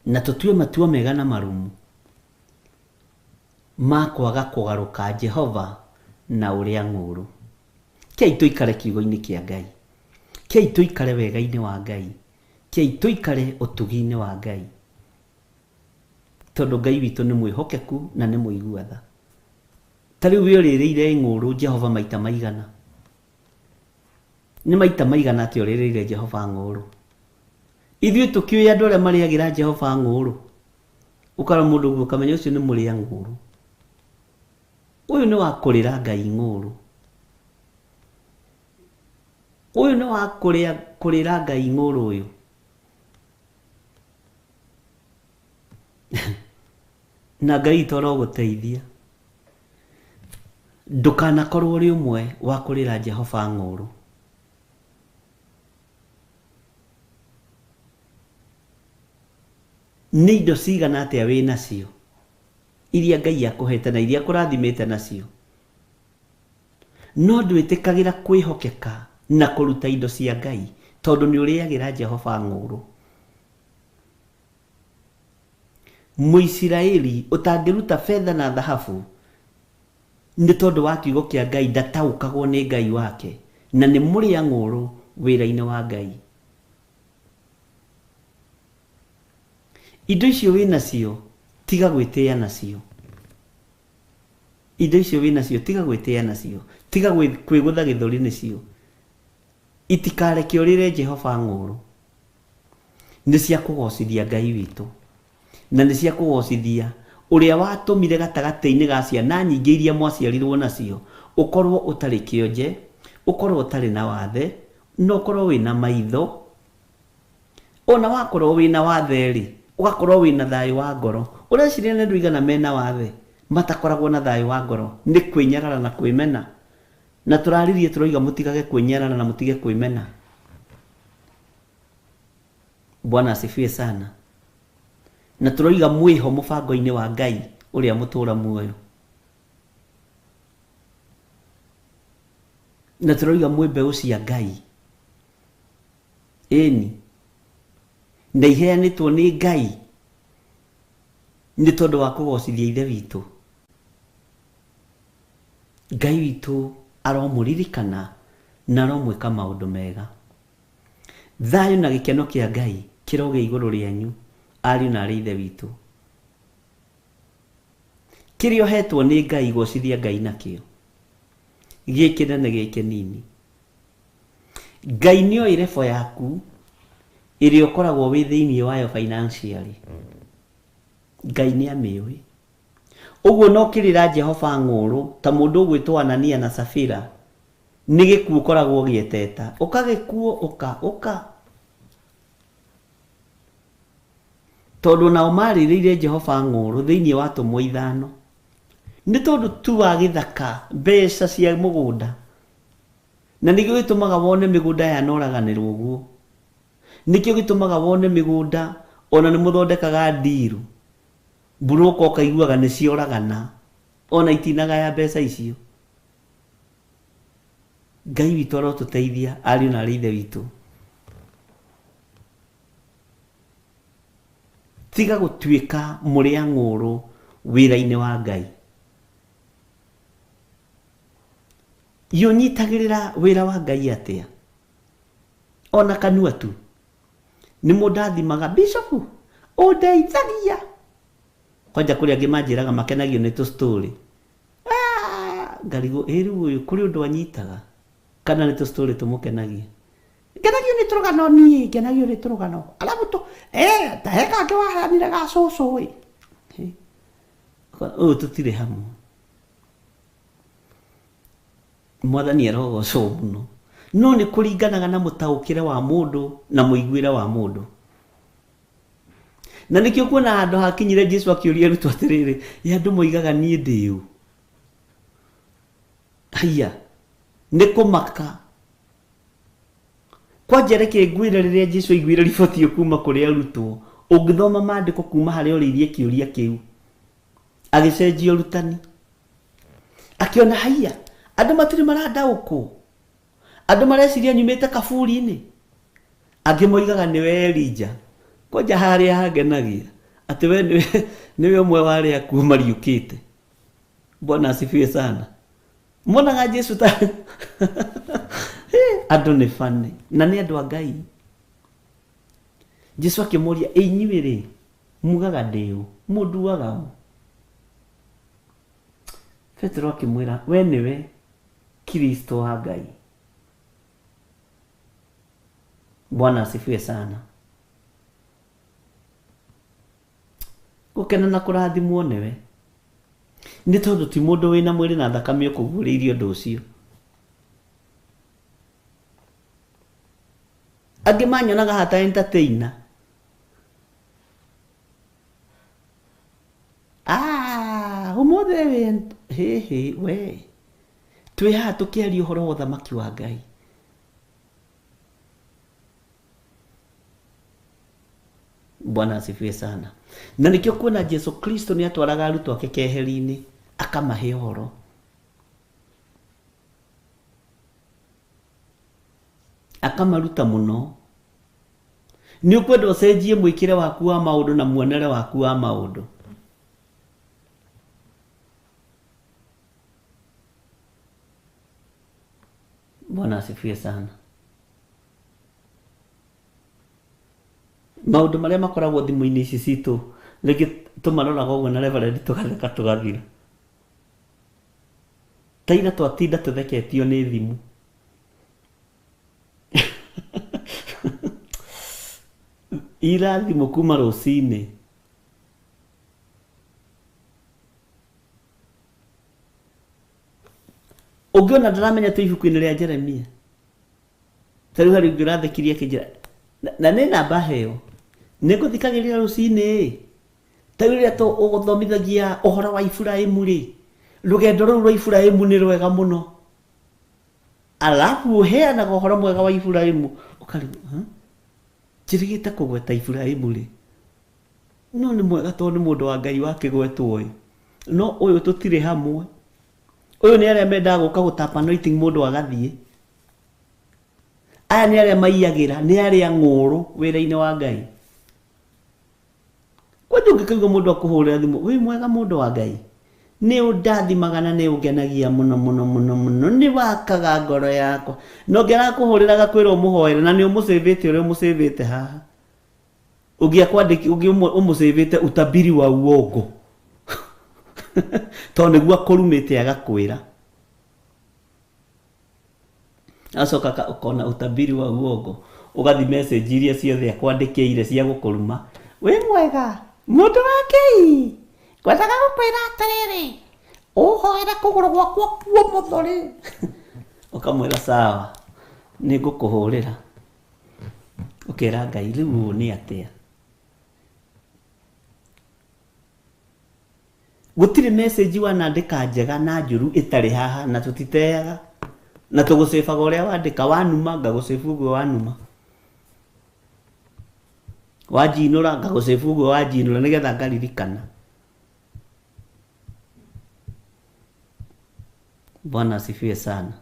Na tũtue matua mega na marũmu ma kwaga kũgarũka Jehova na ũrĩa ng'ũũrũ. Kei tũikare kiugo-inĩ kĩa Ngai. Kei tũikare wega-inĩ wa Ngai. Kei tũikare ũtugi-inĩ wa Ngai. Tondũ Ngai witũ nĩ mwĩhokeku na nĩ mũigua tha. Ta rĩu we ũrĩrĩire ng'ũũrũ Jehova maita maigana? Nĩ maita maigana atĩa ũrĩrĩire Jehova ng'ũũrũ? Ithuĩ tũkĩũĩ andũ arĩa marĩagĩra Jehova ng'ũũrũ? Ũkarora mũndũ ũguo ũkamenya ũcio nĩ mũrĩa ng'ũũrũ. Ũyũ nĩ wa kũrĩra Ngai ng'ũũrũ. Ũyũ nĩ wa kũrĩa kũrĩra Ngai ng'ũũrũ ũyũ. Na Ngai witũ arogũteithia. Ndũkanakorwo ũrĩ ũmwe wa kũrĩra Jehova ng'ũũrũ. Nĩ indo cigana atĩa wĩ nacio iria Ngai akũhete na iria akũrathimĩte nacio, no ndwĩtĩkagĩra kwĩhokeka na kũruta indo cia Ngai tondũ nĩ ũrĩagĩra Jehova ng'ũũrũ? Mũisiraeli ũtangĩruta betha na thahabu nĩ tondũ wa kiugo kĩa Ngai ndataũkagwo nĩ Ngai wake na nĩ mũrĩa ng'ũũrũ wĩra-inĩ wa Ngai. Indo icio wĩ nacio tiga gwĩtĩa nacio. Indo icio wĩ nacio tiga gwĩtĩa nacio. Tiga kwĩgũtha gĩthũri nĩcio. Itikareke ũrĩre Jehova ng'ũũrũ. Nĩ cia kũgoocithia Ngai witũ, na nĩ cia kũgoocithia ũrĩa watũmire gatagatĩ-inĩ ga ciana nyingĩ iria mwaciarirũo nacio ũkorũo ũtarĩ kĩonje, ũkorũo ũtarĩ na wathe, na ũkorũo wĩ na maitho. O na wakorũo wĩ na wathe-rĩ, ũgakorũo wĩ na thayũ wa ngoro. Ũreciria nĩ andũ aigana me na wathe matakoragwo na thayũ wa ngoro nĩ kwĩnyarara na kwĩmena? Na tũraririe tũroiga mũtigage kwĩnyarara na mũtige kwĩmena. Bwana asifiwe sana. Na tũroiga mwĩho mũbango-inĩ wa Ngai ũrĩa mũtũra muoyo. Na tũroiga mwĩ mbeũ cia Ngai. Ĩni. Na iheanĩtwo nĩ Ngai nĩ tondũ wa kũgocithia Ithe witũ. Ngai witũ aromũririkana na aromwĩka maũndũ mega. Thayũ na gĩkeno kĩa Ngai kĩrogĩa igũrũ rĩanyu, ariũ na aarĩ a Ithe witũ. Kĩrĩa ũhetwo nĩ Ngai gocithia Ngai nakĩo, gĩ kĩnene gĩ kĩnini. Ngai nĩoĩ level yaku ĩrĩa ũkoragwo wĩ thĩinĩ wayo financially. Ngai nĩamĩũĩ. Ũguo no kĩrĩra Jehova ng'ũũrũ ta mũndũ ũgwĩtwo Anania na Safira, nĩ gĩkuũ ũkoragwo ũgĩeteta. Ũka gĩkuũ, ũka, ũka. Tondũ nao maarĩrĩire Jehova ng'ũũrũ thĩinĩ wa atũmwo ithano. Nĩ tondũ tu wa gĩthaka, mbeca cia mũgũnda. Na nĩkĩo gĩtũmaga wone mĩgũnda yanoraganĩrwo ũguo. Nĩkĩo gĩtũmaga wone mĩgũnda ona nĩ mũthondekaga ndiru. Mburũka ũkaiguaga nĩ cioragana ona itinagaya mbeca icio. Ngai witũ arotũteithia ariũ na arĩ ithe witũ. Tiga gũtuĩka mũrĩa ng'ũrũ wĩra-inĩ wa Ngai. Yũnyitagĩrĩra wĩra wa Ngai atĩa? Ona kanua tu. Nĩ mũndathimaga bishop ũndeithagia. Kwanja kũrĩ angĩ manjĩraga makenagio nĩ tũ story. Ngarigwo ĩ rĩu ũyũ kũrĩ ũndũ anyitaga kana nĩ tũ story tũmũkenagia. Ngenagio nĩ tũrũgano niĩ, ngenagio nĩ tũrũgano. Alafu tu ta he kangĩ waheanire ga cũcũ ĩ. Ũyũ tũtirĩ hamwe. Mwathani arogocwo mũno. No nĩ kũringanaga na mũtaũkĩre wa mũndũ na mũiguĩre wa mũndũ. Na nĩkĩo kuona handũ hakinyire Jesu akĩũria arutwo atĩrĩrĩ, ĩ andũ moigaga niĩ ndĩ ũ? Haiya, nĩ kũmaka. Kwanja reke ngwĩre rĩrĩa Jesu aiguire riboti ĩyo kuma kũrĩ arutwo, ũngĩthoma maandĩko kuma harĩa orĩirie kĩũria kĩu, agĩcenjia ũrutani. Akĩona haiya, andũ matirĩ marandaũkwo. Andũ mareciria nyumĩte kaburi-inĩ. Angĩ moigaga nĩwe Elija. Kwanja harĩa hangenagia atĩ we nĩwe ũmwe wa arĩa akuũ mariũkĩte. Bwana asifiwe sana. Monaga Jesu ta andũ nĩ bane na nĩ andũ a Ngai. Jesu akĩmũria, inyuĩ rĩ mugaga ndĩ ũ? Mũnduaga ũ? Petero akĩmwĩra, we nĩwe Kristo wa Ngai. Bwana asifiwe sana. Gũkena na kũrathimwo nĩwe. Nĩ tondũ ti mũndũ wĩna mwĩrĩ na thakame ũkũguũrĩirie ũndũ ũcio. Angĩ manyonaga hata entertainer. Ũmũthĩ wĩ hĩhĩ we. Twĩ haha tũkĩaria ũhoro wa ũthamaki wa Ngai. Bwana asifiwe sana. Na nĩkĩo kuona Jesu Kristo nĩ atwaraga arutwo ake keheri-inĩ akamahe ũhoro. Akamaruta mũno. Nĩ ũkwenda ũcenjie mwĩkĩre waku wa maũndũ na muonere waku wa maũndũ. Bwana asifiwe sana. Maũndũ marĩa makoragwo thimũ-inĩ ici citũ rĩngĩ tũmaroraga ũguo na Reverend tũgatheka tũgathira. Ta ira twatinda tũtheketio nĩ thimũ. Ira thimũ kuma rũcinĩ. Ũngĩona ndaramenya twĩ ibuku-inĩ rĩa Jeremia. Ta rĩu harĩ ũngĩ ũrathekirie akĩnjĩra, na nĩ namba heo. Nĩ ngũthikagĩrĩria rũcinĩ. Ta rĩu rĩrĩa ũgũthomithagia ũhoro wa Iburahĩmu rĩ, rũgendo rũu rwa Iburahĩmu nĩ rwega mũno. Alafu ũheanaga ũhoro mwega wa Iburahĩmu, ũkarigwo, njĩrĩgĩte kũgweta Iburahĩmu rĩ. No nĩ mwega tondũ nĩ mũndũ wa Ngai wakĩgwetwo ĩ. No ũyũ tũtirĩ hamwe. Ũyũ nĩ arĩa mendaga gũka gũtap anointing mũndũ agathiĩ. Aya nĩ arĩa maiyagĩra, nĩ arĩa ng'ũrũ wĩra-inĩ wa Ngai. Kwanja ũngĩkaigua mũndũ akũhũrĩra thimũ, wĩ mwega mũndũ wa Ngai. Nĩ ũndathimaga na nĩ ũngenagia mũno mũno mũno mũno, nĩ wakaga ngoro yakwa. Na ũngĩ arakũhũrĩra agakwĩra ũmũhoere na nĩ ũmũcĩvĩte ũrĩa ũmũcĩvĩte haha. Ũngĩ akwandĩki, ũngĩ ũmũcĩvĩte utabiri wa uongo. Tondũ nĩguo akũrumĩte agakwĩra. Acoka ũkona utabiri wa uongo. Ũgathi message iria ciothe akwandĩkĩire cia gũkũruma. Wĩ mwega, mũndũ wa Ngai. Ngwendaga gũkwĩra atĩrĩrĩ, ũhoere kũgũrũ gwakwa kuo mũthũrĩ. Ũkamwĩra sawa, nĩ ngũkũhũrĩra. Ũkera Ngai rĩu ũũ nĩ atĩa? Gũtirĩ message wanandĩka njega na njũru ĩtarĩ haha na tũtiteaga. Na tũgũcĩbaga ũrĩa wandĩka, wanuma ngagũcĩbu ũguo wanuma. Wanjinũra ngagũcĩbu ũguo wanjinũra nĩgetha ngaririkana. Bwana asifiwe sana.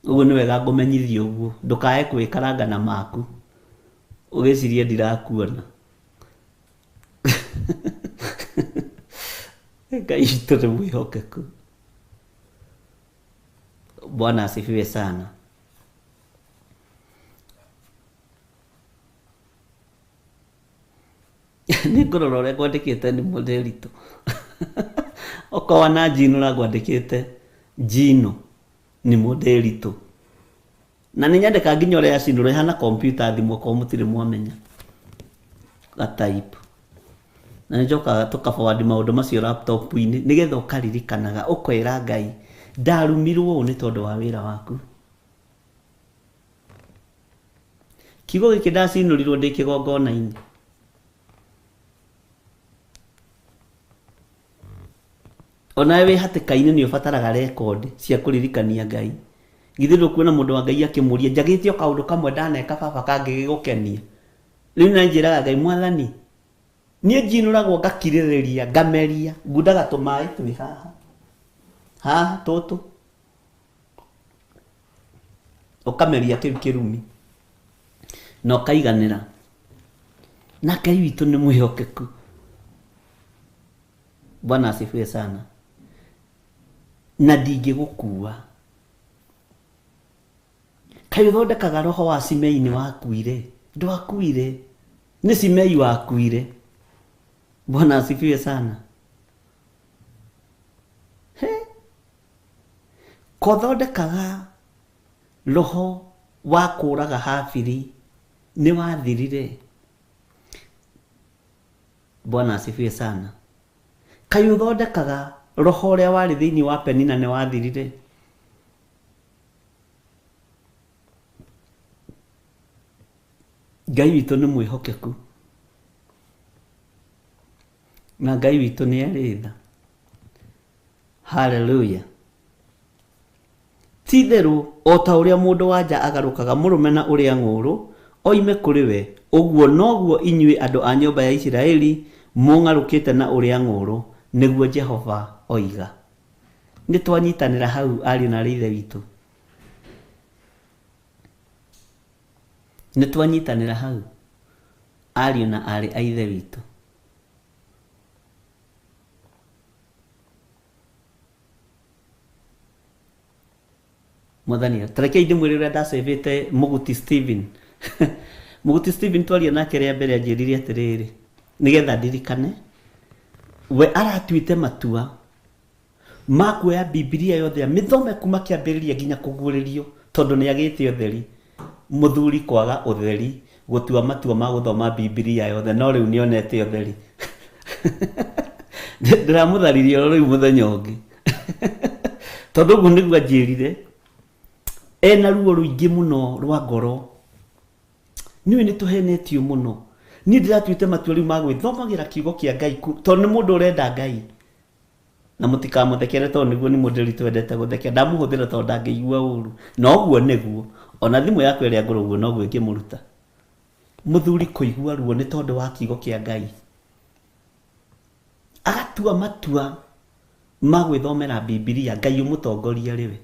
Ũguo nĩ wega ngũmenyithie ũguo, ndũkae kwĩkaranga na maku ũgĩcirie ndirakuona. Ngai witũ nĩ mwĩhokeku. Bwana asifiwe sana. Nĩ ngũrora ũrĩa ngwandĩkĩte nĩ mũndĩritũ. Okorwo na njinũra ngwandĩkĩte njino nĩ mũndĩritũ. Na nĩ nyandĩka nginya ũrĩa yacinũra ĩhana kompiuta thimũ okorwo mũtirĩ mwamenya. Ga type. Na nĩ njokaga tũka forward maũndũ macio laptop-inĩ nĩgetha ũkaririkanaga ũkwĩra Ngai ndarumirwo ũũ nĩ tondũ wa wĩra waku. Kiugo gĩkĩ ndacinũrirwo ndĩ kĩgongona-inĩ. Onawe wĩ hatĩka-inĩ nĩ ũbataraga rekondi cia kũririkania Ngai. Githĩ ndũkuona mũndũ wa Ngai akĩmũria njagĩte o kaũndũ kamwe ndaneka baba kangĩgĩgũkenia. Rĩu nĩ njĩraga Ngai mwathani niĩ njinũragwo ngakirĩrĩria ngameria ngundaga tũmaĩ twĩ haha haha tũtũ ũkameria kĩu kĩrumi na ũkaiganĩra. Na Ngai witũ nĩ mwĩhokeku. Bwana asifiwe sana. Na ndingĩgũkua. Kaĩ ũthondekaga roho wa Simei nĩ wakuire? Ndwakuire. Nĩ Simei wakuire. Bwana asifiwe sana. He? Kothondekaga roho wa kũraga Habili nĩ wathirire. Bwana asifiwe sana. Kaĩ ũthondekaga roho ũrĩa warĩ thĩinĩ wa Penina nĩ wathirire. Ngai witũ nĩ mwĩhokeku. Na Ngai witũ nĩ arĩ tha. Hallelujah. Ti itherũ o ta ũrĩa mũndũ wa nja agarũkaga mũrũme na ũrĩa ng'ũũrũ oime kũrĩ we, ũguo noguo inyuĩ andũ a nyũmba ya Isiraeli mũng'arũkĩte na ũrĩa ng'ũũrũ, nĩguo Jehova oiga. Nĩ twanyitanĩra hau ariũ na aarĩ a Ithe witũ. Nĩ twanyitanĩra hau ariũ na aarĩ a Ithe witũ. Mwathani, tarekei ndĩmwĩre ũrĩa ndacĩvĩte Mũguti Steven. Mũguti Steven twaria nake rĩa mbere anjĩrire atĩrĩrĩ, nĩgetha ndirikane, we aratuĩte matua ma kuoya Bibilia yothe amĩthome kuma kĩambĩrĩria nginya kũguũrĩrio tondũ nĩ agĩte ũtheri. Mũthuri kwaga ũtheri gũtua matua ma gũthoma Bibilia yothe no rĩu nĩonete ũtheri. Ndĩramũtharirie oro rĩu mũthenya ũngĩ. Tondũ ũguo nĩguo anjĩrire ena ruo rũingĩ mũno rwa ngoro. Niĩ nĩ tũhenetio mũno. Niĩ ndĩratuĩte matua rĩu ma gwĩthomagĩra kiugo kĩa Ngai tondũ nĩ mũndũ ũrenda Ngai. Na mũtikamũthekere tondũ nĩguo nĩ mũndũ twendete gũthekera. Ndamũhũthĩra tondũ ndangĩigua ũru. Na ũguo nĩguo. Ona thimũ yakwa ĩrĩa ngũrũ ũguo noguo ĩngĩmũruta. Mũthuri kũigua ruo nĩ tondũ wa kiugo kĩa Ngai. Agatua matua ma gwĩthomera Bibilia, Ngai ũmũtongoria rĩwe.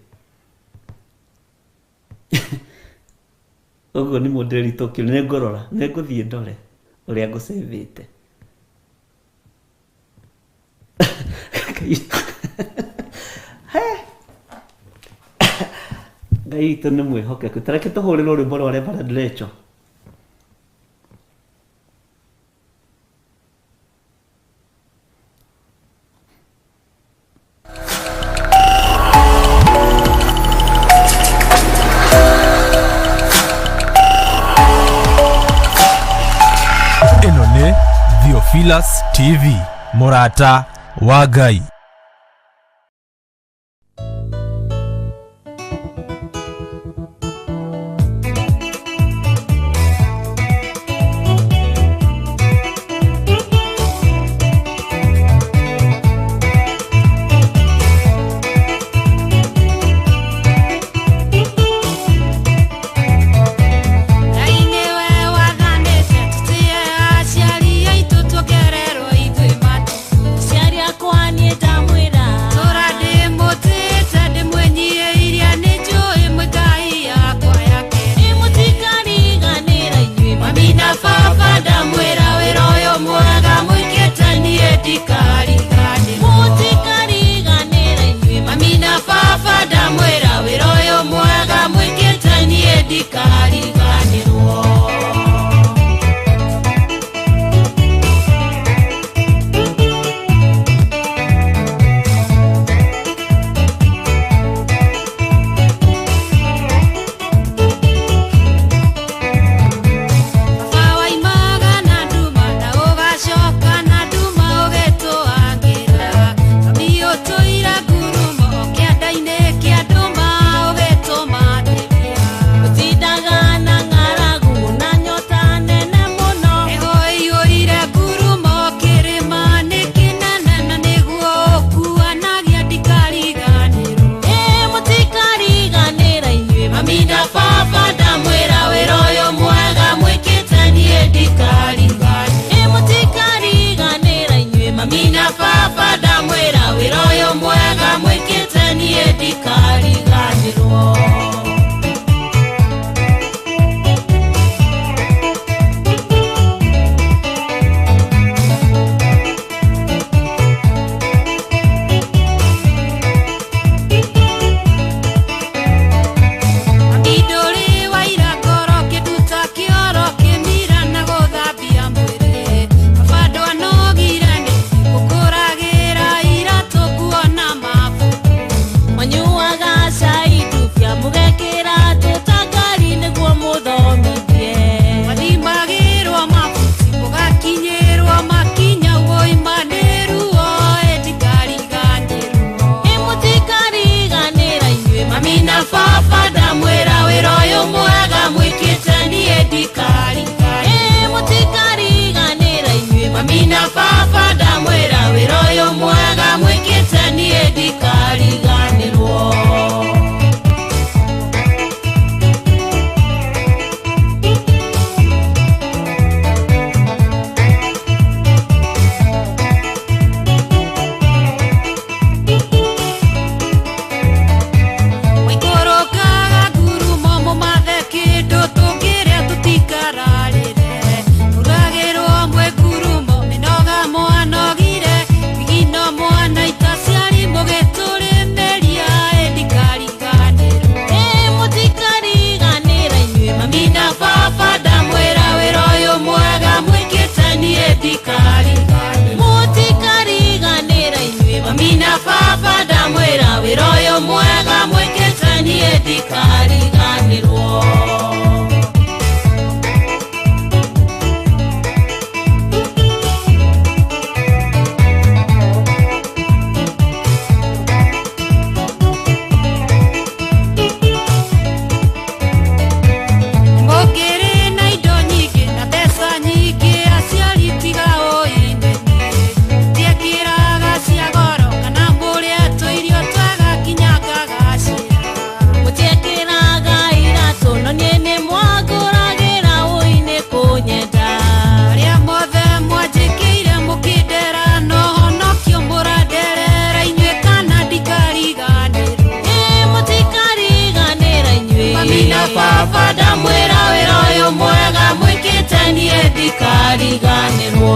Ũguo nĩ mũndũ ritũ nĩ ngũrora, nĩ ngũthiĩ ndore ũrĩa ngũcĩvĩte. Ngai witũ nĩ mwĩhokeku. Ta reke tũhũrĩrwo rwĩmbo rwa Reverend Rachel. Ĩno nĩ Theophilus TV, mũrata wa Ngai. Ngai nĩwe wathanĩte tũtĩe aciari aitũ tuongererwo ithuĩ matukũ. Aciari akwa niĩ nda baba ndamwĩra wĩra ũyũ mwega mwĩkĩte niĩ ndikariganĩrwo. Mami na baba ndamwĩra wĩra ũyũ mwega mwĩkĩte niĩ ndikariganĩrwo. Waikũrũkaga ngurumo mũmathe kĩndũ tũngĩrĩa tũtikararĩre. Mũragĩrwo mwĩ ngurumo mĩnoga mwanogire thigino mwana itaciari mũgĩtũrĩmĩria ĩ ndikariganĩrwo. Ĩ mũtikariganĩra inyuĩ mami na baba ndamwĩra wĩra ũyũ mwega mwĩkĩte niĩ ndikariganĩrwo. Mũtikariganĩra inyuĩ mami na baba ndamwĩra wĩra ũyũ mwega mwĩkĩte niĩ ndikariganĩrwo. Mũkĩrĩ na indo nyingĩ na mbeca nyingĩ aciari tiga ũinene. Mũtiekĩraga cia goro kana mũrĩe tũirio twega nginya ngagacĩra. Mũtiekĩraga iratũ no niĩ nĩ mwangũragĩra ũinĩ kũnyenda. Arĩa mothe mwanjĩkĩire mũkĩndera no honokio mũranderera inyuĩ kana ndikariganĩrwo. Ĩ mũtikariganĩra inyuĩ mami na baba ndamwĩra wĩra ũyũ mwega mwĩkĩte niĩ ndikariganĩrwo.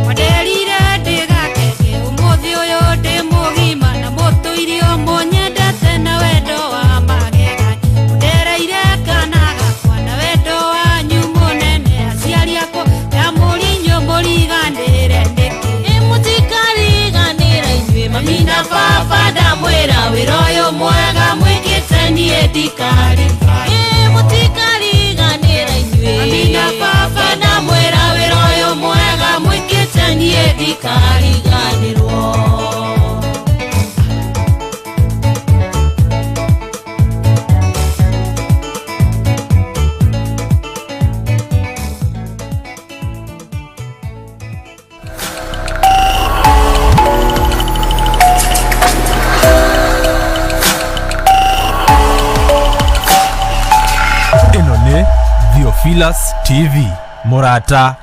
Mwanderire ndĩgakenge ũmũthĩ ũyũ ndĩ mũgima na mũtũire o mũnyendete na wendo wa magegania. Mũndereire kana gakwa na wendo wanyu mũnene aciari akwa ndamũria inyuĩ mũriganĩre nĩkĩ. Ĩ mũtikariganĩra inyuĩ mami na baba ndamwĩra wĩra ũyũ mwega mwĩkĩte niĩ ndikariganĩrwo. Ĩ mũtikariganĩra inyuĩ mami na baba ndamwĩra wĩra ũyũ mwega mwĩkĩte niĩ ndikariganĩrwo. Ĩno nĩ Theophilus TV, mũrata